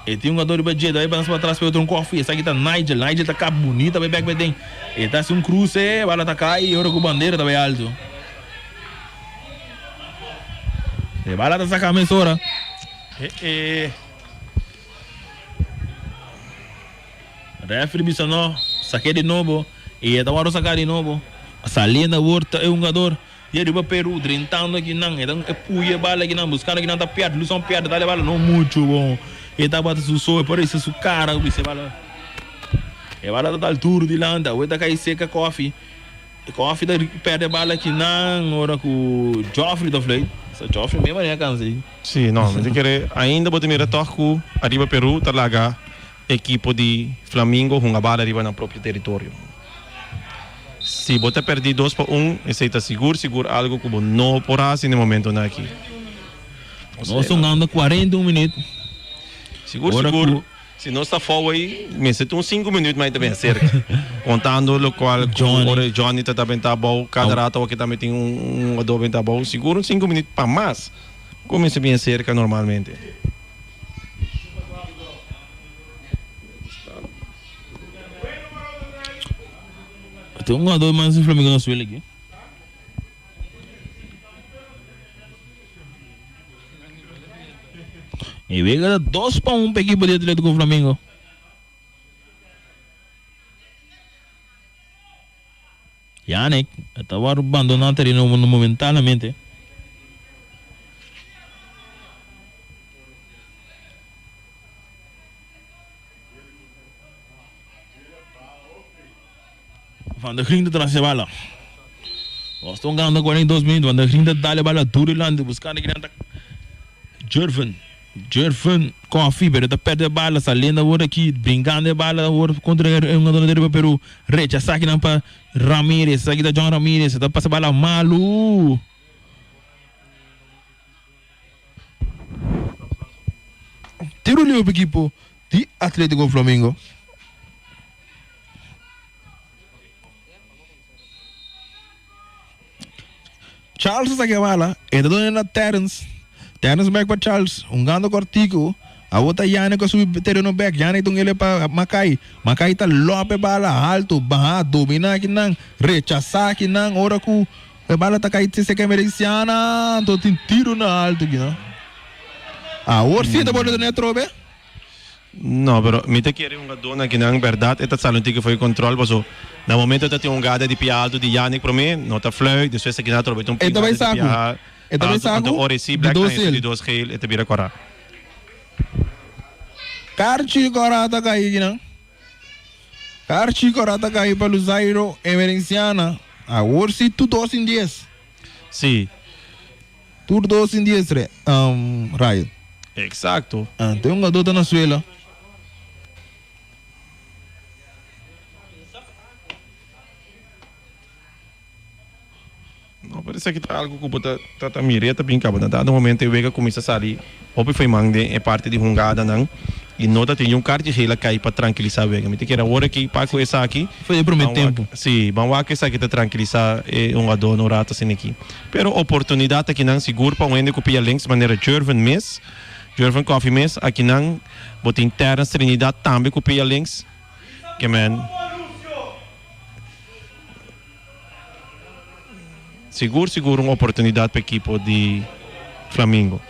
E tin un jugador riba dje. Ta bai banda patras pa e otro un Coffie. Esaki ta Nigel. Nigel ta kap bunita bai bek bai den. E ta hasi un kruse. Bala ta kai i ora ku bandera ta bai alto. E bala ta saka mesora. E. Referee bisa no, sak'é di nobo y e ta wòrdu saká di nobo. Saliendo awor ta e hungador di ariba Peru drentando akinan, e ta e puya e bala akinan buskando akinan ta pierde, Luson pierde ta e bala no muchu bon. E tabata su so e por hisa su kara ku bisa e bala. E bala ta dal duru dilanti awor e ta kai seka Kofi. Kofi ta perde bala akinan ora ku Geoffrey ta fluit. Sa Geoffrey mes manera kansa ei. Sí, no, mi ta kere ainda bo ta mira tòg ku ariba Peru ta laga ekipo di Flamingo hunga bala riba nan propio teritorio. Si bo ta pèrdí dos pa un, esei ta sigur sigur algu ku bo no por hasi na e momentonan aki. Nos ta hungando 41 minüt. Sigur sigur. Si nos ta fou ei, mester ta un sinku minuut mai ta ben serka. Contando locual cu ora Johnny ta ta benta abou, cada rato awor ke tambe tin un jugador benta abou, sigur un sinku minuut pa mas cu mester bien serka normalmente. Tin un jugador mas di Flamengo na suelo aki. E wega ta 2 pa 1 pa ekipo di Atletico Flamengo. Yannick ta wòrdu bandoná tereno momentanamente. Van der Grien ta tras e bala. Nos ta hungando 42 minuut. Van der Grien ta dal e bala duro dilanti buscando kinan ta Jervin. Jervin Coffee, pero ta perde bala, saliendo awor aki, brincando e bala awor contra e hungador di Riba Peru. Rechasa akinan pa Ramirez, esaki ta John Ramirez, ta pasa bala malu. Tiro libre pa ekipo di Atletico Flamingo. Charles a saca e bala, e ta duna na Terence. Terence bek pa Charles, hungando cortico. Awor ta Yannick a subi tereno bek. Yannick ta un pa Makai. Makai ta lop e bala alto, baha, domina akinan, rechasa akinan ora cu e bala ta cay cerca Emerenciana. Anto tin tiro na alto akinan. Awor si e ta bole duna atrobe. No, pero mi ta kere un gadon akinan, berdad e ta sali un tiki for di control paso na momento ta tin un gada di pia alto di Yannick prome, no ta fluit, despues akinan atrobe ta un E ta gada bai di saku. pia E ta bai alto, anto saku ora e si di Black dos ta hasi el. di dos geel e ta bira kora. Karchi kora ta kai akinan. Karchi kora ta kai pa Luzairo Emerenciana. Awor si tur dos tin dies. Si. Tur dos tin dies re, um, Ryan. Exacto. Anto e hungadó ta na suela. No, pero esaki ta algo ku bo ta ta ta mira, e ta bin kaba. Na dado momento e wega kuminsá sali hopi foiman den e parti di hungadanan i no ta tin niun karchi geel a kai pa trankilisá wega. Mi ta kere awor aki pa ku esaki. Foi e promé ban wak, tempu. si, ban wak esaki ta trankilisá e hungadónan un rato asina aki. Pero oportunidat akinan sigur pa un hende ku pia links manera Jervin mes, Jervin Coffie mes, akinan bo tin Terrence Trinidad tambe ku pia links. Ke men. Sigur sigur un oportunidad pa ekipo di Flamingo.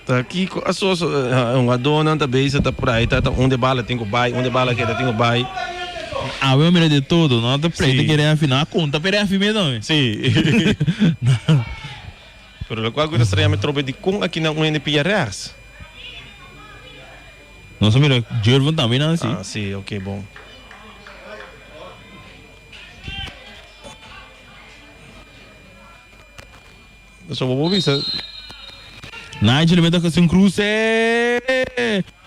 Ta kiko a soso hungadónan ta bezig ta por ahí ta ta unda e bala tin ku bai unda e bala keda tin ku bai. Awe a mira de todo no ta pleita Sí. ke refi nan a konta pa e refi mes tambe. Sí. Pero lokual ku ta straña mi trobe dikon akinan un hende pia rechts. Nos a mira Jervin tambe nan si. Ah si, ok bon. So bo por bisa. Nigel meta ku sin kruse.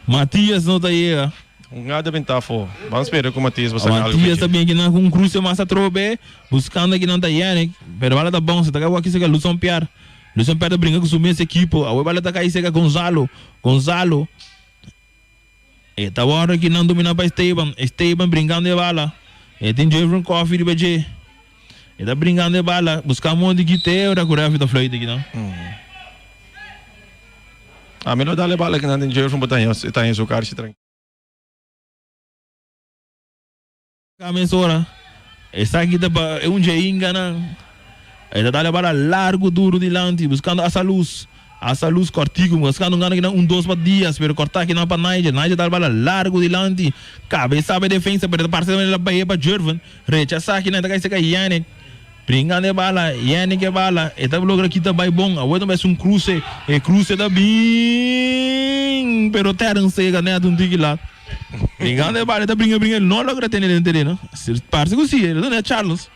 Matias no ta yega. Un gada benta afó. Ban spera ku Matias bo saka algu Matias pa ta dje. bin akinan ku un kruse mas atrobe. Buscando akinan ta Yannick. Pero bala ta bounce. Ta kai wak seka Luson Piar. Luson Piar ta bringa ku su mes ekipo. Awe bala ta kai seka Gonzalo. Gonzalo. E ta wòrdu akinan domina pa Esteban. Esteban brinkando e bala. E tin Jeffrey Coffey riba dje. E ta brinkando e bala. Busca modo di kite ora ku refi ta fluit akinan. Ami lo dal e bala akinan den Jeffrey bo ta haña su karchi trankil. Mesora esaki ta pa e un dje nan. E ta dal e bala largu duru dilanti buscando Asaluz. Asaluz cortico buscando un gana kinan un dos pa Diaz pero corta kinan pa Nigel. Nigel dal bala largu dilanti. Cabeza pa e defensa pero ta parse tambe la bahe pa Jervin. Rechasa kinan ta cay cerca Yannick. Bringando e bala, Yannick e bala, e ta logra kita bay bon. Awor ta bay haci un cruce, e cruce ta bin, pero Terence ta yega net un tiki laat. Bringando e bala, e ta bringa bringa, el no logra tene den tereno. Parse cu si, el ta duna Charles.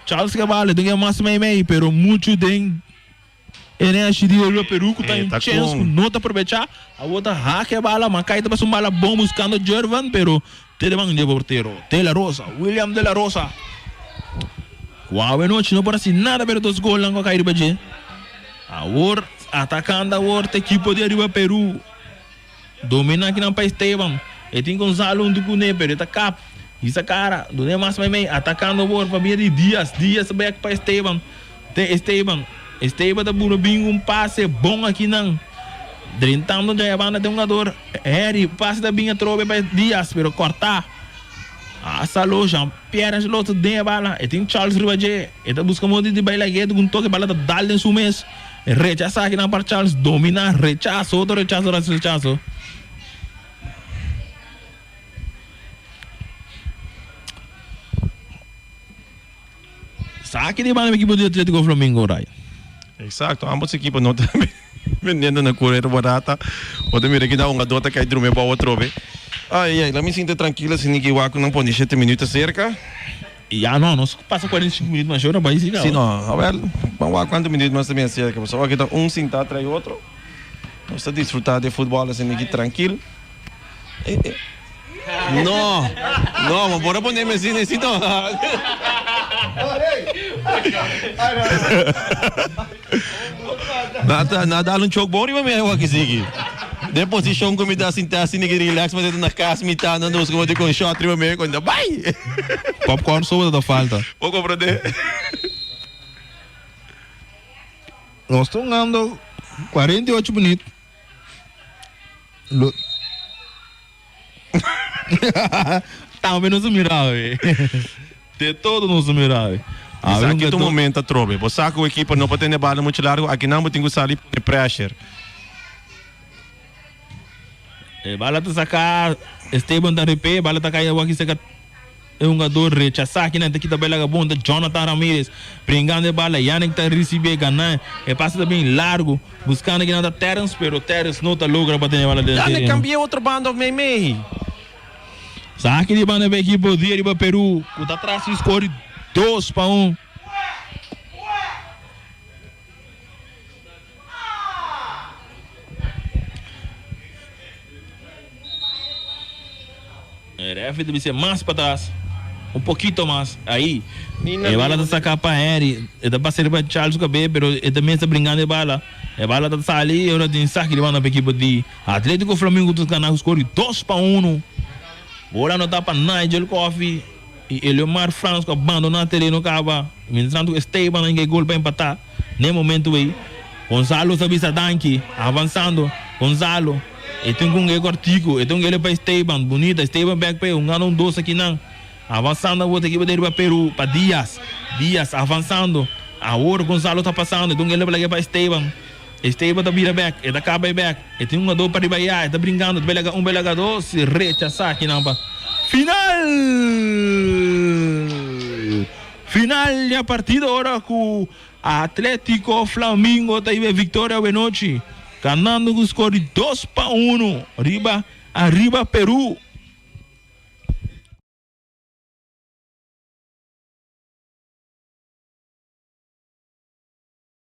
Charles ke bala, e ta yega mas mei mei, pero mucho den e neshi di Riba Peru cu ta E un ta chens cu con. no ta aprovecha. Awor ta hake e bala, Makai ta pasa un bala bon buscando Jervan, pero te de man dje portero De La Rosa, William De La Rosa. Cu awe nochi no por haci nada pero dos golnan cu a cay riba dje. Awor atacando awor ta ekipo di Ariba Peru. Domina akinan pa Esteban. E tin Gonzalo huntu cune pero e ta kap. Hisa cara, dune mas meimei, atacando awor pa via di Diaz. Diaz ta bek pa Esteban. Te Esteban. Esteban ta buro bin un pase bon akinan. Drentando djaya banda den hungador Harry. Pase ta bin atrobe pa Diaz pero corta. Hasta Jean Pierre Ancelotti den e bala. E tin Charles riba dje. E ta busca modo di baila gueto cu un toke. Bala ta dal den su mes. Rechasa akinan pa Charles. Domina. Rechaso. Otro rechaso tras rechaso. Saki di banda ekipo di Atletico Flamingo, Ryan. Exacto, ambos ekipo no ta vendiendo na correr barata. Bo ta mira ki da hungador ta kai drumi abou atrobe. Ai ai, la mi sinti trankil asina ki wak ku nan pone shete minuut aserka. Ya no, nos pasa 45 minuut mas ora bai si Si no, awel, ban wak kuantu minuut mas ta bin aserka, pasobra awor ki ta un sintá trai otro. Nos ta disfrutá di e futbòl asina ki trankil. No, no, bo por a pone mi asina si no. Nan a dal un chok bon riba mi awor ki sigui. Den posishon ku mi ta sinta asina ki relax ma na kas mi ta nan nos komo di kon shot riba mi kon ta bai. Popcorn so ta falta. Bo komprende? Nos ta hungando 48 minuut. Lo Tambe nos a mira awe. De todo nos a mira awe. Awe Esaki ta un momento atrobe. Bo sa ku ekipo no por tene bala muchu largu, akinan bo tin ku sali pone pressure. E bala ta saka, Esteban ta repé, bala ta kai awor aki saka E hungador rechasá kinan ta kita bela gabon ta Jonathan Ramirez bringando e bala Yannick ta risibié gana e pase ta bin largo buskando kinan ta Terrence pero Terrence no ta logra pa tene e bala den Dale tereno. cambié otro banda of mei mei. Saki di banda pa ekipo di riba Peru ku ta tras di score di 2-1. E referee ta bisa mas patras, un pokito mas, ahi. E bala ta saka pa Henry, e ta pasa riba Charles su kabe, pero e ta mes ta bringando e bala. E bala ta sali i ora tin saki riba nan pa ekipo di Atletico Flamingo ta gana ku skor di 2-1. Bola no ta pa Nigel Coffie i Eliomar Frans ku a bandona tereno kaba. Mientrastanto Esteban a hinka e gol pa empatá. N'e momento ei, Gonzalo sa bisa danki, avansando, Gonzalo, e tin ku un e kòrtiku, e tin un ele pa Esteban, bunita, Esteban bèk p'e, un gana un dos akinan, avansando awor ta ekipo di riba Peru, pa Diaz, Diaz avansando, awor Gonzalo ta pasando, e tin un ele pa Esteban, Esteban ta bira bèk, e ta kaba e bèk, e tin un gadó pa riba ya, e ta brinkando, ta bai laga un, bai laga dos, rechasá akinan pa final! Final di a partido ora cu Atletico Flamingo ta hiba e victoria awenochi, ganando cu score di 2-1 riba Arriba Peru.